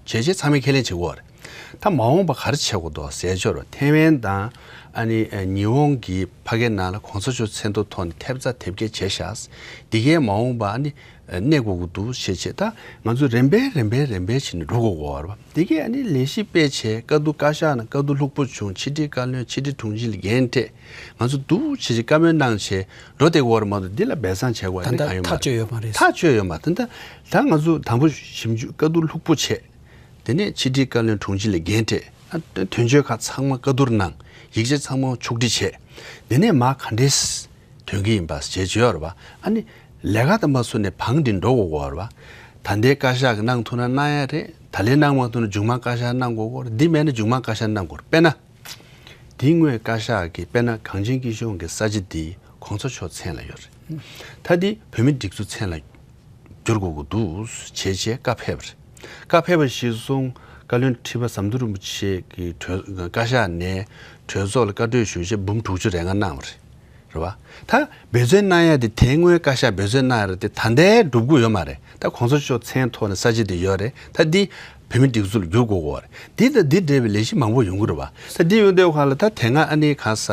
བྱས་བྱས་ཚང་མས་ཁས་ལེན་བྱེད་དགོས་པ་རེད། ད་མ་འོངས་པ་ག་རེ་བྱེད་དགོས་འདུག་ཟེར་ཆོག་རོགས་ཐེ་ཝན་དང་ཨ་ནི་ཉི་ཧོང་གི་ཕ་གའི་ནང་ལ་གོང་ས་མཆོག་མཚན་ཐོག་ཐོག་ནས་ཐེབས་རྩ་དེབ་སྐྱེལ་བྱས་ཤག་འདི་གའི་མ་འོངས་པ་ཨ་ནི་གནས་དགོས་ཀྱི་འདུག་བྱས་བྱས་ད་ང་ཚོས་རིམ་པས་རིམ་པས་རིམ་པས་བྱས་ནས་འགྲོ་དགོས་ཀྱི་ཡོད་རེད་པ། འདི་གའི་ཨ་ནི་ལས་གཞི་སྤེལ་བྱས་བཀའ་བསྡུ་བཀའ་ཤག་ནང་བཀའ་བསྡུ་ལྷུག་པོ་བྱུང་། ཕྱི་དྲིལ་བཀའ་བློན་ཕྱི་དྲིལ་དྲུང་ཆེ་ལ་འགན་སྤྲད། ང་ཚོ་འདུག་བྱས་བྱས་བཀའ་མོལ་གནང་བྱས་འགྲོ་བསྡད་ཀྱི་ཡོད་རེད་མ་གཏོགས་འདི་ལ་སྦས་གསང་བྱེད་དགོས་ད་ཡ་ནི་ལྟ་གང་ཡོད་མ་ཐག་གཅོད་ཡོད་མ་རེད། ཐག་གཅོད་ཡོད་མ་ད་ད་ད་ང་ཚོ་དང་པོ་ཞིབ་འཇུག་བཀའ་བསྡུར་ལྷུག་པོ་བྱས། དེ་ནས་ཕྱི་དྲིལ་བཀའ་བློན་དྲུང་ཆེ་ལ་འགན་སྤྲད། ཨ་དོན་གཅོད་ཁག་ཚང་མ་བཀའ་བསྡུར་གནང་། ཡིག་ཆ་ཚང་མ་ཕྱོགས་སྒྲིག་བྱས། དེ་ནས་མར་ག་འདྲས་ཐོན་གྱི་ཡིན་པ་བྱས་བྱས་ཡོད་རེད་པ། ཨ་ནི་ལས་ཀ་དང་མ་སུ་ནས་བང་སྒྲིག་འགྲོ་དགོས་ཀྱི་ཡོད་རེད་པ། ད་ལྟའི་བཀའ་ཤག་གིས་གནང་ཐུབ་ན་གནང་ཡ་རེད། ད་ལན་གནང་མ་ཐུབ་ན་མཇུག་མ་བཀའ་ཤག་གནང་དགོས་ཀྱི་རེད། འདི་མེད་ན་མཇུག་མ་བཀའ་ཤག་གནང་དགོས་རེད། དཔེར་ན། དེའི་སྔོན་བཀའ་ཤག་གིས་དཔེར་ན་གངས་ཅན་སྐྱིད་གཤོངས་ཀྱི་ས་ཆ་འདི་གོང་ས་མཆོག་མཚན་ལ་ཡོད་རེད། ད་འདི་བོད་མི་སྒྲིག་འཛུགས་མཚན་ལ་བསྒྱུར་དགོས་ཀྱི་འདུག་བྱས་བྱས་བཀའ་ཕེབས་པ་རེད། བཀའ་ཕེབས་པ་གཞིར་བཟུང་བཀའ་བློན་ཁྲི་པ་ཟམ་གདོང་རིན་པོ་ཆེ་གིས་གྲོས་བཀའ་ཤག་ནས་གྲོས་ཚོགས་ལ་བཀའ་གྲོས་ཞུ་ཆེད་འབུམ་དྲུག་ཅུ་རེ་ལྔ་གནང་བ་རེད། རེད་བ། ད་འབད་བརྩོན་གནང་ཡ་དེ་དེ་སྔོན་བཀའ་ཤག་འབད་བརྩོན་གནང་ཡ་རེད་དེ་ད་ལྟའི་འགྲུབ་ཀྱི་ཡོད་མ་རེད། ད་གོང་ས་མཆོག་མཚན་ཐོག་ནས་ས་ཆ་དེ་ཡོད་རེད། ད་འདི་བོད་མི་སྒྲིག་འཛུགས་ལ་བསྒྱུར་དགོས་ཀྱི་ཡོད་རེད། འདི་དང་འདི་འབྲེལ་བའི་ལས་གཞི་མང་པོ་ཡོང་གི་རེད་བ། ད་འདི་ཡོང་དུས་ག་ལ་ད་དེ་སྔ་ཨ་ནི་ག་ས་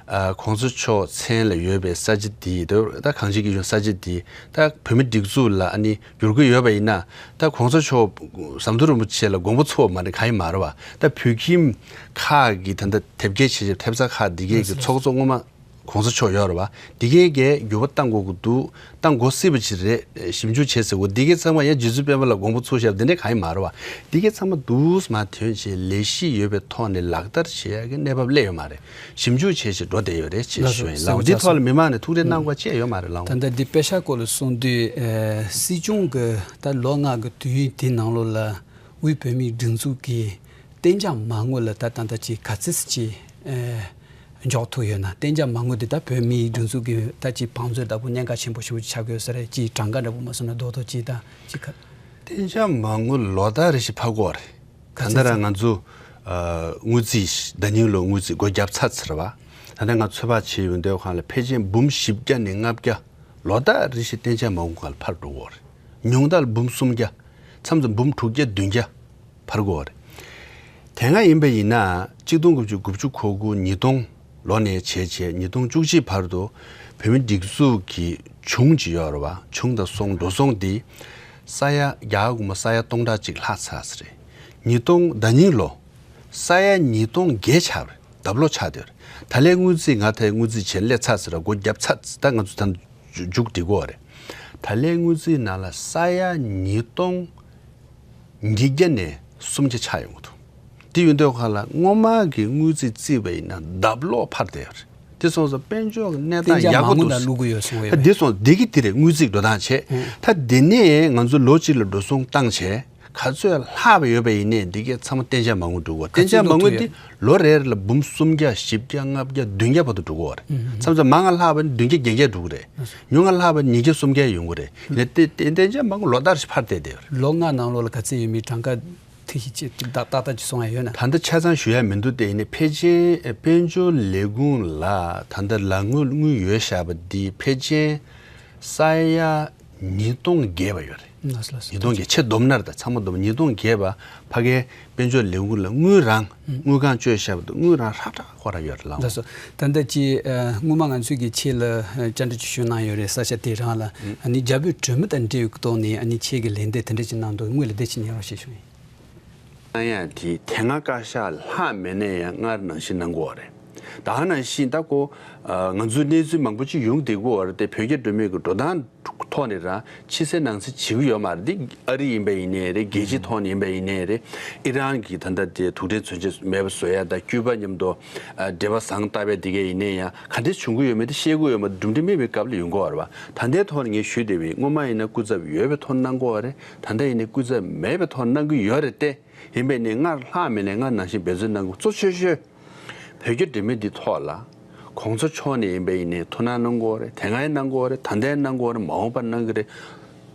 ཨ་གོང་ས་མཆོག་མཚན་ལ་ཡོད་པའི་ས་ཆ་འདི་ད་གངས་ཅན་སྐྱིད་གཤོངས་ས་ཆ་འདི་ད་བོད་མི་སྒྲིག་འཛུགས་ལ་ཨ་ནི་བསྒྱུར་གྱི་ཡོད་པ་ཡིན་ན་ད་གོང་ས་མཆོག་ཟམ་གདོང་རིན་པོ་ཆེ་ལ་དགོངས་པ་ཚོམ་མ་རེད། གང་ཡིན་མ་རེད་བ། ད་བོད་ཁྱིམ་ཁག་གི་ད་ལྟ་དེབ་སྐྱེལ་བྱེད་ཆེད་ཐེབས་རྩ་ཁག་འདི་གའི་གི་ཚོགས་གཙོ་སྔོན་མ་གོང་ས་མཆོག་ཡོད་རེད་བ། འདི་གའི་གི་འགྱུར་བ་གཏང་དགོས་ཀྱི་འདུག་གཏང་དགོས་སྲིད་པ་ཅིག་རེད། ཞིབ་འཇུག་བྱས་ཟེར་གོ་འདི་གའི་ཚང་མ་ཡང་རྗེ་བཙུན་སྤེན་པ་ལ་དགོངས་པ་ཚོམ་བཞག་འདི་འདྲ་གང་ཡིན་མ་རེད་བ། འདི་གའི་ཚང་མ་འདུག་སེ་མར་ཐོན་བྱས་ལས་གཞི་ཡོད་པའི་ཐོག་ནས་ལག་བསྟར་བྱེད་ཡ་གི་གནས་བབ་སླེབས་ཡོད་མ་རེད། ཞིབ་འཇུག་བྱས་བྱས་འགྲོ་བསྡད་ཡོད་རེད་ཅེས་ལགས་སོ། ཞུ་ཡིན་ལགས། འདི་ཐོག་ལ་མི་མང་ནས་ཐུགས་རེ་གནང་དགོས་ཅི་ཡང་ཡོད་མ་རེད་ལགས། ད་ལྟ་འདི་པེ་ཤག་སྐོར་ལ་གསུངས་དུས་ཨ་སྲིད་སྐྱོང་གི་ད་ལོ་ལྔ་གི་དུས་ཡུན་དེའི་ནང་ལོགས་ལ་དབུས་བོད་མིའི་སྒྲིག་འཛུགས་ཀྱི་གཏན་འཇགས་མ་དངུལ་ལ་ད་ད་ལྟ་ཅིག་ག་ཚོད་ཅིག་ཨ་འཇོག་ཐུབ་ཡོད་ན། གཏན་འཇགས་མ་དངུལ་འདི་ད་བོད་མིའི་སྒྲིག་འཛུགས་ཀྱི་ད་ཅིག་བང་མཛོད་ལྟ་བུ་གནད་འགག་ཆེན་པོ་ཞེ་པོ་ཅིག་ཆགས་ཀྱི་ཡོད་ས་རེད། ཅིག་གྲངས་ཀ་འདྲ་པོ་མ་སོང་ན་རྡོག་རྡོག་ཅིག་ད་ཅིག་ག་གཏན་འཇགས་མ་དངུལ་ལོ་ལྟར་རེ་བཞིན་འཕར་གྱི་ཡོད་རེད། ག་ད་ལྟ་ཚོད་རང་ང་ཚོ་ཨ་དངུལ་རྩིས་ཟླ་ཉིན་ལོ་དངུལ་རྩིས་སྒོ་བརྒྱབ་ཚར་ཚར་བ། ད་ལྟ་ང་ཚོད་དཔག་བྱས་ཡོང་དུས་གང་ལ་ཕལ་ཆེར་འབུམ་བཞི་བརྒྱ་ནས་ལྔ་བརྒྱ་ལོ་ལྟར་རེ་བཞིན་གཏན་འཇགས་མ་དངུལ་སྒང་ལ་འཕར་འགྲོ་གི་ཡོད་རེད། ཉུང་མཐར་འབུམ་སུམ་བརྒྱ། མཚམས་མཚམས་འབུམ་དྲུག་བརྒྱ་བདུན་བརྒྱ་འཕར་གྱི་ཡོད་རེད། དེ་སྔ་ཡིན་པ་ཡིན་ན་གཅིག་སྟོང་དགུ་བརྒྱ་དགུ་བཅུ་གོ་དགུ་ཉིས་སྟོང་ལོ་ནས་བྱས་བྱས་ཉིས་སྟོང་བཅུ་གཅིག་བར་དུ་བོད་མི་སྒྲིག་འཛུགས་ཀྱི་བྱུང་ཅིག་ཡོད་རེད་བ། བྱུང་དང་སོང་འགྲོ་སོང་འདི་ས་ཡ་རྒྱ་གར་གོང་མ་ས་ཡ་སྟོང་ཕྲག་གཅིག་ལྷག་ཚར་ས་རེད། ཉིས་སྟོང་ཟླ་ཉིན་ལོ་ས་ཡ་ཉིས་སྟོང་བརྒལ་ཆགས་རེད། ལྡབ་ལོག་ཆགས་བསྡད་རེད། ད་ལན་དངུལ་རྩིས་ང་ད་དངུལ་རྩིས་བྱས་སླེབས་ཚར་ས་རེད། སྒོ་བརྒྱབ་ཚར་ད་ང་ཚོ་ད་མཇུག་སྒྲིལ་གྱི་ཡོད་རེད། ད་ལན་དངུལ་རྩིས་ནང་ལ་ས་ཡ་ཉིས་སྟོང་ཉིས་བརྒྱ་ནས་སུམ་བརྒྱ་ཆགས་ཡོང་གི་འདུག་དེ་ཡོང་དུས་གང་ལ་སྔོན་མ་གི་དངུལ་རྩིས་བརྩིས་པ་ཡིན་ན་ལྡབ་ལོག་འཕར་བསྡད་ཡོད་རེད། དེ་སོང་ཙང་དཔལ་འབྱོར་གྱི་གནས་སྟངས་གཏན་འཇགས་ཡག་པོ་མ་དངུལ་འདུག་ནང་བླུག་གི་ཡོད་གསུངས་ཡོད་ད་པས། འདི་སོང་འདི་གི་དེ་རེད། དངུལ་རྩིས་འགྲོ་སྟངས་བྱས། ཨང་། ད་དེ་ནས་ང་ཚོ་ལོ་གཅིག་ལ་འགྲོ་སོང་བཏང་བྱས་ག་ཚོད་ལྷག་པ་ཡོད་པ་ཡིན་ནའི་འདི་གའི་ཚང་མ་གཏན་འཇགས་མ་དངུལ་འགྲོ་གི་ཡོད། གཏན་འཇགས་མ་དངུལ་འདི་ལོ་རེ་རེ་ལ་འབུམ་སུམ་བརྒྱ་བཞི་བརྒྱ་ལྔ་བརྒྱ་བདུན་བརྒྱ་བར་དུ་འགྲོ་གི་ཡོད་རེད། ཨང་། མཚམས་མཚམས་མང་ང་ལྷག་པ་ནི་བདུན་བརྒྱ་བརྒྱད་བརྒྱ་འགྲོ་གི་རེད། ཉུང་ང་ལྷག་པ་ཉིས་བརྒྱ་སུམ་བརྒྱ་ཡོང་གི་རེད། ལས་དེ་དེ་གཏན་འཇགས་མ་དངུལ་ལོ་ལྟར་ཞིག་འཕར་བསྡད་དེ་རེད། ལོ་ལྔ་ནང་ལོགས་ལ་ག་ཚོད་ཡོད་མེད་གྲངས་ཀ་ཐིག་ཤིག་ཅིག་ཏག་ཏག་ཏག་ཅིག་གསུང་ཡ་ཡོད་ན། ད་ལྟ་ཆ་ཚང་ཞུ་ཡ་མི་འདུག་དེ་ཡིན་ནའི་ཕལ་ཆེར་དཔལ་འབྱོར་ལས་ཁུངས་ལ་ད་ལྟ་ལག་དངུལ་དངུལ་ཡོད་བཞག་པ་འདི་ཕལ་ཆེར་ས་ཡ་ཉིས་སྟོང་བརྒལ་བ་ཡོད་རེད། ལགས་སོ་ལགས་སོ། ཉིས་སྟོང་བརྒལ་ཆེ་བསྡོམས་ན་རེད། ད་ཚང་མ་བསྡོམས་ཉིས་སྟོང་བརྒལ་བ་ཕ་གའི་དཔལ་འབྱོར་ལས་ཁུངས་ལ་དངུལ་རང་དངུལ་ཁང་བཅོལ་བཞག་པ་དང་དངུལ་རང་ཧྲག་ཧྲག་ཁོ་རང་ཡོད་རེད་ལགས། ལགས་སོ། ད་ལྟ་ཅི་ཨ་སྔོན་མ་ང་ཚོས་ཀྱི་ཁྱེད་ལ་ཨ་བཅར་འདྲི་ཅིག་ཞུས་གནང་ཡོད་རེད། ས་ཆ་དེ་རང་ལ་ཨ་ནི་རྒྱ་བོད་གྲོས་མོལ་དང་འབྲེལ་བའི་ཐོག་ནས་ཨ་ནི་ཁྱེད་ཀྱི་ལན་འདེབས་དེ་འདྲ་ཅིག་གནང་འདུག་དངོས་ལ་བདེ་ཆེ་ཉེ་རོགས་ཞེས་ཞུ་ཡིན། གནང་ཡ་དེ་དེ་སྔ་བཀའ་ཤག་ལྷག་མེད་ན་ཡང་སྔར་ནང་བཞིན་གནང་དགོས་པ་རེད། ད་ནང་བཞིན་ད་ཁོ་ང་ཚོའི་གནས་ཚུལ་མང་པོ་ཅིག་ཡོང་བསྡད་ཀྱི་ཡོད་རེད་དེ། བོད་རྒྱ་འབྲེལ་མོལ་གྱི་འགྲོ་སྟངས་ཐོག་ནས་རང་ཕྱི་གསལ་ནང་གསལ་བྱེད་ཀྱི་ཡོད་མ་རེད། འདི་ཨ་རི་ཡིན་པ་ཡིན་ནའི་རེད། རྒྱལ་སྤྱིའི་ཐོག་ནས་ཡིན་པ་ཡིན་ནའི་རེད། ཨི་རན་གྱི་ད་ལྟ་དེ་དུག་སྦྲེལ་མཚོན་ཆ་མེད་པ་བཟོ་ཡ་དང་། ཀྱུ་པ་མཉམ་དུ་འབྲེལ་བ་བཟང་བཏང་བའི་དེ་གས་ཡིན་ནའི་ཡང་ག་འདྲས་བྱུང་གི་ཡོད་མེད་དེ་ཤེས་ཀྱི་ཡོད་མ་རེད། གྲུབ་འབྲས་མེད་པའི་སྐབས་ལ་ཡོང་གི་ཡོད་རེད་པ། ད་ལྟའི་ཐོག་ནས་ངས་ཞུས་བསྡད་པའི་སྔོན་མ་ཡིན་ན་སྐུ་ཚབ་ཡོད་པའི་ཐོག་གནང་གི་ཡོད་རེད། ད་ལྟ་ཡིན་ན་སྐུ་ཚབ་མེད་པའི་ཐོག་གནང་གི་ཡོད་རེད་དེ། ཡིན་པས་ནས་སྔར་ལྷག་མེད་ནས་སྔར་ནང་བཞིན་འབད་བརྩོན་གནང་དགོས། གཙོ་ཆེ་ཤོས་བོད་རྒྱ་འབྲེལ་མོལ་འདི་ཐོག་ལ་གོང་ས་མཆོག་ནས་ཡིན་པས་ཡིན་ནས་ཐུགས་སྣང་གནང་དགོས་རེད། དེ་སྔ་གནང་དགོས་རེད། ད་ལྟའི་གནང་དགོས་རེད། མ་འོངས་པར་གནང་གི་རེད།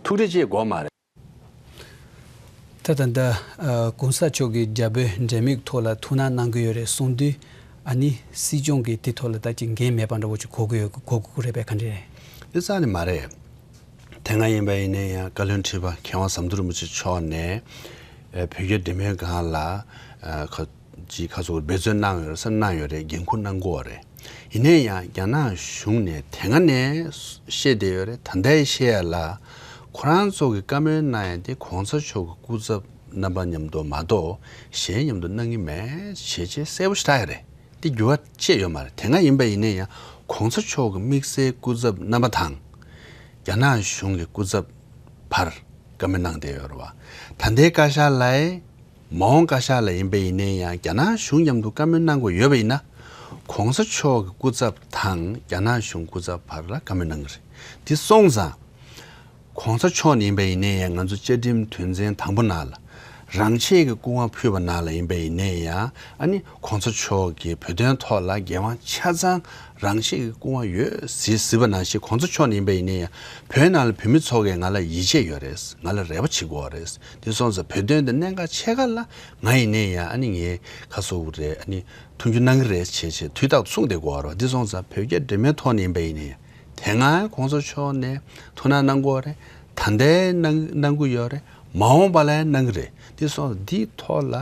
ཐུགས་རེ་ཆེ་དགོས་མ་རེད། ད་ད་ལྟ་གོང་ས་མཆོག་གིས་རྒྱ་བོད་འབྲེལ་མོལ་ཐོག་ལ་ཐུགས་སྣང་གནང་གི་ཡོད་རེད་གསུངས་དུས། ཨ་ནི་སྲིད་སྐྱོང་གིས་དེ་ཐོག་ལ་ད་ཅིག་འགན་མེད་པ་འདྲ་བོ་ཅིག་གོ་གི་ཡོད་གོ་དགོས་ཀྱི་རེད་པས། ག་འདྲ་རེད། དེ་རྩ་ནས་མ་རེད། དེ་སྔ་ཡིན་པ་ཡིན་ནའི་ཡང་བཀའ་བློན་ཁྲི་པ་མཁས་དབང་ཟམ་གདོང་རིན་པོ་ཆེ་མཆོག་ནས་ཨ་བོད་རྒྱ་འབྲེལ་མོལ་སྒང་ལ་ཨ་ཁ་ཅིག་ཁ་སོ་འབད་བརྩོན་གནང་ཡོད་རེད་བསམ། གནང་ཡོད་རེད། འགན་ཁུར་གནང་དགོས་རེད། ཡིན་ནའི་ཡང་རྒྱ་ནག་གཞུང་ནས་དེ་སྔ་ནས་བཤད་བསྡད་ཡོད་རེད། ད་ལྟའི་བཤད་ཡ་ལ་ཁོ་རང་ཚོ་གི་བཀའ་མོལ་གནང་ཡ་དེ་གོང་ས་མཆོག་གི་སྐུ་ཚབ་རྣམ་པ་མཉམ་དུ་མ་གཏོགས་གཞན་མཉམ་དུ་གནང་གི་མེད་ཞེས་བྱས་གསལ་པོ་ཞེ་དྲག་ཡོད་རེད། དེ་འགྱུར་བ་ཆེ་ཡོད་མ་རེད། དེ་སྔ་ཡིན་པ་ཡིན་ནའི་ཡང་གོང་ས་མཆོག་གི་དམིགས་བསལ་སྐུ་ཚབ་རྣམ་པ་དང་རྒྱ་ནག་གཞུང་གི་སྐུ་ཚབ་བར་བཀའ་མོལ་གནང་བསྡད་ཡོད་རེད་བ། ད་ལྟའི་བཀའ་ཤག་ལའི་མ་འོངས་བཀའ་ཤག་ལ་ཡིན་པ་ཡིན་ནའི་ཡང་རྒྱ་ནག་གཞུང་མཉམ་དུ་བཀའ་མོལ་གནང་དགོས་ཡོད་པ་ཡིན་ན། གོང་ས་མཆོག་གི་སྐུ་ཚབ་དང་རྒྱ་ནག་གཞུང་སྐུ་ཚབ་བར་ལ་བཀའ་མོལ་གནང་གི་རེད། དེ་སོང་ཙང་། གོང་ས་མཆོག་ནས་ཡིན་པ་ཡིན་ནའི་ཡང་ང་ཚོ་བཅའ་ཁྲིམས་དོན་ཚན་དང་པོ་ནང་ལ། རང་ཆས་ཀྱི་སྐུ་དབང་ཕུལ་བ་ནང་ལ་ཡིན་པ་ཡིན་ནའི་ཡང་ཨ་ནི་གོང་ས་མཆོག་གིས་བོད་དོན་ཐོག་ལ་འགན་དབང་ཆ་ཚང་རང་ཆས་ཀྱི་སྐུ་དབང་ཡོད་ཟེར་ཟེར་བ་ནང་བཞིན། གོང་ས་མཆོག་ནས་ཡིན་པ་ཡིན་ནའི་ཡང་བོད་ནང་ལ་བོད་མི་ཚོ་གིས་ང་ལ་ཡིད་ཆེས་ཡོད་རེད། ང་ལ་རེ་བ་བྱེད་ཀྱི་ཡོད་རེད། དེ་སོང་ཙང་བོད་དོན་དེ་གནད་འགག་ཆེ་ཁག་ལ་ང་ཡིན་ནའི་ཡང་ཨ་ནི་ངས་ཁ་གསོ་གི་རེད། ཨ་ནི་མཐུན་འགྱུར་གནང་གི་རེད་བྱས་བྱས་དུས་རྟག་ཏུ་གསུངས་བསྡད་ཀྱི་ཡོད་རེད་བ། དེ་སོང་ཙང་བོད་རྒྱ་འབྲེལ་མོལ་ཐོག་ནས་ཡིན་པ་ཡིན་ནའི་ཡང་། དེ་སྔ་གོང་ས་མཆོག་ནས་ཐུགས་སྣང་གནང་གི་ཡོད་རེད། ད་ལྟའི་གནང་གནང་གི་ཡོད་རེད། མ་འོངས་པ་ལ་ཡང་གནང་གི་རེད། དེ་སོང་འདིའི་ཐོག་ལ་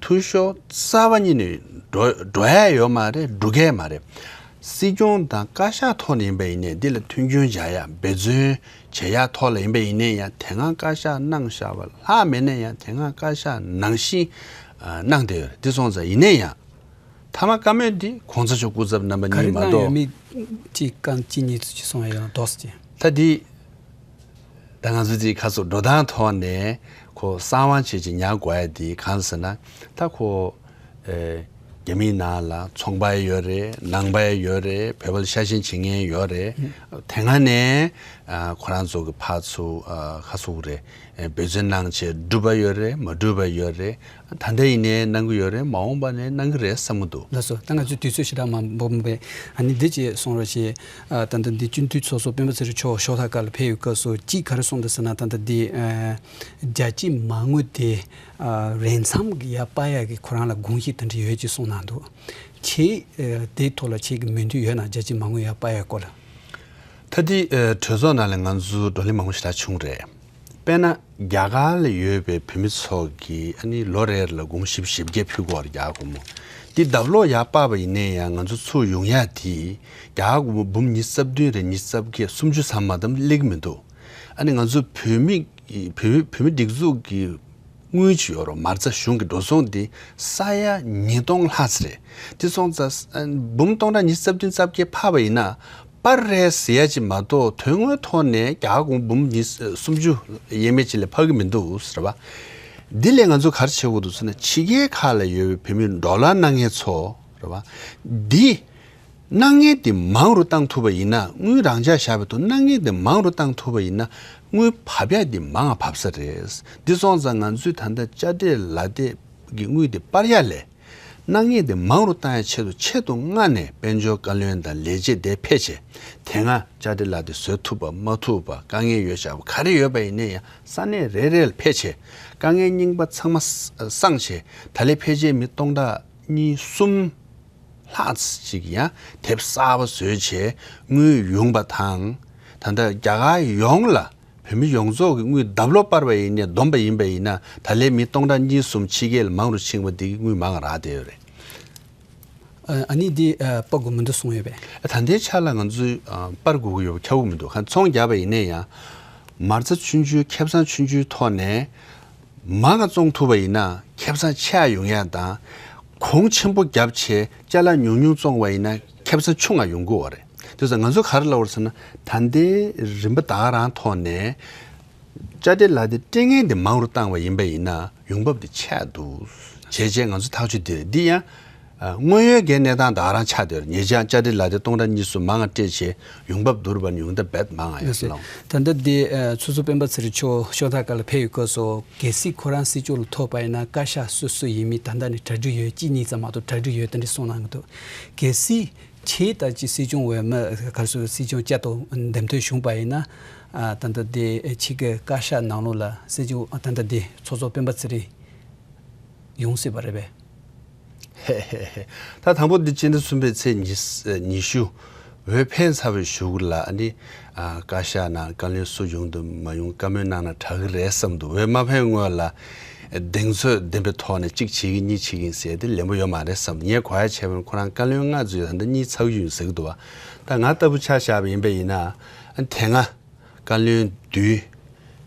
འཐུས་ཤོར་རྩ་བ་ཉིད་ནས་འགྲོ་འགྲོ་ཡ་ཡོད་མ་རེད། འགྲོ་གི་མ་རེད། སྲིད་སྐྱོང་དང་བཀའ་ཤག་ཐོག་ནས་ཡིན་པ་ཡིན་ནའི་འདི་ལ་མཐུན་རྐྱེན་སྦྱར་ཡ། འབད་བརྩོན་བྱེད་ཡ་ཐོག་ལ་ཡིན་པ་ཡིན་ནའི་ཡང་དེ་སྔ་བཀའ་ཤག་གནང་བཞག་པ་ལྷག་མེད་ནའི་ཡང་དེ་སྔ་བཀའ་ཤག་ནང་བཞིན་གནང་བསྡད་ཡོད་རེད། དེ་སོང་ཙང་ཡིན་ནའི་ཡང་། མཐའ་མ་བཀའ་མོལ་འདི་གོང་ས་མཆོག་སྐུ་ཚབ་རྣམ་པ་གཉིས་མ་གཏོགས། གཅིག་རྐང་གཅིག་གཉིས་ཚོ་གཅིག་སོང་ཡང་དོགས་ཀྱི། ད་འདི་ད་ང་ཚོ་འདི་ཁ་སོ་འགྲོ་སྟངས་ཐོག་ནས་ཁོ་གསང་བ་བྱེད་ཅིག་ཉར་དགོས་ཡ་འདི་གང་ཟེར་ན། ད་ཁོ་ཨེ་རྒྱ་མིའི་ནང་ལ་ཚོང་པ་ཡོད་རེད། ནང་པ་ཡོད་རེད། བོད་པ་ལ་ཤ་ཞེན་བྱེད་མཁན་ཡོད་རེད། དེ་སྔ་ནས་ཨ་ཁོ་རང་ཚོ་གི་ཕར་ཚུར་ཨ་ཁ་སོ་རེད། འབད་བརྩོན་གནང་བྱས་འགྲུབ་པ་ཡོད་རེད། མ་འགྲུབ་པ་ཡོད་རེད། ད་ལྟ་ཡིན་ནའི་གནང་གི་ཡོད་རེད། མ་འོངས་པ་ནས་གནང་གི་རེད་བསམ་གི་འདུག་ལགས་སོ། ད་ང་ཚོའི་དུས་ཚོད་ཞེ་དྲག་མང་པོ་མེད། ཨ་ནི་འདི་ཅིག་གསུང་རོགས་བྱེད། ཨ་ད་ལྟ་འདི་སྤྱི་འཐུས་ཚོགས་གཙོ་སྤེན་པ་ཚེ་རིང་མཆོག་ཤོག་ཐག་ཁ་ལ་ཕེབས་ཡོད་སྐབས་སུ་གཅིག་ག་རེ་གསུངས་འདུག་ཟེར་ན། ད་ལྟ་འདི་ཨ་རྒྱལ་སྤྱིའི་མ་དངུལ་དེ་ཨ་རེས་མཚམས་ཀྱི་ཡར་སྤར་ཡག་གི་ཁོ་རང་ལ་དགོངས་གཞི་དེ་འདྲ་ཡོད་ཅེས་གསུངས་གནང་འདུག་ཁྱེད་ཨ་དེའི་ཐོག་ལ་ཁྱེད་ཀྱི་མོས་མཐུན་ཡོད་ན། རྒྱལ་སྤྱིའི་མ་དངུལ་ཡར་སྤར་ཡག་སྐོར་ལ། ད་འདི་ཨ་གྲོས་ཚོགས་ནང་ལ་ང་ཚོ་བགྲོ་གླེང་མང་པོ་ཞེ་དྲག་བྱུང་རེད། དཔེར་ན། རྒྱ་གར་ལ་ཡོད་པའི་བོད་མི་ཚོ་གིས་ཨ་ནི་ལོ་རེ་རེ་ལ་སྒོར་མོ་བཞི་བཅུ་ཞེ་བརྒྱད་ཕུལ་དགོས་རེད། རྒྱ་གར་སྒོར་མོ་འདི་ལྡབ་ལོག་ཡར་སྤར་བ་ཡིན་ནའི་ཡང་ང་ཚོ་ཚུར་ཡོང་ཡ་དེ་རྒྱ་གར་སྒོར་མོ་འབུམ་ཉི་ཤུ་རྩ་བདུན་རེད། ཉི་ཤུ་རྩ་བརྒྱད། སུམ་ཅུ་ཙམ་མ་གཏོགས་སླེབས་ཀྱི་མི་འདུག་ཨ་ནི་ང་ཚོ་བོད་མི་བོད་བོད་མི་སྒྲིག་འཛུགས་ཀྱི་དངུལ་ཅིག་ཡོད་རེད། མ་རྩ་གཞུང་གི་འགྲོ་སོང་འདི་ས་ཡ་ཉིས་སྟོང་ལྷག་ཙམ་རེད། དེ་སོང་ཙང་ཨ་འབུམ་སྟོང་ཕྲག་ཉི་ཤུ་རྩ་བདུན་རྩ་བརྒྱད་འཕར་བ་ཡིན་ན། པར་རེད་ཟེར་ཡ་ཅིག་མ་གཏོགས་དོན་དངོས་ཐོག་ནས་རྒྱ་གར་སྒོར་མོ་འབུམ་ཉི་སུམ་ཅུ་ཡས་མས་ཅིག་ལས་འཕར་གི་མི་འདུག་ཟེར་བ། འདི་ལས་ང་ཚོ་ག་རེ་བྱེད་དགོས་འདུག་ཟེར་ན། ཕྱི་རྒྱལ་ཁག་ལ་ཡོད་པའི་བོད་མི་ཌོ་ལར་གནང་མཁན་ཚོ་རེད་བ། འདི་གནང་མཁན་དེ་མང་རུ་བཏང་ཐུབ་པ་ཡིན་ན། དངུལ་རང་འཇགས་བཞག་པའི་ཐོག་གནང་མཁན་དེ་མང་རུ་བཏང་ཐུབ་པ་ཡིན་ན། དངུལ་བབས་ཡ་དེ་མང་ང་བབས་ས་རེད། འདི་སོང་ཙང་ང་ཚོས་ད་ལྟ་དཔྱ་ཁྲལ་ལག་དེབ་ཀྱི་དངུལ་དེ་སྤར་ཡ་ལས། གནང་མཁན་དེ་མང་རུ་བཏང་ཡ་ཆེད་དུ་ཆེད་དུ་མངགས་ནས་དཔལ་འབྱོར་བཀའ་བློན་དང་ལས་བྱེད་དེ་ཕེབས་བྱས། དེ་སྔ་དཔྱ་ཁྲལ་ལག་དེབ་བཟོ་ཐུབ་པ་མ་ཐུབ་པ། དཀའ་ངལ་ཡོད་བཞག་པ་ག་རེ་ཡོད་པ་ཡིན་ནའི་ཡང་ས་གནས་རེ་རེ་ལ་ཕེབས་བྱས། དཀའ་ངལ་རྙིང་པ་ཚང་མ་སངས་བྱས། ད་ལས་ཕལ་ཆེར་མི་སྟོང་ཕྲག་གཉིས་གསུམ་ལྷག་ཅིག་ཡང་དེབ་གསར་པ་བཟོས་བྱས་དངུལ་ཡོང་པ་དང་། ད་ལྟ་རྒྱ་གར་ཡོངས་ལ་བོད་མི་ཡོངས་རྫོགས་ཀྱི་དངུལ་ལྡབ་ལོག་སྤར་བ་ཡིན་ནའི་བསྡོམས་པ་ཡིན་པ་ཡིན་ན། ད་ལན་མི་སྟོང་ཕྲག་གཉིས་གསུམ་ཕྱི་རྒྱལ་ལ་མང་རུ་ཕྱིན་པ་འདི་གི་དངུལ་མང་རག་བསྡད་ཡོད་རེད། ཨ་ཨ་ནི་འདི་ཨ་སྤར་དགོས་མི་འདུག་གསུངས་ཡོད་པས། ཨ་ད་ལྟའི་ཆ་ལ་ང་ཚོས་ཨ་སྤར་དགོས་ཀྱི་ཡོད་པ་ཁྱབ་ཀྱི་མི་འདུག་ག་ཚོང་རྒྱག་པ་ཡིན་ནའི་ཡང་། མ་རྩ་ཆུང་ཆུང་ཁེ་བཟང་ཆུང་ཆུང་ཐོག་ནས་མང་ང་བཙོང་ཐུབ་པ་ཡིན་ན་ཁེ་བཟང་ཆེ་ཡ་ཡོང་ཡ་དང་། གོང་ཆེན་པོ་བརྒྱབ་བྱས་ཅ་ལག་ཉུང་ཉུང་བཙོང་བ་ཡིན་ན་ཁེ་བཟང་ཆུང་ང་ཡོང་གི་ཡོད་རེད། དེ་ཚོ་ང་ཚོ་ག་རེ་ལབ་དགོས་རེད་ཟེར་ན། ད་ལྟའི་རིམ་པ་ད་ག་རང་ཐོག་ནས་ཅ་ཏྲི་ལ་དེ་སྤྲད་མཁན་དེ་མང་རུ་བཏང་བ་ཡིན་པ་ཡིན་ན་ཡོང་འབབ་དེ་ཆག་འདུག་བྱས་རྗེས་ང་ཚོ་ཐག་གཅོད་དེ་རེད། འདི་ཡང་དངོས་ཡོད་ཀྱི་གནས་སྟངས་ད་ག་རང་ཆགས་བསྡད་ཡོད་རེད། ཉེ་ཆར་ཅ་ཏྲི་ལ་དེ་སྟོང་ཕྲག་གཉིས་གསུམ་མང་ང་སྤྲད་བྱས་ཡོང་འབབ་བསྡུར་བ་ནི་ཡོང་ད་རྦད་མང་ང་ཡོད་ཟེར་ལ། ད་ལྟ་འདི་ཚོགས་གཙོ་སྤེན་པ་ཚེ་རིང་མཆོག་ཤོག་ཐག་ཁ་ལ་ཕེབས་ཡོད་སྐབས་སུ། གལ་སྲིད་ཁོ་རང་སྲིད་སྐྱོང་ལ་ཐོབ་པ་ཡིན་ན་བཀའ་ཤག་སུ་སུ་ཡིན་མིན་ད་ལྟ་ནས་གྲ་སྒྲིག་ཡོད། གཅིག་གཉིས་ཙམ་མ་གཏོགས་གྲ་སྒྲིག་ཡོད་དེ་འདྲ་གསུངས་གནང་གི་འདུག་གལ་སྲིད་ཁྱེད་ད་ཅི་སྲིད་སྐྱོང་འོས་མི་ག་རེ་ཟེར། སྲིད་སྐྱོང་བསྐྱར་དུ་འདེམས་ཐོན་བྱུང་པ་ཡིན་ན། ཨ། ད་ལྟ་དེ་ཁྱེད་ཀྱི་བཀའ་ཤག་ནང་ལོགས་ལ་སྲིད་སྐྱོང་ད་ལྟ་དེ་ཚོགས་གཙོ་སྤེན་པ་ཚེ་རིང་ཡོང་སྲིད་པ་རེད་པས། ཧེ་ཧེ་ཧེ། ད་དང་པོ་འདི་སྤྱི་ཟླ་གསུམ་པའི་ཚེས་ཉི་ཤུ། འོས་འཕེན་ཚར་བའི་གཞུག་ལ་ཨ་ནི། ཨ། བཀའ་ཤག་ནང་བཀའ་བློན་སུ་ཡོང་དུ་མ་ཡོང་བཀའ་མོལ་གནང་ན་དྲག་གི་རེད་བསམ་འདུག་འོས་མ་འཕེན་སྔོན་ལ་གདེང་ཚོད་ལྡན་པའི་ཐོག་ནས་གཅིག་བྱེད་ཀྱི་གཉིས་བྱེད་ཀྱི་ཡིན་ཟེར་དེ་ལན་པོ་ཡོད་མ་རེད་བསམ་འདུག་ངས་གོ་ཡ་བྱས་པ་ན་ཁོ་རང་བཀའ་བློན་ལྔ་ཚོས་ད་ལྟ་གཉིས་ཚར་གྱི་ཡོད་ཟེར་གྱི་འདུག་བ། ད་ང་ལྟ་བུ་ཆ་བཞག་པ་ཡིན་པ་ཡིན་ན། ཨ། དེ་སྔ། བཀའ་བློན་བདུན།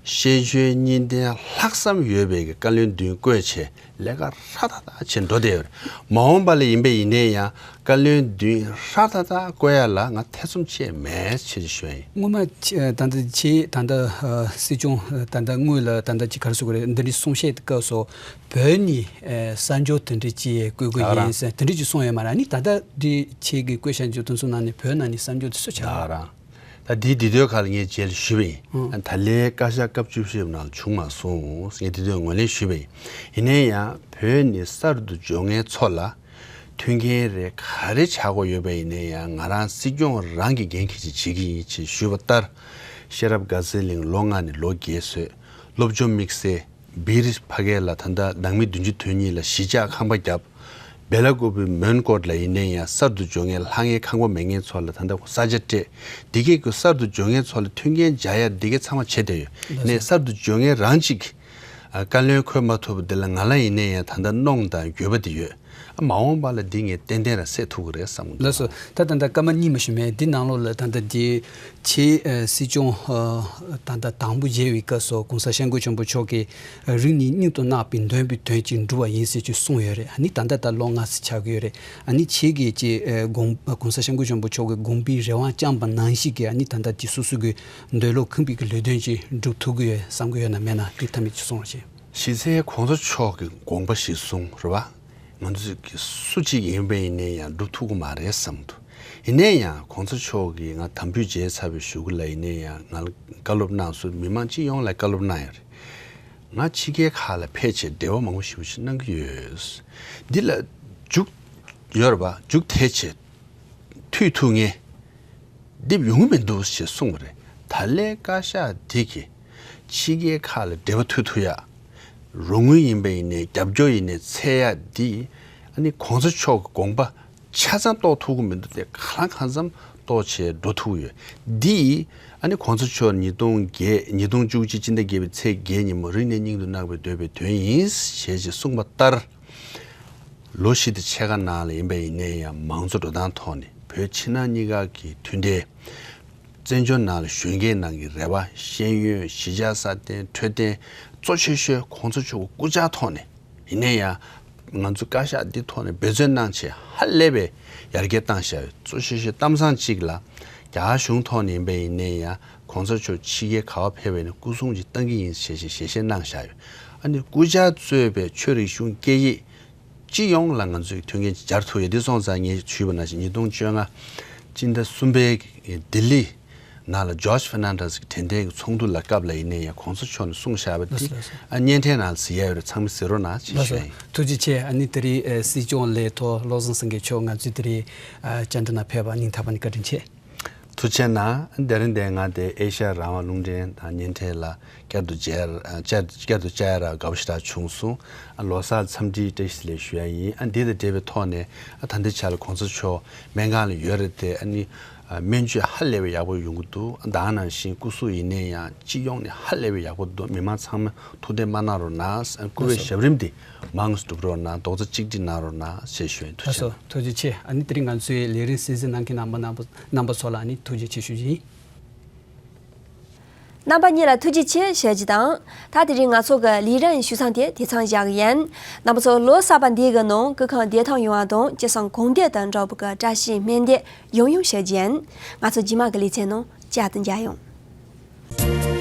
ཤེས་འཇོན་གཉིས་ལྡན་ལྷག་བསམ་ཡོད་པའི་གི་བཀའ་བློན་བདུན་བསྐོས་བྱས་ལས་ཀ་ཧྲ་ཐག་ཐག་བྱས་འགྲོ་བསྡད་ཡོད་རེད། མ་འོངས་པ་ལ་ཡིན་པ་ཡིན་ནའི་ཡང་བཀའ་བློན་བདུན་ཧྲ་ཐག་ཐག་བསྐོ་ཡ་ལ་ང་ཐེ་ཚོམ་བཅས་མེད་ཅེས་ཞུ་ཡ་ཡིན། སྔོན་མ་ཆ་ད་ལྟ་ཆེ་ད་ལྟ་ཨ་སྲིད་སྐྱོང་ད་ལྟ་དངོས་ལ་ད་ལྟ་ཅི་ག་རེ་ཟེར་དགོས་རེད། འདི་འདྲའི་གསུང་བཤད་སྐབས་སུ་བོད་ནས་ཨ་གསར་འབྱོར་དེ་འདྲ་ཅིག་བསྐོ་དགོས་ཡིན་ཟེར་དེ་འདྲ་ཅིག་གསུངས་ཡོད་མ་རེད། ཨ་ནི་ད་ལྟ་འདི་ཆེ་གི་བསྐོས་བཞག་འཇུ་དོན་ཚོ་ནང་ནས་བོད་ནང་ནས་གསར་འབྱོར་དེ་སུ་ཆགས་ད་རང་། ད་དེའི་འདི་དོན་ཁག་ལ་ངས་རྗེས་ལ་ཞུས་པ་ཡིན། ཨང་། ད་ལན་བཀའ་ཤག་སྐབས་བཅུ་བཞི་པའི་ནང་ལ་བྱུང་མ་སོང་། ངས་འདི་དོན་ངོས་ལེན་ཞུས་པ་ཡིན། ཡིན་ནའི་ཡང་བོད་ནས་གསར་དུ་འབྱོར་མཁན་ཚོ་ལ་མཐུན་རྐྱེན་རེ་ག་རེ་ཆགས་དགོས་ཡོད་པ་ཡིན་ནའི་ཡང་ང་རང་སྲིད་སྐྱོང་རང་གི་འགན་འཁྱེར་ཅིག་བྱེད་ཀྱི་ཡིན་ཅེས་ཞུས་པ་ལྟར། ཤེས་རབ་དགའ་ཚལ་གླིང་ལོ་ལྔ་ནས་ལོ་བརྒྱད་བཟོས། སློབ་སྦྱོང་དམིགས་བསལ། སྦིར་ཕ་གི་ལ་ད་ལྟ་ནང་མི་བདུན་ཅུ་དོན་གཉིས་ལ་གཞིས་ཆགས་ཁང་པ་བརྒྱབ། སྦེ་ལ་ཀུ་པེ་མོན་གྷོ་ལ་ཡིན་ནའི་ཡང་གསར་དུ་འབྱོར་མཁན་ལྷང་ངེ་ཁང་པ་མེད་མཁན་ཚོ་ལ་ད་ལྟ་ས་ཆ་སྤྲད། འདི་གས་ཀྱི་གསར་དུ་འབྱོར་མཁན་ཚོ་ལ་མཐུན་རྐྱེན་སྦྱར་ཡ་འདི་གས་ཚང་མ་བྱེད་བསྡད་ཡོད། ལགས་སོ། ནས་གསར་དུ་འབྱོར་མཁན་རང་གཅིག་ཨ། བཀའ་བློན་འཁོད་མ་ཐུབ་པ་འདི་ལ་ང་ལ་ཡིན་ནའི་ཡང་ད་ལྟ་གནོང་དང་འགྱོད་པ་འདི་ཡོད། ཨ། མ་འོངས་པ་ལ་འདི་ངས་ཏན་ཏན་ར་སེལ་ཐུབ་ཀྱི་རེད་བསམ་གྱི་འདུག་ལགས་སོ། ད་ད་ལྟ་སྐར་མ་གཉིས་མ་ཞུ་མེད་འདི་ནང་ལོགས་ལ་ད་ལྟ་འདི་ཆེ་ཨ་སྲིད་སྐྱོང་ཨ་ད་ལྟ་དང་པོ་མཇལ་བའི་སྐབས་སུ་གོང་ས་སྐྱབས་མགོན་ཆེན་པོ་མཆོག་གིས་རིང་ནས་སྙིང་དུ་བརྣག་པའི་འདོན་པའི་དོན་གྱིས་འགྲུབ་པ་ཡིན་ཟེར་ཅིག་གསུངས་ཡོད་རེད། ཨ་ནི་ད་ལྟ་ད་ལོ་ལྔ་ཙམ་ཆགས་ཀྱི་ཡོད་རེད། ཨ་ནི་ཁྱེད་ཀྱིས་ཅིག་ཨ་དགོངས་གོང་ས་སྐྱབས་མགོན་ཆེན་པོ་མཆོག་གིས་དགོངས་པའི་རེ་བ་བཅངས་པ་ནང་བཞིན་གྱི་ཨ་ནི་ད་ལྟ་ཅིག་སོ་སོ་གི་འདོད་བློ་ཁེངས་པའི་གི་ལས་དོན་ཅིག་འགྲུབ་ཐུབ་ཀྱི་ཡོད་བསམ་གྱི་ཡོད་ན་མེད་ན་འདི་མཐའ་མའི་ཅིག་གསུང་རོགས་བྱེད། གཞི་རྩའི་གོང་ས་མཆོག་གི་དགོངས་པ་གཞིར་བཟུང་རེད་བ། ང་ཚོ་གི་སུ་གཅིག་ཡིན་པ་ཡིན་ནའི་ཡང་འགྲུབ་ཐུབ་ཀྱི་མ་རེད་བསམ་འདུག་ཡིན་ནའི་ཡང་གོང་ས་མཆོག་གིས་ང་དམ་འབུལ་མཇལ་ཚར་བའི་གཞུག་གུ་ལ་ཡིན་ནའི་ཡང་ང་ལ་བཀའ་སློབ་གནང་སོང་། མི་མང་སྤྱི་ཡོངས་ལ་བཀའ་སློབ་གནང་ཡོད་རེད། ང་ཕྱི་རྒྱལ་ཁག་ལ་ཕེབས་བྱས་འབྲེལ་བ་མང་པོ་ཞེ་པོ་ཞིག་གནང་གི་ཡོད། འདི་ལ་མཇུག་ཡོད་རེད་པ། མཇུག་ཐེལ་བྱས་མཐུད་ཐུབ་མཁན་འདེབས་ཡོང་གི་མི་འདུག་ཞེས་གསུངས་པ་རེད། ད་ལན་བཀའ་ཤག་འདི་གིས་ཕྱི་རྒྱལ་ཁག་ལ་འབྲེལ་བ་མཐུད་ཐུབ་ཡ། རོགས་དངུལ་ཡིན་པ་ཡིན་ནའི་རྒྱབ་སྐྱོར་ཡིན་ནའི་འཚོལ་ཡ་འདི་ཨ་ནི་གོང་ས་མཆོག་གི་དགོངས་པ་ཆ་ཚང་རྟོགས་ཐུབ་ཀྱི་མི་འདུག་སྟེ། གང་ལ་གང་འཚམ་རྟོགས་བྱས་འགྲོ་ཐུབ་ཀྱི་ཡོད། འདི་ཨ་ནི་གོང་ས་མཆོག་ཉིས་སྟོང་བརྒྱད་ཉིས་སྟོང་བཅུ་གཅིག་སྤྱི་ཟླ་བརྒྱད་པའི་ཚེས་བརྒྱད་ཉིན་མོ་རིང་ནས་སྙིང་དུ་བརྣག་པའི་འདོད་པའི་དོན་ཡིན་ཞེས་ཞེས་གསུངས་པ་ལྟར། ལོ་བཞི་དང་ཕྱེད་ཀ་ནང་ལ་ཡིན་པ་ཡིན་ནའི་ཡང་མང་གཙོ་འགྲོ་སྟངས་ཐོག་ནས་བོད་ཕྱི་ནང་གཉིས་ཀ་གི་མཐུན་འབྲེལ། བཙན་བྱོལ་ནང་ལ་གཞོན་སྐྱེས་ནང་གི་རེ་བ། ཤེས་ཡོན། གཞིས་ཆགས་སྲ་བརྟན། འཕྲོད་བསྟེན། གཙོ་ཆེ་ཤོས་གོང་ས་མཆོག་གི་སྐུ་བཅར་ཐོག་ནས་ཡིན་ནའི་ཡང་ང་ཚོ་བཀའ་ཤག་འདི་ཐོག་ནས་འབད་བརྩོན་གནང་བྱས་ཧ་ལས་པའི་ཡར་རྒྱས་བཏང་བཞག་ཡོད། གཙོ་ཆེ་ཤོས་གཏམ་བཟང་གཅིག་ལ་རྒྱ་གར་གཞུང་ཐོག་ནས་ཡིན་པ་ཡིན་ནའི་ཡང་གོང་ས་མཆོག་ཕྱི་རྒྱལ་ག་པར་ཕེབས་པ་ཡིན་ན་སྐུ་སྲུང་ཅིག་བཏང་གི་ཡིན་ཞེས་ཞེས་ཞལ་བཞེས་གནང་བཞག་ཡོད། ཨ་ནི་སྐུ་བཅར་གཙོས་པའི་ཆོས་རིག་གཞུང་སྐད་ཡིག་སྤྱི་ཡོངས་ལ་ང་ཚོས་མཐུན་རྐྱེན་ཅིག་སྦྱར་ཐུབ་ཡོད། འདི་སོང་ཙང་ངས་ཞུས་པ་ནང་བཞིན་ཉིས་སྟོང་བཅོ་ལྔ་སྤྱི་ཟླ་གསུམ་པའི་ལྡི་ལི་ནང་ལ་ཇོརྗ་ཧྥེར་ནན་ཌེས་ཀྱི་དྲན་རྟེན་གྱི་ཚོགས་འདུ་ལ་སྐབས་ལ་ཡིན་ནའི་ཡང་གོང་ས་མཆོག་ནས་གསུངས་བཞག་པ་འདི་ལགས་སོ། ཨ་བརྙན་འཕྲིན་ནང་ལ་གཟིགས་ཡ་ཡོད་རེད། ཚང་མས་གཟིགས་རོགས་གནང་ཞེས་ལགས་སོ། ཞུ་ཡ་ཡིན། ཐུགས་རྗེ་ཆེ། ཨ་ནི་དེ་རིང་ཨ་སྲིད་སྐྱོང་ལས་ཐོག་བློ་བཟང་སེང་གེ་མཆོག་ང་ཚོའི་དེ་རིང་ཨ་བཅར་འདྲི་ནང་ཕེབས་པ་སྙིང་ཐག་པ་ནས་བཀའ་དྲིན་ཆེ། ཐུགས་རྗེ་གནང་། དེ་རིང་འདིར་ང་དེ་ཨེ་ཤ་ཡ་རང་དབང་རླུང་འཕྲིན་དང་བརྙན་འཕྲིན་ལ་བསྐྱར་དུ་མཇལ་བསྐྱར་དུ་བཅར་ཡ་ར་དགའ་པོ་ཞེ་དྲག་བྱུང་སོང་། ལོ་གསར་འཚམས་འདྲིའི་བཀྲ་ཤིས་བདེ་ལེགས་ཞུ་ཡ་ཡིན། ཨ་འདི་དང་འབྲེལ་བའི་ཐོག་ནས་ཨ་ད་ལྟའི་ཆ་ལ་གོང་ས་མཆོག་སྨན་ཁང་ལ་ཡོད་རེད་དེ། ཨ་ནི་ཨ་སྨན་བཅོས་ཧ་ལས་པའི་ཡག་པོ་ཡོང་གི་འདུག་ཨ་ད་ག་ནང་བཞིན་སྐུ་གཟུགས་ཡིན་ནའི་ཡང་སྤྱི་ཡོངས་ནས་ཧ་ལས་པའི་ཡག་པོ་འདུག་མི་མང་ཚང་མ་ཐུགས་འདེད་མ་གནང་རོགས་གནང་། སྐུ་པའི་ཞབས་རིམ་དེ་མང་ཙམ་སྒྲུབ་རོགས་གནང་། རྡོག་རྩ་གཅིག་སྒྲིལ་གནང་རོགས་གནང་ཞེས་ཞུ་ཡིན། ཐུགས་རྗེ་ཆེ། ཐུགས་རྗེ་ཆེ། ཨ་ནི་དེ་རིང་ང་ཚོའི་ལས་རིམ་གསན་གཟིགས་གནང་མཁན་རྣམ་པ་རྣམ་པ་རྣམ་པ་ཚོ་ལ་ཨ་ནི་ཐུགས་རྗེ་ཆེ་ཞུ་རྒྱུ་ཡིན། རྣམ་པ་གཉིས་ལ་ཐུགས་རྗེ་ཆེ་ཞུ་རྒྱུ་དང་། ད་དེ་རིང་ང་ཚོ་གི་ལས་རིམ་ཞུ་མཚམས་དེ་དེ་ཙམ་བཞག་གི་ཡིན། རྣམ་པ་ཚོ་ལོ་གསར་པ་འདི་གི་ནང་སྐུ་ཁམས་བདེ་ཐང་ཡོང་བ་དང་སྤྱི་བསང་གོང་འཕེལ་དུ་འགྲོ་བའི་གི་བཀྲ་ཤིས་སྨོན་འདེབས་ཡང་ཡང་ཞུ་རྒྱུ་ཡིན། ང་ཚོ་རྗེས་མ་གི་ལེ་ཚན་ནང་བསྐྱར་དུ་མཇལ་ཡོང་།